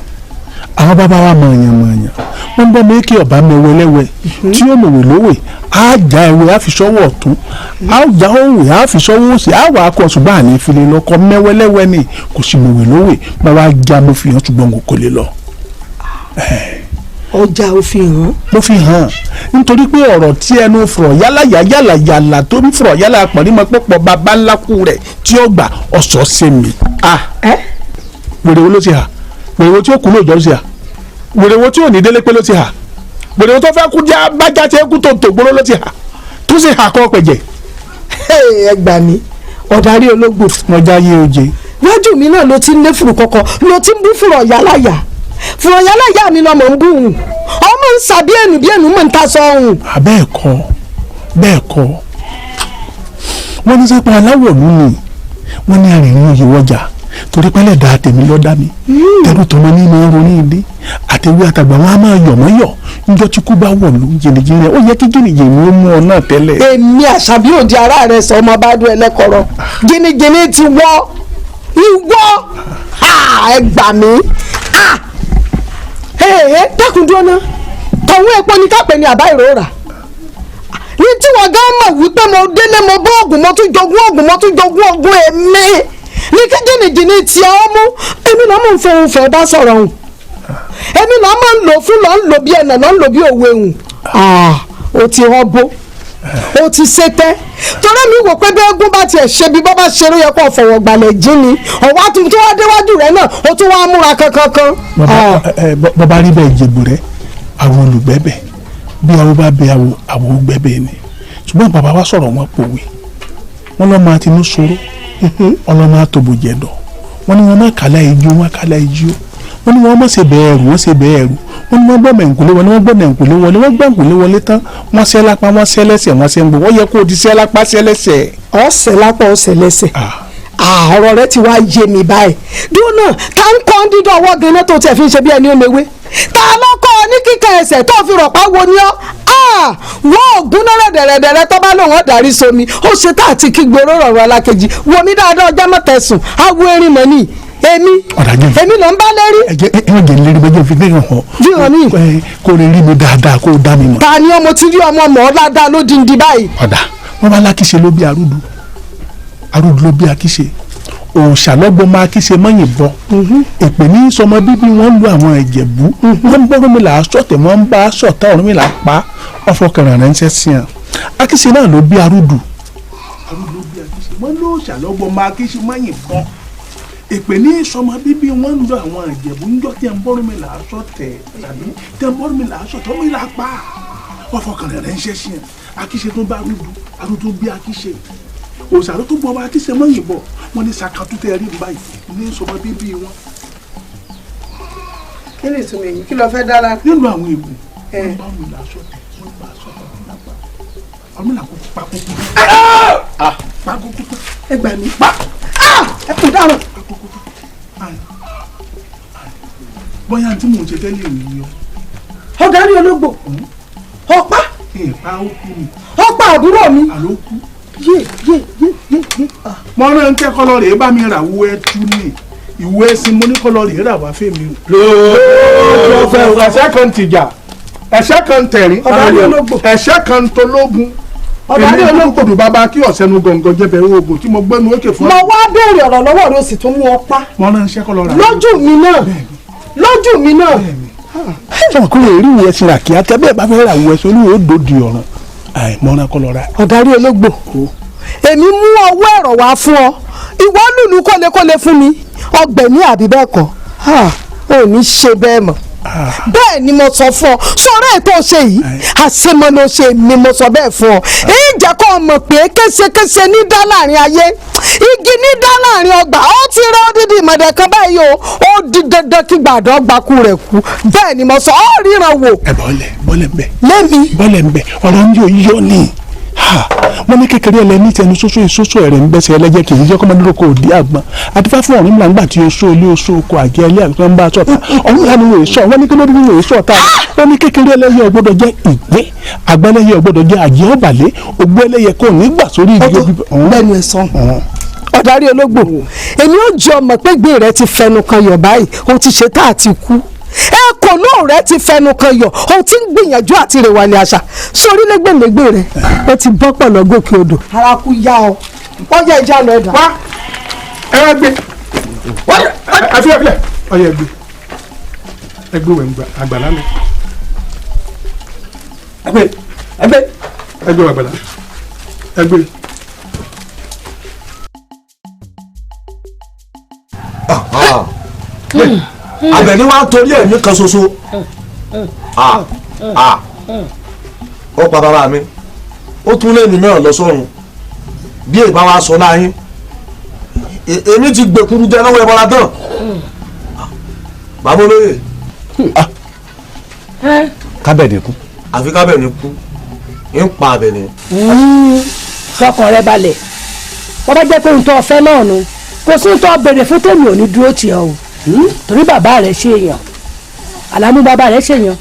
àwọn bàbá wa mọ̀ọ̀yàn-mọ̀ọ̀yàn, wọ́n bọ́ mi kí ọba mi wẹlẹ́wẹ́ tí ó mọ̀wé lówè á já ewé á fi sọ́wọ́ ọ̀tún, á já òwe á fi sọ́wọ́ òsì, á wà á kọ ṣùgbọ́n àní ìfilẹ̀ lọ́kọ mẹ́wẹ́lẹ́wẹ́ ni kò sì mọ̀wé lówè bá wá já mo fi hàn ṣùgbọ́n kò lè lọ.
Ọjà ò fi hàn.
Mo fi hàn nítorí pé ọ̀rọ̀ tí ẹnu fọ̀rọ̀ yálàyà yálàyàlà tó ń fọ̀rọ̀ yálà pọ̀nrímọ̀ pọ̀pọ̀ bàbá ńlá kú rẹ̀ tí ó gbà ọ̀sọ̀ ṣe mi. Wèrè wo ló ti hà? Wèrè wo tí ó kú lóòjọ́ ló ti hà? Wèrè wo tí ò ní délé pé ló ti hà? Wèrè wo tó fẹ́ kú já bájá tí kú tó tògbóró ló ti hà? Tó sì hà kọ́ pẹ̀jẹ̀.
Ẹ gbà mí, ọ̀darí ológbò.
Mo já yé oje.
Lójú mi náà ló ti ń lé fùrù kọ̀kọ̀, ló ti ń bú fùrọ̀ yálàyà. Fùrọ̀ yálàyà mi lọmọ ń bú òun. Ọmọ ń sà bí ẹnu bí ẹnu mọ̀ ń ta sọ òun.
Bẹ́ẹ̀ kọ́, bẹ́ẹ̀ kọ́. Wọ́n ní sẹ́pọ̀ aláwọ̀ ló ní. Wọ́n ní arìnrìn òye wọ́jà. Torí pẹ́lẹ́ da tèmi lọ́dá mi. Tẹ́lú tọmọ ní ìmọ̀ ọ̀run ní ilé. Àtẹ̀wé àtàgbà wọn á máa yọ̀ mọ́ yọ̀. Níjọ́ tí kú bá wọ̀ ló jìnnìjìnnì rẹ̀. Ó yẹ kí jìnnìjìnnì ó mú ọ náà tẹ́lẹ̀.
Èmi àṣàbí òdi ara rẹ̀ sọ ọmọ bá dún ẹlẹ́kọ̀rọ̀. Jìnnìjìnnì ti wọ́. Ìwọ ẹ gbà mí. Dákun dúró ná. Tọ̀hún epo ni kápẹ́ ni àbá ìrora. Ní tí wọ́n gán mọ̀ wípé mo délé mo bọ́ ògùn mo tún jogún ògùn mo tún jogún ògùn èmi. Ní kí jìnnìjìnnì tí ọ mú èmi náà mò ń fohùn fẹ́ bá sọ̀rọ̀ hùn. Èmi náà máa ń lò fún lọ́ ń lò bí ẹ̀nà lọ́ ń lò bí òwe hùn. O ti hàn bó o ti ṣe tẹ́ torí mi wò pé bí eégún bá tiẹ̀ ṣe bí bọ́ bá ṣe ló yẹ kó fọwọ́ gbalẹ̀ jí ni ọ̀wá tuntun wá déwájú rẹ̀ náà o tún wá múra kankankan.
Bàbá rí bẹ́ẹ̀ jẹ̀bù rẹ̀ àwọn olùgbẹ́bẹ̀ bí àwọn bá bẹ àwọn olùgbẹ́bẹ̀ ni ṣùgbọ́n bàbá wa sọ̀rọ̀ wọn pòwe wọn lọ́ máa tinú sọ̀rọ̀ ọlọ́mọ àtòbò jẹ̀dọ̀ wọ́n ní wọ́n má kàlá ijó wọ́n kàlá ijó wọ́n ní wọ́n má ṣe bẹ́ẹ̀ ẹrù wọ́n ṣe bẹ́ẹ̀ ẹrù wọ́n ní wọ́n gbọ́ mẹ̀ǹkúlé wọlé wọ́n gbọ́ mẹ̀ǹkúlé wọlé wọ́n gbọ́ mẹ̀ǹkúlé wọlé tán wọ́n ṣẹ́ lápá wọ́n ṣẹ́ lẹ́sẹ̀ wọ́n ṣẹ́ ń gbọ́ wọ́n yẹ kó o di ṣẹ́ lápá ṣẹ́ lẹ́sẹ̀.
Ọ̀sẹ̀ lápá ọ̀sẹ̀ lẹ́sẹ̀ ọ̀rọ̀ rẹ ti wá yé mi báyìí. Dúró náà ta ń kọ́ dídán ọwọ́ ganan tó tiẹ̀ fi ń ṣe bí ẹni ó mewé. Ta ló kọ́ ọ ní kíkà ẹsẹ̀ tó fi rọ̀pá wo ni ọ́? Wọ́n ò gúnná rẹ̀dẹ̀rẹ̀dẹ̀rẹ̀ tó bá lòun ọ̀dàrí somi ó ṣe tá àti kígbe oró ọ̀rọ̀ alákejì wo mi dáadáa ọjọ́ mọ́tẹ̀sùn awo erin mọ́ ni èmi èmi ló ń bá lérí.
Ẹ jẹ́ ẹ jẹ́ lérí bẹ́ẹ̀ fi hàn ọ́.
Fi hàn mí.
Kó lè rí mi dáadáa kó o dá mi mọ̀.
Ta ni ọmọ tí rí ọmọ mọ̀ ọ́ ládàá lódìndín báyìí.
Ọ̀dà wọ́n bá lákìṣe ló bí arúdu arúdu ló bí akíṣe òòṣà lọ́gbọ́n máa kíṣe mọ́yìn bọ́ èpè ní sọmọ bíbí wọ́n ń lu àwọn ìjẹ̀bú wọ́n ń bọ́ Ọ̀rúnmìlà sọ̀tẹ̀ wọ́n ń bá sọ̀tà Ọ̀rúnmìlà pa ọ̀fọ̀kànràn ránṣẹ́ sí hàn akíṣe náà ló bí arúdu. Arúdu ló bí akíṣe wọ́n lóòṣà lọ́gbọ́n máa kíṣe mọ́yìn bọ́ èpè ní sọmọ bíbí wọ́n ń lu àwọn ìjẹ̀bú ńjọ́ tí ń bọ́ Ọ̀rúnmìlà sọ̀tẹ̀ tàbí tí ń bọ́ Ọ̀rúnmìlà sọ̀tẹ̀ Ọ̀rúnmìlà pa ọ̀fọ̀kànràn ránṣẹ́ sí hàn akíṣe tó bá arúdu arúdu bí akíṣe òòṣà ló tún bọ́ ọba akíṣe mọ́yìn bọ̀ wọ́n ní sàkàtú tẹ́ rí báyìí ní sọmọ bíbí wọn.
Kí ni ìtumọ̀ èyí kí ló fẹ́ dára.
Nínú àwọn ègún wọ́n bá wọn là sọ̀tẹ̀ wọ́n bá sọ̀tẹ̀ wọn lápá ọmọ là kó pa kókó pa kókó.
Ẹ gbà mí pa ẹ kò dáhùn.
Bóyá tí mò ń ṣe tẹ́lẹ̀ mi yọ.
Ọ̀gárí ológbò ọ̀pá
ìpa ó kú mi.
Ọ̀pá àbúrò mi.
Àló kú.
Yé yé yé yé yé.
Mo rán ń kẹ́kọ̀ọ́ lọ rèé bá mi rà wú ẹtú ní ìwé ẹsìn mo ní kọ́ lọ rèé rà wá fèmí o. Lóòótọ́ ẹ̀ṣẹ̀ kan tìjà ẹ̀ṣẹ̀ kan tẹ̀rín ẹ̀ṣẹ̀ kan tológun èmi olókòdù bàbá kí ọ̀sẹ̀nu gọ̀ǹgọ̀ jẹ́bẹ̀ oògùn tí mo gbẹ́nu ókè fún.
Mo wá béèrè ọ̀rọ̀ lọ́wọ́ rẹ o sì tún mú ọ pa.
Mo rán iṣẹ́ kọ́ lọ rà.
Lójú mi náà lójú mi náà.
Sọ̀rọ̀ kúrò èrè ìwé ẹsìn rà kíákíá bẹ́ẹ̀ bá fẹ́ ra ìwé ẹsìn olúwo dòdì ọ̀run mọ́ra kọ́ lọ ra.
Ọ̀darí ológbò èmi mú ọwọ́ ẹ̀rọ wá fún ọ ìwọ lùlù kólekóle fún mi ọgbẹ̀mí àbí bẹ́ẹ̀ kọ́ ò ní ṣe bẹ́ẹ̀ mọ́ bẹ́ẹ̀ ni mo sọ fún ọ sọ̀rọ̀ ètò ṣe yìí àṣemọ ló ṣe mi mo sọ bẹ́ẹ̀ fún ọ èyí jẹ́ kó o mọ̀ pé késekése ní dá láàrin ayé igi ní dá láàrin ọgbà ó ti rẹ odidi ìmọ̀dẹ̀ kan báyìí o ó di dandan kí gbàdọ̀ gbakú rẹ̀ kú bẹ́ẹ̀ ni mo sọ ọ́ ríran wò.
Ẹ bọ́lẹ̀ bọ́lẹ̀ ń bẹ̀.
Lẹ́mi.
Bọ́lẹ̀ ń bẹ̀ ọ̀rọ̀ ń yọ yọ ni wọ́n ní kékeré ẹlẹ́ni tẹnu sóso ìsóso ẹ̀rẹ̀ ń bẹ́sẹ̀ ẹlẹ́jẹ̀ kì í jẹ́ kọ́mọdé lóko òdi àgbọn àtifá fún Ọ̀rúnmìlà ńgbà tí oṣó ilé oṣó oko àjẹ́ ilé àgbọn ń bá sọ̀tà Ọ̀rúnmìlà ni wòye sọ wọ́n ní kílódé wòye sọ̀tà wọ́n ní kékeré ẹlẹ́yẹ ò gbọ́dọ̀ jẹ́ ìgbín àgbẹ̀lẹ́yẹ ò gbọ́dọ̀ jẹ́ àjẹ́ ọ̀bàlẹ̀ ògbó ẹlẹ́yẹ kò ní gbà sórí igi obì.
Bẹ́ẹ̀ni ẹ sọ ọ̀darí ológbò èmi ò jọ mọ̀ pé gbé rẹ ti fẹnu kan yọ̀ báyìí o ti ṣe tá àti kú ẹkọ náà rẹ ti fẹnu kan yọ o ti ń gbìyànjú àti rèwàlẹ̀ àṣà sórí lẹ́gbẹ̀lẹ́gbẹ̀ rẹ o ti bọ́ pọ̀ lọ́gòkè odò. Ara kú yá ọ wọ́n jẹ́ ìjà lọ ẹ̀dá.
Wá ẹ wá gbé ẹ fi ẹ filẹ̀ ọyẹ gbé ẹ gbé wẹ̀ àgbàlá mi.
Ẹgbẹ́ ẹgbẹ́ ẹgbẹ́ àgbàlá ẹgbẹ́.
Àbẹ̀ní wa torí ẹ̀mí kan ṣoṣo ó pa bàbá mi ó tún lé mi náà lọ sọ́run bí èèbá wa sọ láyín èmi ti gbèkúrú jẹ lọ́wọ́ ẹbọra tán bàbá olóyè.
Kábẹ̀ní kú.
Àfi kábẹ̀ní kú ń pa Àbẹ̀ní.
Fọkàn rẹ balẹ̀ wọ́n bá jẹ́ pé ohun tó fẹ́ náà nu kò sí ohun tó béèrè fún tèmi ò ní dúró tì ọ́ o torí bàbá rẹ̀ ṣe èèyàn Àlàmú bàbá rẹ̀ ṣe èèyàn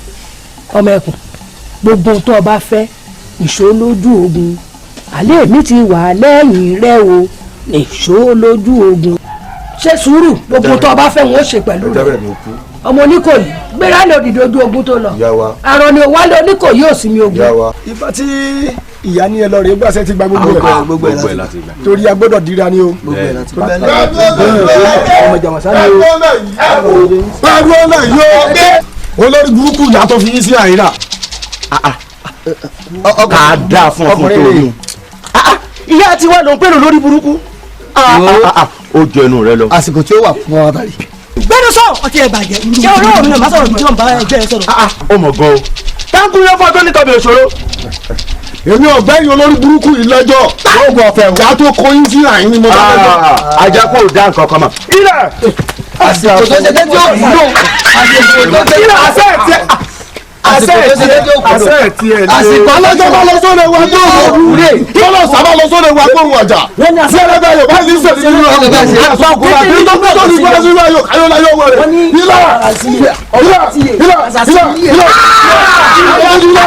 ọmọ ẹkùn gbogbo ohun tó o bá fẹ́ ìṣó lójú ogun àlẹ́ mi ti wà lẹ́yìn rẹ o ìṣó lójú ogun ṣe sùúrù gbogbo tó o bá fẹ́ wọn ó ṣe pẹ̀lú rẹ ọmọ Oníkòyí gbéra ní òdìdí ojú ogun tó lọ àrùn ni òwálé Oníkòyí ò sí mi ogun.
Ifá tí ìyá ní ẹ lọ rèé gbàṣẹ ti gba gbogbo ẹ torí a gbọ́dọ̀ dira ni o.
Olórí burúkú ìyá tó fi yín sí àyíra.
Kà á dáa fún ọ fún tó ní. Ìyá tiwa ló ń pèrò lórí burúkú. Ó jẹ ẹnu rẹ lọ.
Àsìkò tí ó wà fún ọ tàbí.
Gbẹ́nu sọ ọtí ẹ̀ bàjẹ́ ṣé olóòrùn náà má sọ̀rọ̀ bí wọ́n bá ẹgbẹ́ ẹ sọ̀rọ̀.
Ó mọ̀ gan o. Táǹkù yóò fọ́ tó ní tọ́bi òṣòro.
Èmi ọ̀gbẹ́ni olórí burúkú yìí lẹ́jọ́ lóògùn ọ̀fẹ́ ìyá tó kó yín sí àyín ni mo bá lẹ́jọ́.
Ajá kò dá nǹkan kan mọ̀. Ilẹ̀!
Àsìkò tó ṣe dé tí ó kúrò.
Àṣẹ ẹ̀ tiẹ̀ ni. Àsìkò alájọ́ bá lọ sóde wa gbóhùn ọdún. Tọ́lọ̀ sábà lọ sóde wa gbóhùn ọjà. Tí ẹlẹ́gbẹ́ yóò bá ní sèdí nínú ọkọ̀ àkùrà tí tó tó ní gbọ́dọ̀ sínú ayò ayọ̀láyọ̀ wọ̀ rẹ̀. Ilá ilá ilá ilá ilá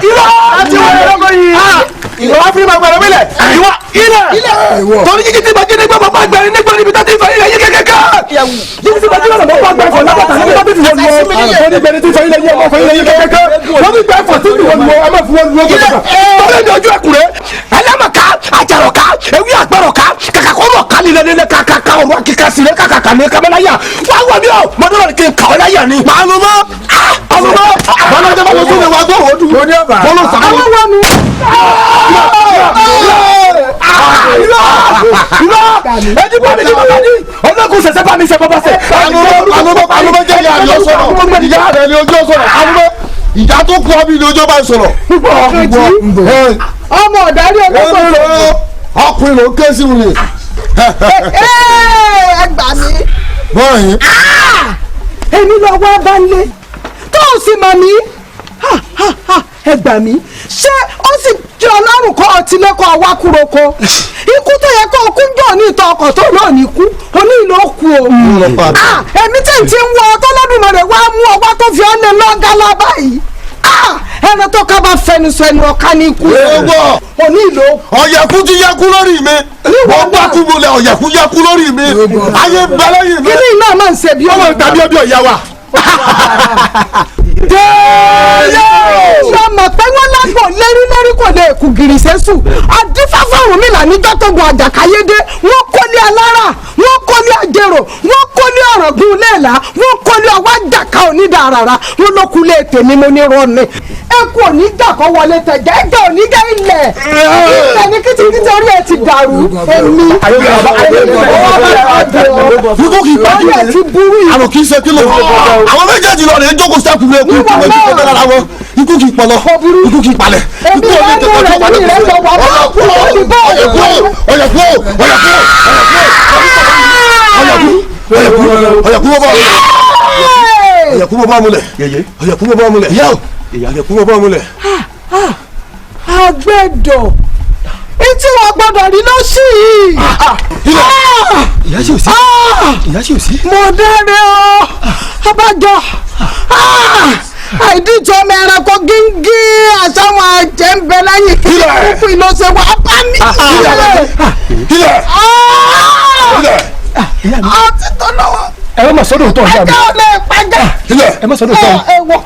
ilá àti wọ́n yẹn lọ́kọ̀ yìí. Ìwọ wá fún ìgbàgbọ́ mílẹ̀. Ìwọ ilẹ̀. Torí jíjí tí bàjẹ́ nígbà bàbá àgbẹ̀rin nígbà níbi tó ti fẹ́ ilẹ̀ yí kẹ́kẹ́kẹ́. Jíjí tí bàjẹ́ nígbà bàbá àgbẹ̀rin fọ̀ lápàtà níbi tó ti fẹ́ wọ́n ní gbẹ̀rin tí fẹ́ ilẹ̀ yí ọmọ fẹ́ ilẹ̀ yí kẹ́kẹ́kẹ́. Wọ́n ní gbẹ̀ fọ̀ tí wọ́n lu ọmọ fún wọn lu ọmọ kẹ́kẹ́.
Torí ní ojú ẹkùnrin ẹlẹ́mọ̀ká àjàrọ̀ká ewé àgbọ̀rọ̀ká kàkà kó mọ̀ ká lílẹ̀ nílẹ̀ kàkàkà ọ̀rọ̀ kíkà sílẹ̀ kàkàkà ní kábẹ́láyà wá wọ̀ mí o mọ̀dọ́rọ̀ kí n kà ọ́ láyà ni.
Màá lu mọ́ àlùmọ́ bọ́lá bá lọ sóde wa gbóhùn ọdún. Bọ́lá sàmú.
Àwọn wà mí.
Ẹni bá mi ní bàbá ní ọlọ́kùn ṣẹ̀ṣẹ̀ bá mi ṣe bàbá ṣe.
Àlùmọ́ àlùmọ́ jẹ́ ìyá rẹ̀ sọ̀rọ̀ ìyá rẹ̀ ni ojú sọ̀rọ̀ àlùmọ́ ìyá tó kú ọbí ni ojú bá sọ̀rọ̀.
Ọmọ ọ̀dárí olóko.
Ọkùnrin ló ń ké sí mi.
Ẹ gbà mí.
Bọ́ọ̀yìn.
Èmi lọ wá bá ń lé tó o sì mọ̀ mí ẹ gbà mí ṣé ó sì jẹ́ ọlọ́run kọ́ ọtí lẹ́kọ̀ọ́ wá kúroko ikú tó yẹ kó o kú jọ ní ìtọ̀ ọkọ̀ tó náà ní kú oní ìlú ó kú o èmi tí n ti ń wọ ọtọ́ lọ́dúnmọ̀rẹ́ wá mú ọwọ́ tó fi ọ́ lé lọ́gálá báyìí ẹran tó ká bá fẹnu sọ ẹnu ọ̀ka ní ikú oní ìlú.
Ọ̀yẹ̀kú ti yẹkú lórí mi wọ́n gbà kú bolẹ̀ ọ̀yẹ̀kú yẹkú lórí mi ayé bẹ́lẹ́ yìí mi.
Kí ni iná máa ń ṣe bí
ọmọ tàbí ọbí ọ̀yà wa.
Ṣé mọ̀ pé wọ́n lágbò lérí lérí kò lè kú gìrì sẹ́sù adífáfá Ọ̀rúnmìlà níjọ́ tó gun àjàkáyédé wọ́n kólé alára wọ́n kólé àjẹrò wọ́n kólé ọ̀rọ̀gùn léèlà wọ́n kólé ọwọ́ àjàká onídàárara wọ́n ló kú lé tèmi mo ní rọ́ọ̀nì eku òní dàkọ́ wọlé tẹ̀jẹ̀ ẹ̀jẹ̀ òní jẹ́ ilẹ̀ ilẹ̀ ní kìtìkìtì orí ẹ̀ ti dàrú èmi
ikú kì í pàdé
orí ẹ̀ ti burú yìí.
Àrùn kì í ṣe kílò àwọn méjèèjì lọ rè é jókòó sẹ́kù lé ikú kì í pọ̀ lára wọn ikú kì í pọ̀ lọ ikú kì í palẹ̀
èmi
ikú
wàá
òní
mú
tètè
rẹ̀
tó
ní rẹ̀ lọ wà bá kú lórí bọ́ọ̀lù.
Ọ̀yẹ̀kú ọ̀yẹ̀kú ọ̀yẹ̀kú ọ̀yẹ̀kú bọ́ ọ̀yẹ̀kú bọ́ múlẹ̀ ọ̀yẹ̀kú bọ́ múlẹ̀ ọ̀yẹ̀kú bọ́ múlẹ̀.
Àgbẹ̀dọ̀ etí wọn gbọ́dọ̀ rí ló sì yìí.
Ìyá sì ò sí. Ìyá sì ò sí.
Mo dáre o abájọ àìdíje ọmọ ẹranko gíngí àtàwọn àjẹ́ ń bẹ lẹ́yìn kí kúkú iná ṣe wá bá mi.
Ilẹ̀
ọtí tó lọ́wọ́.
Ẹ má sọ́dọ̀ tó ọ̀gá mi.
Ẹjọ́ lè pàjá.
Ẹ má sọ́dọ̀ tó.
Ẹ wọ.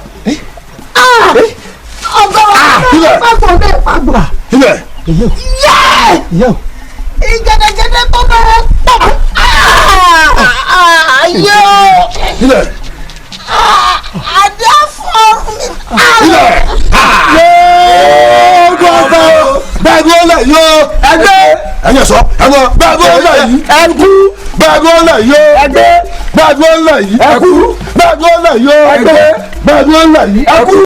Ọgọ́rùn-ún pàgbọ́ lè pàgbọ́.
Ilẹ̀.
Yẹ́! Ìgẹ̀dẹ̀gẹ̀dẹ̀ tó lọ́wọ́ pọ̀. Ayé o.
Ilẹ̀.
Adé fọ́ mi.
Ilẹ̀.
ńlẹ̀ yìí o. Ẹgbẹ́. Ẹ̀yẹ sọ ẹ̀wọ̀n gbàdúrà ńlẹ̀ yìí. Ẹkú. Gbàdúrà ńlẹ̀ yìí o. Ẹgbẹ́. Gbàdúrà ńlẹ̀ yìí. Ẹkú. Gbàdúrà ńlẹ̀ yìí o. Ẹgbẹ́. Gbàdúrà ńlẹ̀ yìí. Ẹkú.